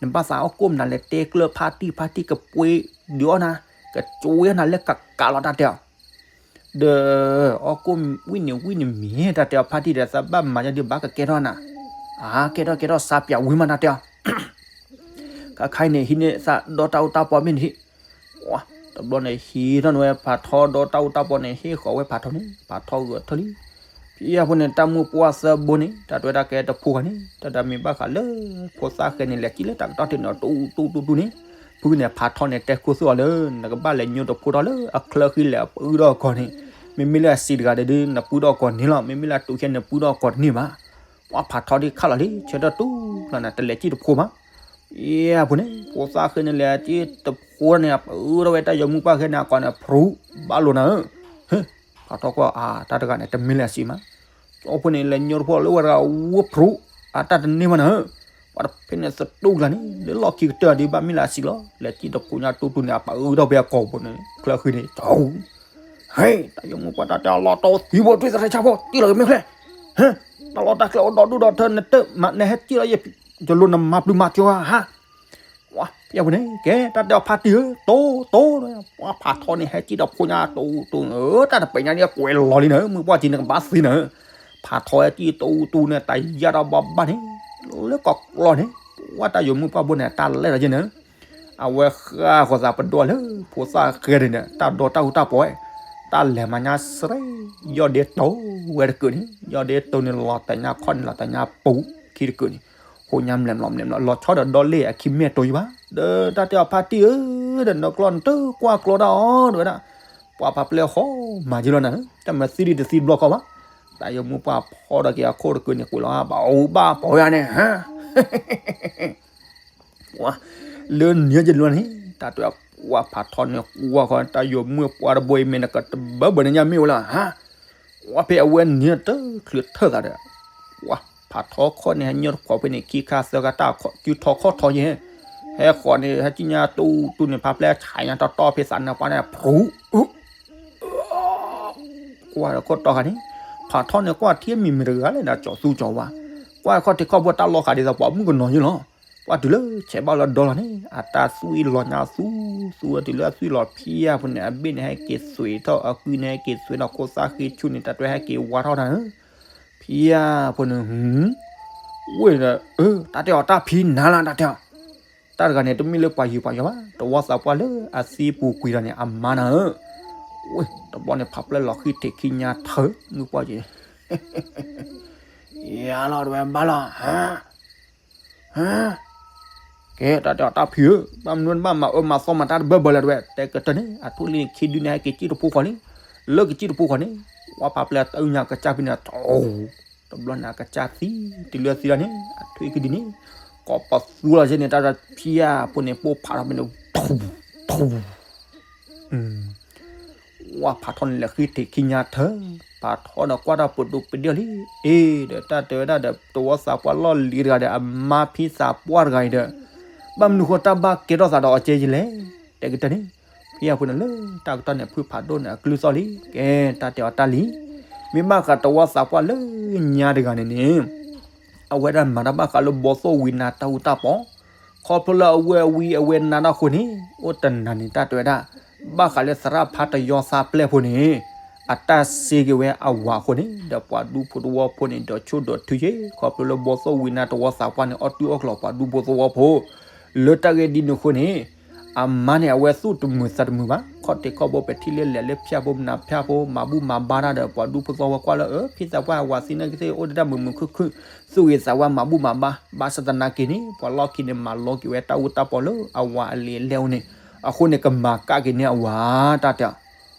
နဘၣ်သးအီၣ်ကိၣ်မနုၤလဲၣ် တဲကျၢၢ်ဖါတံၢ် ဖါတံၢ်ကပှ့ၤဒုးအီၣ်နၤ, ကကွ့အီၣ်နၤလၢကကးလီၤတၢ်တဲအီၤ, ဒီး အီၣ်ကိၣ်ဝံၣ်န့ၣ်ဝံၣ်န့ၣ်မ့ၢ်တၢ်တဲအီၤ ဖါတံၢ်ဒီး သးဘၣ်မၤယါဒုးဘၣ်ကကဲထီၣ်နၤ, အါ ကဲထီၣ်ကဲထီၣ် စါပၠးဝံၤမးတၢ်တဲအီၤ ခါခါအံၤန့ၣ် ဟံးန့ၢ်သးဒီတၢ်အိၣ်တၢ်ပီမ့ၢ်န့ၣ်, တဘျီန့ၣ် ဟံးထီၣ်န့ၢ်ဝဲဖးထီဒီတၢ်အိၣ်တၢ်ပီန့ၣ် ဟ့ၣ်ဃီၤဝဲဖးထီန့ၣ် ဖးထီဂၢၢ်ထၢၣ်လံ, ဖဲအံၤအဃိန့ၣ် တၢ်မုၣ်ပှၢ်သၢဘိန့ၣ် တၢ်တဲဝဲဒၣ်ကဲတဖိဂၤန့ၣ် တၢ်ဒၣ်မ့ၢ်ဘၣ်ဃးလၢ ဖိသၣ်ဃဲန့ၣ် လဲၤကံၣ်လၢတၢ်ကတီၢ်ထံးန့ၣ် တူတူတူတူန့ၣ်, ဖုန့ၣ် ဖးထီန့ၣ် တဲခိၣ်သိၣ်အီၤလၢ နကဘၣ်လဲၤညိတဖိထီၣ်လၢအချၢဃံလဲၣ် အပုၢ်ဒီးကီၢ်န့ၣ်, မ့မ့ၢ်လၢအစံးတဂၤဒီး နပုၢ်ဒီးကီၢ်န့ၣ်လီၤ, မ့မ့ၢ်လၢအတူၢ်ခဲန့ၣ် နပုၢ်ဒီးကီၢ်တန့ၢ်ဘၣ် ပှၤဖးထီဒ်ခါလီၤလံ ဆၢထၢၣ်တူၢ်လီၤနၤ တလဲၤကံၣ်တဖိမး, ယဲၢ်ဖိန့ၣ် ဖိသၣ်ဃဲန့ၣ် လဲၤကံၣ်တဖိန့ၣ် အပုၢ်ဒီးဝဲတၢ်ယိၤမုၣ်ပှၢ်ဃဲန့ၣ် အကိးန့ၣ် ဖရူး ဘၣ်လိာ်နၤဧၢ, ဟ့ၣ်, ဖးထီကွၢ်အါ တၢ်တဂၤန့ၣ် တမ့ၢ်လၢအစံးမး, ကၠီဖိန့ၣ် လဲၤညိတဖိလၢဝဲတဂၤ ဝဲဖရူး, အတၢ်တန့ၢ်ဘၣ်နၤဧၢ, ပှၤတဖဲန့ၣ်သတူၢ်ကျါန့ၣ် လၢလီၢ်ခံကတၢၢ်ဒ်ဘၣ်မ့ၢ်လၢအစံးလီၤ, လဲၤကံၣ်တဖိညါတူၢ်တူၢ်န့ၣ် အပုၢ်ဒီးဝဲအကိာ်ဖိန့ၣ် ချၢဃံန့ၣ် ဟ့ၣ်, တၢ်ယိၤမုၣ်ပှၢ်တၢ်တဲအီၤလီၤတိၢ်သံဘိ တွံၣ်သရၣ်ဆၣ်ဖိ တံၢ်လီၤက့ၤမ့ၢ်ချ့, ဟ့ၣ်, တၢ်လီၢ်တၢ်ကျဲအိၣ်ဒီဒူၣ်ဒီထၢ နတမၤ နဟဲကံၣ်လီၤယဲၢ် ယလိၤနမၤပျုၤမၤကၠီဧါ, ပှၤဖဲအံၤဖိန့ၣ် ကဲ တၢ်တဲအီၤဖါတံၢ်ဧၢ တိတိ, ပှၤဖးထီန့ၣ် ဟဲကံၣ်တဖိညါတူၢ်တူၢ်ဧၢ, တၢ်တပညါန့ၣ် ကွဲးလီၤလံနၤဧၢ, မုၢ်ပှၢ်ကံန့ၣ် ကဘၣ်သံနၤဧၢ, ဖးထီဟဲကံၣ်တူၢ်တူၢ်န့ၣ် တၢ်ယၢ်တၢ်ဘၣ်ဘၣ်န့ၣ် လၢကီၢ်ကျီန့ၣ် ပှၤတၢ်ယိၤမုၣ်ပှၢ်ဘိန့ၣ် တၢ်လဲၢ်လီၤက့ၤနၤဧၢ, အဝဲဃၣ်ဃီၤသးပဒိၣ်လၢ ဖိသၣ်ဃဲန့ၣ်ဒီး တၢ်ဒီတၢ်အူတၢ်ပီၢ်ဝဲ, တၢ်လဲၤမၤညါစရဲ ယီၢ်ဒ့တိၤဝဲတကုာ်န့ၣ်, ယီၢ်ဒ့တိၤန့ၣ် လီၤတၢ်ညါခီၣ်န့ၣ် လီၤတၢ်ညါပူၤခံတကုာ်န့ၣ်, ဟိညါမျဲးမျီးမျဲးမျီး လီၤဆီဒီးဒီလ့ၣ်အခံမ့ၢ်တိၤယံၤဘၣ်, ဒီးတၢ်တဲအီၤဖါတံၢ်ဧၢ, ဒီးနကျီၢ်နတကွၢ်ကျီတၢ်အီၤ တဲဝဲဒၣ်, ပှၤဖးပျဲၢ်ဃီမၤယံၤလီၤနၤဧၢ, တၢ်မၤသံဒံးတသံဘျီခီဘၣ်, တၢ်ယိၤမုၣ်ပှၢ်ဖီဒီးက့ၤအခိၣ်တကုာ်န့ၣ် ကွံာ်လီၤ ဘၣ်အူဘၣ်ပီၢ်ယါန့ၣ် ဟါ ပှၤလၢနံၤယလီၤန့ၣ် တၢ်တဲပှၤဖးထီန့ၣ် ကွၢ်ဃီ တၢ်ယိၤမုၣ်ပှၢ်တဘိအံၤမ့ၢ်နကတဘၢဘၢန့ၣ်ညါမ့ၢ်ဝဲလီၤ ဟါ, ပှၤဖဲအဝဲနံၤတချုးထၢၣ်သးဒီး ပှၤဖးထီခီၣ်န့ၣ် ဟဲညိၣ်တခိးဖဲန့ၣ် ခံခါသၢခါတၢ်ခီၣ် စုထီခီၣ်ထီယဲၢ်, ဟဲဃီၤန့ၣ် ဟဲကံၣ်ညါတူၢ်တူၢ်န့ၣ် ဖးပျဲၢ်ဆးညါတီတီဖဲသးနါပှၢ်န့ၣ် ဖရူး ကွၢ်ဒီးခိၣ်တီခါန့ၣ်, ဖးထီန့ၣ်ကွၢ်ထံမံၤမံၤတဂၤလၢနကၠီၤသူကၠီၤဝါ, ကွၢ်ခီၣ်ထံးခီၣ်ဘိတၢ်လီၢ်ဃာ်ဒ်သိးပှၤမုၣ်ကနီၤယ့ၢ်လီၤ, ကွၢ်တုၤလၢဆဲးဘၣ်လၢဒီလီၤန့ၣ် အတၢ်သွံၣ်လီၤညါသူ, သူဝဲတုၤလၢအသွံၣ်လီၤဖံးအါဖိန့ၣ် အဘ့ၣ်န့ၣ်ဟဲက့ၤသွံးထီၣ် အကုန့ၣ်ဟဲက့ၤသွံးထီၣ် ခိၣ်သၣ်ဃ့ဆူၣ်န့ၣ် တၢ်တွဲဟဲက့ၤဝါထီၣ်တၢ်ဧၢ, ဖံးအါဖိန့ၣ် ဝ့ၢ်ဒီး တၢ်တဲအီၤတၢ်ဖံးနၤလၢတၢ်တဲအီၤ တၢ်တဂၤန့ၣ် တမ့ၢ်လၢပှၤယုာ်ပှၤယီၤဘၣ်, တဝီသးပှၢ်လၢအသံပူၤကွံာ်ဒီးန့ၣ် အမါနၤဧၢ, ဝ့ၢ်တဘျီန့ၣ် ဖးပျဲၢ်လီၤဃံထံးခံညါထၢ မုၢ်ပှၢ်က့ၤ ယၤလီၤတဝဲဘၣ်လီၤ, ကဲ တၢ်တဲအီၤတၢ်ဖံးဧၢ, ဘၣ်မနုၤနဘၣ်မၤအၢမၤသီမၤတၢ်တဘၢဘၢလၢတဝဲ တဲကတၢၢ်န့ၣ် အထူၣ်လံန့ၣ် ခံဒုန့ၣ် ဟဲက့ၤကံၣ်တဖိဃီၤလံ, လၢကကံၣ်တဖိဃီၤန့ၣ် ဝဲဖးပျဲၢ်တၢ်အုၣ်ညါကစၢ်ဖံးန့ၣ် တဘျီန့ၣ် အကစၢ်သံ တုၤလၢအသံလီၤန့ၣ် အထွံၣ်ကဒံန့ၣ် ကိးပသူလီၤက့ၤန့ၣ် တၢ်တဖံးအါဖိန့ၣ် ပိၢ်ဖးထီၣ်ဖဲန့ၣ် ထူ ထူ ဝဲဖးထီန့ၣ်လဲၤဃံထံးခံညါထၢ, ဖးထီန့ၣ်ကွၢ်တၢ်ပဒိၣ်ပဒ့ၣ်လံ, အ့ ဒီးတၢ်တဲဝဲဒၣ်ဒီး တဝီသးပှၢ်လီၢ်လံၤတဂၤဒီး အမါဖံသးပှၢ်တဂၤအံၤဒီး ဘၣ်မနုၤဃိတၢ်ဘၣ်ကဲထီၣ်သးဒီးအီၤကဲယလဲၣ်, တဲကတၢၢ်န့ၣ်, ဖံအါဖိန့ၣ်လၢတၢ်ကတီၢ်န့ၣ် ဖုဖးဒိၣ်န့ၣ် အကလုၢ်သီၣ်လံ, ကဲ တၢ်တဲအီၤတၢ်လံ, မ့ၢ်ဘၣ်ဃးတဝီသးပှၢ်လၢညါတဂၤန့ၣ်န့ၣ် အဝဲဒၣ်မၤတၢ်ဘၣ်ဃးလၢဘီသိၣ်ဝံနါတၢ်အူတၢ်ပီ, ခီဖျိလၢအဝဲအဝံအဝဲနါတၢ်အဃိန့ၣ် အိၣ်တနၤန့ၣ် တၢ်တဲဝဲဒၣ် ဘၣ်ဃးလၢသရၣ်ဖးတယီသးပျဲၢ်ဖိန့ၣ် အတၢ်စ့က့ၤဝဲအဝၤအဃိန့ၣ် ဒီးပှၤဒူဖိတဝီဖိန့ၣ် ဒီးဆိၣ်ဒီးထုက့ၤ ခီဖျိလၢဘီသိၣ်ဝံနါတဝီသးပှၢ်န့ၣ် အီၣ်တုအီၣ်ကျီၤပှၤဒူဖိသဝီဖိ လၢတၢ်ဂ့ၢ်ဒ်န့ၣ်အဃိန့ၣ် အမါန့ၣ် အဝဲသူၣ်တမုာ်သးတမုာ်ဘၣ်, ခီၣ်ထံးခီၣ်ဘိ ပထံၣ်လၢလဲၤလၢဖၠၣ်ဖိမနၤဖၠၣ်ဖိ မၤဘူၣ်မၤဘါတၢ်ဒီး ပှၤဒူဖိသဝီဖိကွၢ်လၢ အၢ ဖံသးပှၢ်အဝၤသံနာ်က့သ့ၣ် အိၣ်ဒၣ်တၢ်မုာ်မုာ်ခုၣ်ခုၣ် သူၣ်ဂ့ၤသးဝါမၤဘူၣ်မၤဘါ, ဘၣ်ဆၣ်သနာ်က့န့ၣ် ပှၤလီၢ်ခံန့ၣ် မၤလီက့ၤဝဲတၢ်အူတၢ်ပီလၢအဝၤအလံာ်အလဲၢ်အိၣ်န့ၣ်, အဃိန့ၣ် ကမၤကၣ်က့ၤန့ၢ်အဝၤ တၢ်တဲအီၤ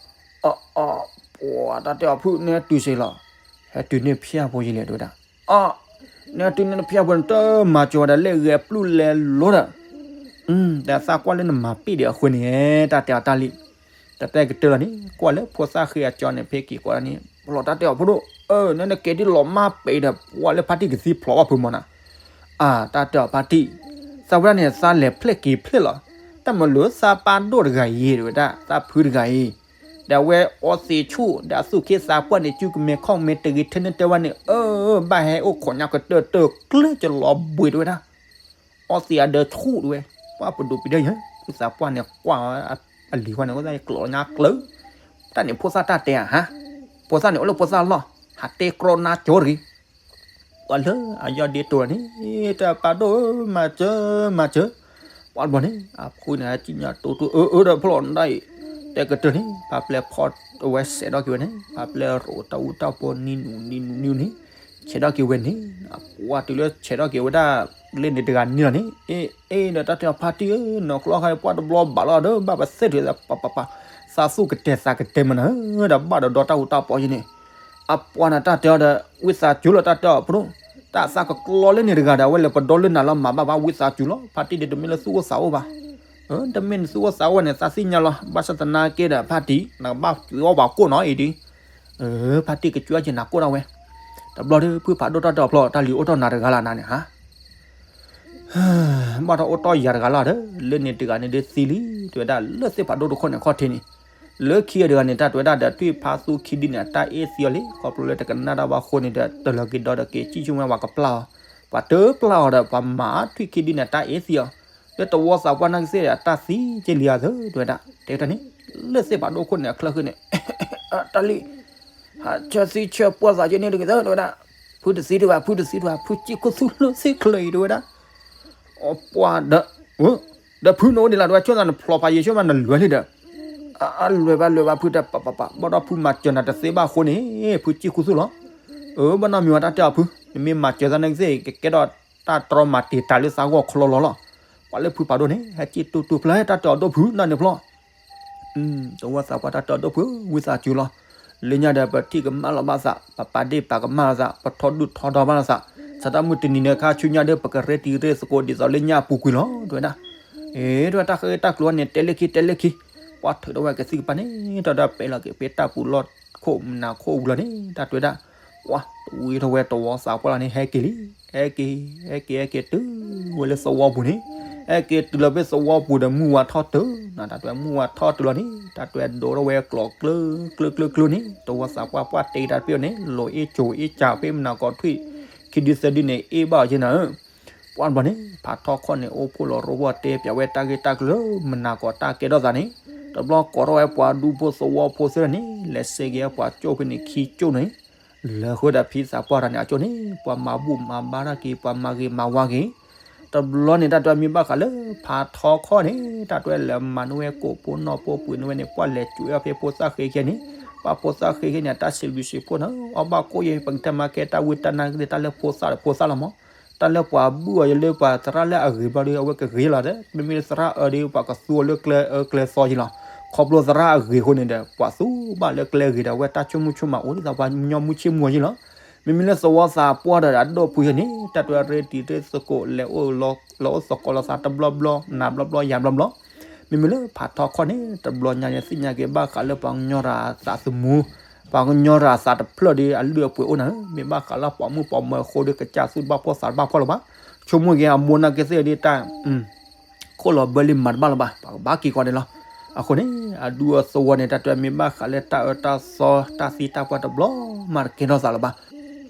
အ အ ပှၤတၢ်တဲအီၤဖုၣ်န့ၣ်တုၤစ့ၢ်လီၤ, ဟဲတုၤန့ၢ်ဖၠၣ်ဖိယလဲၣ် တဲဝဲဒၣ်, အ န့ၣ်တုၤန့ၢ်ဖၠၣ်ဖိန့ၣ် တမၤစၢၤဝဲဒၣ်လၢဂဲၤပျုၢ်လဲၤလိၤဒီး, တၢ်သးကွၢ်လၢနမၤပ့ၢ်ဒီးအဃိန့ၣ် တၢ်တဲအီၤတၢ်လံ တၢ်တဲကတၢၢ်လီၤန့ၣ် ကွၢ်လၢဖိသၣ်ဃ့အကၠီန့ၣ် ဖဲက့ၤကွၢ်ဒၣ်န့ၣ် လီၤတၢ်တဲအီၤဖိဒိၣ်, အၢ နနကဲဒ်လီၤမၢ်ပဲာ်ဒီး ပှၤလၢဖါတံၢ်ကသံဖျိးဘၣ်ဖုးမၢ်နၤ, အၢ တၢ်တဲအီၤဖါတံၢ်, သးဝဲဒၣ်န့ၣ် သးလဲၤဖျဲၣ်က့ၤဖျဲၣ်လီၤ, တၢ်မၤလိာ်သးပၢ်ဒိၣ်တဂၤအံၤ တဝဲဒၣ် သးဖုတဂၤအံၤ, ဒီးအဝဲအီသံးဆူၣ် ဒီးအသူၣ်ခ့သးပှၢ်န့ၣ် စုကမဲာ်ခီၣ်မဲာ်တဂ့ၤထဲန့ၣ်တဲဝဲန့ၣ် အၢ ဘၣ်ဟဲအိၣ်ခိးညါကတၢၢ်တၢၢ်ကျၢၢ်ကလီၤဘှံးတဝဲဒၣ် အီသံးအဒၢဆူၣ်တဝဲ, ပှၢ်ပဒိးပံဒဲယဲ, ဝံသးပှၢ်န့ၣ် ကွၢ်အလံၤဝဲန့ၣ် ဝဲသ့ၣ်ကျိးညါကျၢၤ, တၢ်န့ၣ်ဖိသၣ်တၢ်တဲဧါဟါ, ဖိသၣ်န့ၣ်အိၣ်လၢဖိသၣ်လီၢ်, ဟးတဲကြီနါကၠီတဂ့ၤ, ပှၢ်လၢအယီၢ်ဒ့တိၤန့ၣ်, တၢ်ပၢ်ဒိၣ်ဧၢ မၤစၢၤ မၤစၢၤ, ပှၢ်တဘျီန့ၣ် အဖုန့ၣ် ဟဲကံၣ်ညါတိတိ အၢ အၢ ဒီးဖျီၣ်နဒၣ်အံၤ, တဲကတၢၢ်န့ၣ် ပၢ်ပျဲၢ်ဖီအဝဲစဲးထီၣ်က့ၤဝဲန့ၣ် ပၢ်ပျဲၢ်ရိးတၢ်အူတၢ်ပီနံၤနူၤနံၤနူၤနံၤန့ၣ်, ဆဲးထီၣ်က့ၤဝဲန့ၣ်, ပှၢ်တုၤလၢဆဲးထီၣ်က့ၤဝဲဒၣ် လၢန့ၣ်တဂၤန့ၣ်လီၤန့ၣ်, အ့ အ့ ဒီးတၢ်တဲအီၤဖါတံၢ်ဧၢ နီၢ်ကျီၢ်ခါအံၤ ပှၢ်တဘျီဘၣ်လီၤဒီး ဘၣ်ပသ့ၣ်ထုး ပပပ, သးသူၣ်ကတဲာ်သးကတဲာ်မနၤဧၢ ဒီးဘၣ်ဒီးဒီတၢ်အူတၢ်ပီယဲန့ၣ်, အပှၢ်န့ၣ်တၢ်တဲအီၤဒီး ဝံသးစူၤလီၤ တၢ်တဲအီၤဖိဒိၣ်, တၢ်သးကကျီလၢန့ၣ်တဂၤဒီး အဝဲလဲၤပဒီလၢနၤလီၤ မၤဘၣ်ဘၣ် ဝံသးစူၤလီၤ ဖါတံၢ်ဒီး တမ့ၢ်လၢသူၣ်အိၣ်သးအိၣ်ဘၣ်, တမ့ၢ်နသူၣ်အိၣ်သးအိၣ်န့ၣ် သးသ့ၣ်ညါလီၤ ဘၣ်ဆၣ်သနာ်က့ဒီး ဖါတံၢ် နကဘၣ်ကွံာ်အီၣ်ပှၤကိၣ်နီၤအံၤဒ် ဖါတံၢ်ကကွံာ်အီၣ်က့ၤနၤကိၣ်ဒၣ်ဝဲ, တဘျီဒီး ဖုဖးဒိၣ်တၢ်တဲအီၤဖျီၣ် တၢ်လံၤအိၣ်တီၢ်နၤတဂၤလၢ်နၤန့ၣ်ဟါ ဘၣ်ထီၣ်အိၣ်တီၢ်ယၤတဂၤလီၤဒီး လၢန့ၣ်တဂၤန့ၣ်ဒုးသံလံ တဲဝဲဒၣ်လၢသ့ၣ်ဖးဒိၣ်တခီန့ၣ်ခီၣ်ထံးန့ၣ်, လၢခံအတဂၤန့ၣ် တၢ်တဲဝဲဒၣ်ဒီး ထွံၣ်ဖးသူခံဒုန့ၣ် အတၢ်အ့ၣ်သံအီၤလံ ခီဖျိလၢတကနၣ်တၢ်ဘၣ်အဃိန့ၣ်ဒီး တလီၤက့ၤဒီးဒီးက့ၤစံၣ်ဆူၣ်မး ပှၤကပျၢ်အီၤ, ပှၤတပျၢ်အီၤဒီး ပှၤမၤထွံၣ်ခံဒုန့ၣ် အတၢ်အ့ၣ်သံအီၤ, လၢတဝီသးပှၢ်နာ်က့သ့ၣ် အတၢ်သံက့လံဧါသၢ တဲဝဲဒၣ် တဲတၢ်န့ၣ်, လၢသ့ၣ်ဖးဒိၣ်ခိၣ်န့ၣ် အချၢဃုန့ၣ် တၢ်လံ ဟးဆၢသံဆၢပှၢ်သးက့န့ၣ်တဂ့ၤသၢ တဲဝဲဒၣ်, ဖုတသံတဘၣ် ဖုတသံတဘၣ် ဖုစံၣ်ခူသူၣ်လၢသ့ၣ်ချၢအံၤ တဲဝဲဒၣ်, အပှၢ်ဒီး, ဒီးဖုနအိၣ်ဒံးလၢ တဲဝဲ ဆိၣ်သးနဖျိးဖးယံၤဆိမး နလွဲၤလံဒီး, အလွဲၤဘၣ်လွဲၤဘၣ်ဖုတပပပ ဘၣ်ဒီးဖုမၤစၢၤနၤတသ့ဘၣ်အဃိန့ၣ် ဖုစံၣ်ခူသူၣ်လီၤ, အၢ ဘၣ်နီတမံၤဝဲတၢ်တဲအီၤဖု, နမ့ၢ်မၤစၢၤသးနာ်က့သ့ၣ် ကကဲထီၣ်တၢ်တြီမၤတံာ်တာ်လၢသးဂီၢ်ချီလီၤလီၤ, ပှၤလၢဖုဖးဒိၣ်န့ၣ် ဟဲစံၣ်တူၢ်တူၢ်ဖျၢၣ် တၢ်တဲအီၤဒိၣ်ဖု နန့ၣ်ဖျီၣ် တဝီသးပှၢ်တၢ်တဲအီၤဒိၣ်ဖု ဝံသးစူၤလီၤ, လၢညါဒီးပထံၣ်ကမၣ်လီၤဘၣ်သး ပပာ်ဒ့ၣ်ပာ်ကမၣ်လီၤသး ပထီဒုၣ်ထီဒါဘၣ်လီၤသး, စးတၢ်မုၢ်တနံၤန့ၣ်ခါဆူညါဒီး ပကရ့တံၤရ့သကိးဒ်သိးလၢညါအပူၤကွံာ်လီၤ တဲဝဲဒၣ်, အ့ တဲဝဲတၢ်ဃ့တၢ်ကျိၤန့ၣ် တဲလၢခံတဲလၢခံ, ပှၢ်ထုးထီၣ်ဝဲကသံၣ်ကပၤန့ၣ် တၢ်ဒီးပဲာ်လီၤက့ၤဖဲတၢ်ပူၤလီၢ်ခိၣ်မနၤခိၣ်ဝံၤလီၤန့ၣ် တၢ်တဲဝဲဒၣ်, ပှၢ်တဝံထီၣ်ဝဲတဝီသးပှၢ်လီၤန့ၣ် ဟဲက့ၤလံ, ဟဲက့ၤ ဟဲက့ၤ ဟဲက့ၤ တုၤဝဲလၢသဝီပူၤန့ၣ်, ဟဲက့ၤတုၤလီၤဖဲသဝီပူၤဒီး မုၢ်ဝါထီၣ်တုၤ, တၢ်တဲဝဲမုၢ်ဝါထီၣ်တုၤလီၤန့ၣ် တၢ်တဲဝဲဒိးထီၣ်ဝဲကျိးကျၢၤကျၢၤကျၢၤကျၢၤန့ၣ် တဝီသးပှၢ်ပှၢ်တဲတၢ်တပ့ၢ်အီၤန့ၣ် လိာ်အ့ၣ်ကိၤအ့ၣ်ကၢဖဲမနၤကိးထွံၣ်, ခံဒုသၢဒုန့ၣ် အ့ၣ်ဘၣ်အီၤက့နၤဧၢ ပှၢ်တဘျီန့ၣ် ဖးထီခီၣ်န့ၣ် အိၣ်ဖှိၣ်လီၤရိဖှိၣ်တဲပၠးဝဲတၢ်ဂ့ၢ်တၢ်ကျိၤလၢမနၤကိးတၢ်ကဲထီၣ်သးန့ၣ်, တဘျီကိးထီၣ်ဝဲပှၤဒူဖိသဝီဖိသ့ၣ်န့ၣ် လဲၤစဲးက့ၤပှၤကၠိၣ်ဖဲန့ၣ်ခံကၠိၣ်န့ၣ်, လဲၤဃုာ်ဒီးဖံသးပှၢ်တဂၤန့ၣ် အကၠိၣ်န့ၣ် ပှၤမၤဘူၣ်မၤဘါတၢ်က့ၤ ပှၤမၤဂ့ၤမၤဝါက့ၤ, တဘျီန့ၣ် တၢ်တဲဝဲမ့ၢ်ဘၣ်ဃးလၢဖးထီခီၣ်န့ၣ် တၢ်တဲဝဲလဲၤမၤန့ၢ်ဝဲကိးဖိနီၢ်ဖိပှ့ၤန့ၢ်ဝဲန့ၣ် ပှၢ်လဲၤကွံာ်အီၤဖဲဖိသၣ်ဃ့ခဲန့ၣ်, ပှၢ်ဖိသၣ်ဃ့ခဲန့ၣ် အတၢ်စံးဘျုးစံးဖှိၣ်န့ၣ် အီၣ်ဘၣ်ကိၣ်ယဲ ပကတဲမၤကဲတၢ်ဝံတၢ်နါကသ့ၣ် တၢ်လၢဖိသၣ်ဒီးဖိသၣ်လီၤမး, တၢ်လၢပှၤဘူၣ်အီၤယဲလၢပှၤသရၣ်လၢအဂ့ၤဘျီဒီး အဝဲကဂ့ၤလီၤဒီး မ့မ့ၢ်လၢသရၣ်အၢဒီး ပှၤကသူအီၤလၢကျဲအၢကျဲသီယဲလီၤ, ခီဖျိသရၣ်အဂ့ၤအဃိန့ၣ်ဒီး ပှၤသူဘၣ်လၢကျဲဂ့ၤဒီး အဝဲတၢ်ဆိကမိၣ်ဆိကမးအိၣ်ဒ်သိးပှၤကညီမူဆ့ၣ်မူအီၤယဲလီၤ, မ့မ့ၢ်လၢသဝီသးပှၢ်ဒီးအဒိၣ်ဖုယဲန့ၣ် တၢ်တဲဝဲရ့တံၤရ့သကိး လဲၤအိၣ်သကိးလီၤသးတဘျီဘျီ နၤဘျီဘျီ ယၤဘျီဘျီ မ့မ့ၢ်လၢဖးထီခီၣ်န့ၣ် တဘျီညါန့ၣ် သ့ၣ်ညါက့ၤဘၣ်ဃးလၢပှၤကညီတဂၤအသးသမူ, ပှၤကညီတဂၤအသးတဖျၢၣ်ဒီးအလုၢ်အပှ့ၤအိၣ်နၤဧၢ, မ့ၢ်ဘၣ်ဃးလၢပှၤမုၣ်ပှၤမၢၤအဃိဒီး ကစၢ်သူၣ်တဘၣ်ဖှီၣ်သးတဘၣ်ဖှီၣ်လၢၤဘၣ်, ဆိကမိၣ်က့ၤအမိၢ်နာ်က့သ့ၣ်ဒ်တၢ် ခိၣ်လီၤဘၢလံမၤတဘၣ်လၢၤဘၣ်, ပှၤကဘၣ်က့ၤကီးန့ၣ်လီၤ. အဃိန့ၣ် အဒူအသဝီန့ၣ် တၢ်တဲမ့ၢ်ဘၣ်ဃးလၢတၢ်အၢတၢ်သီ တၢ်သံတၢ်ပှၢ်တဘျီမးတကဲထီၣ်သးလၢၤဘၣ်.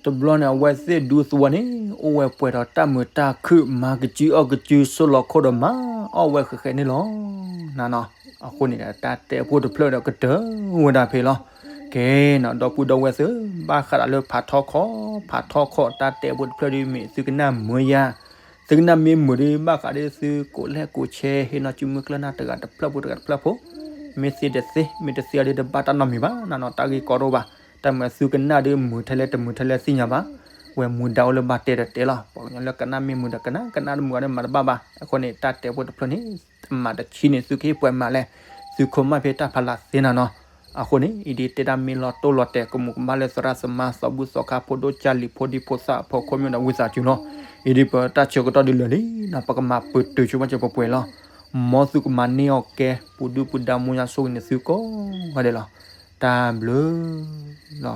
တဘျီန့ၣ် အဝဲသ့ၣ်ဒူသဝီန့ၣ် အိၣ်ဝဲပှဲၤဒီးတၢ်မုာ်တၢ်ခုၣ် မၤကစုအီၣ်ကစု ဆိၣ်လီၤခိၣ်ဒီးမၤအီၣ်ဝဲဃဲးဃဲးန့ၣ်လီၤ. နနီၤ အဃိန့ၣ်ဒီး တၢ်တဲဖိတဖျၢၣ်ဒီးကတၢၢ်ဝဲဒၣ်ဖဲလီၤ. ကဲနီၤ ဒီပုၢ်ဒီဝဲၢ်သ့ၣ် ဘၣ်ဃးဒီးလၢဖးထီခီၣ်, ဖးထီခီၣ်တၢ်တဲဖိတဖျၢၣ်ဒီး မ့ၢ်သုကနၣ်မုာ်ယၤ, သုကနၣ်မ့ၢ်မုာ်ဒီး ဘၣ်ဃးဒီးသုကိးလဲၣ်ကိးဆဲ ဟ့ၣ်နီၤစုမုၢ်ကျၢၢ်နၢ်တဂၤတဖျၢၣ်ဖိတဂၤတဖျၢၣ်ဖိ, မ့ၢ်သ့တသ့ မ့ၢ်တသ့အီၤဒီး တဘၣ်တၢ်နီတမံၤဘၣ် နနီၤ တၢ်ဂ့ၢ်ကီတအိၣ်ဘၣ်. တၢ်မုာ်သုကနၣ်ဒီးမုာ်ထဲလဲၣ်တမုာ်ထဲလဲၣ်သ့ၣ်ညါဘၣ်. ဝဲမူဒါအိၣ်လၢဘၣ်တဲဒီးတဲလီၤ. ပှၤကညီလၢကနၣ်မ့ၢ်မုာ်ဒီးကနၣ်, ကနၣ်တမုာ်ဒီးမၤတဘၣ်ဘၣ်. အဃိန့ၣ် တၢ်တဲဖိတဖျၢၣ်န့ၣ် မၤတဆံန့ၣ် သုကဟ့ၣ်ပှဲၤမၤလဲၣ်, သုခိၣ်မၣ်ဖဲတၢ်ဖးလၢ်သ့နၤနီၤ. အဃိန့ၣ် အံၤဒ်တဲဒၣ်မ့ၢ်လီၤတိၢ်လီၤတဲာ် ကမူးကမၣ်လၢသရၣ်သမါ သီဘူၣ်သီခါ ဖိဒိၣ်ကၢ်လံၤ ဖိဒံဖိသၣ် ဖီခိၣ်မ့ၢ်ဒီးဝံသးစူၤလီၤ. အံၤဒ်ပတၢ်ဆၢကတီၢ်ဒ်လဲၣ်လံနီၤ ပကမၤပတုာ်ဆိမးစၢၤပှဲၤပှဲၤလီၤ. မ်သုကမၤန့ၢ်အီၣ်ကဲ ပူၤဒုၣ်ပူၤဒါ မူညါဆိၣ်ဂ့ၤန့ၢ်သုကိးဂၤဒဲးလီၤ. တၢ်ဘျုးလီၤ.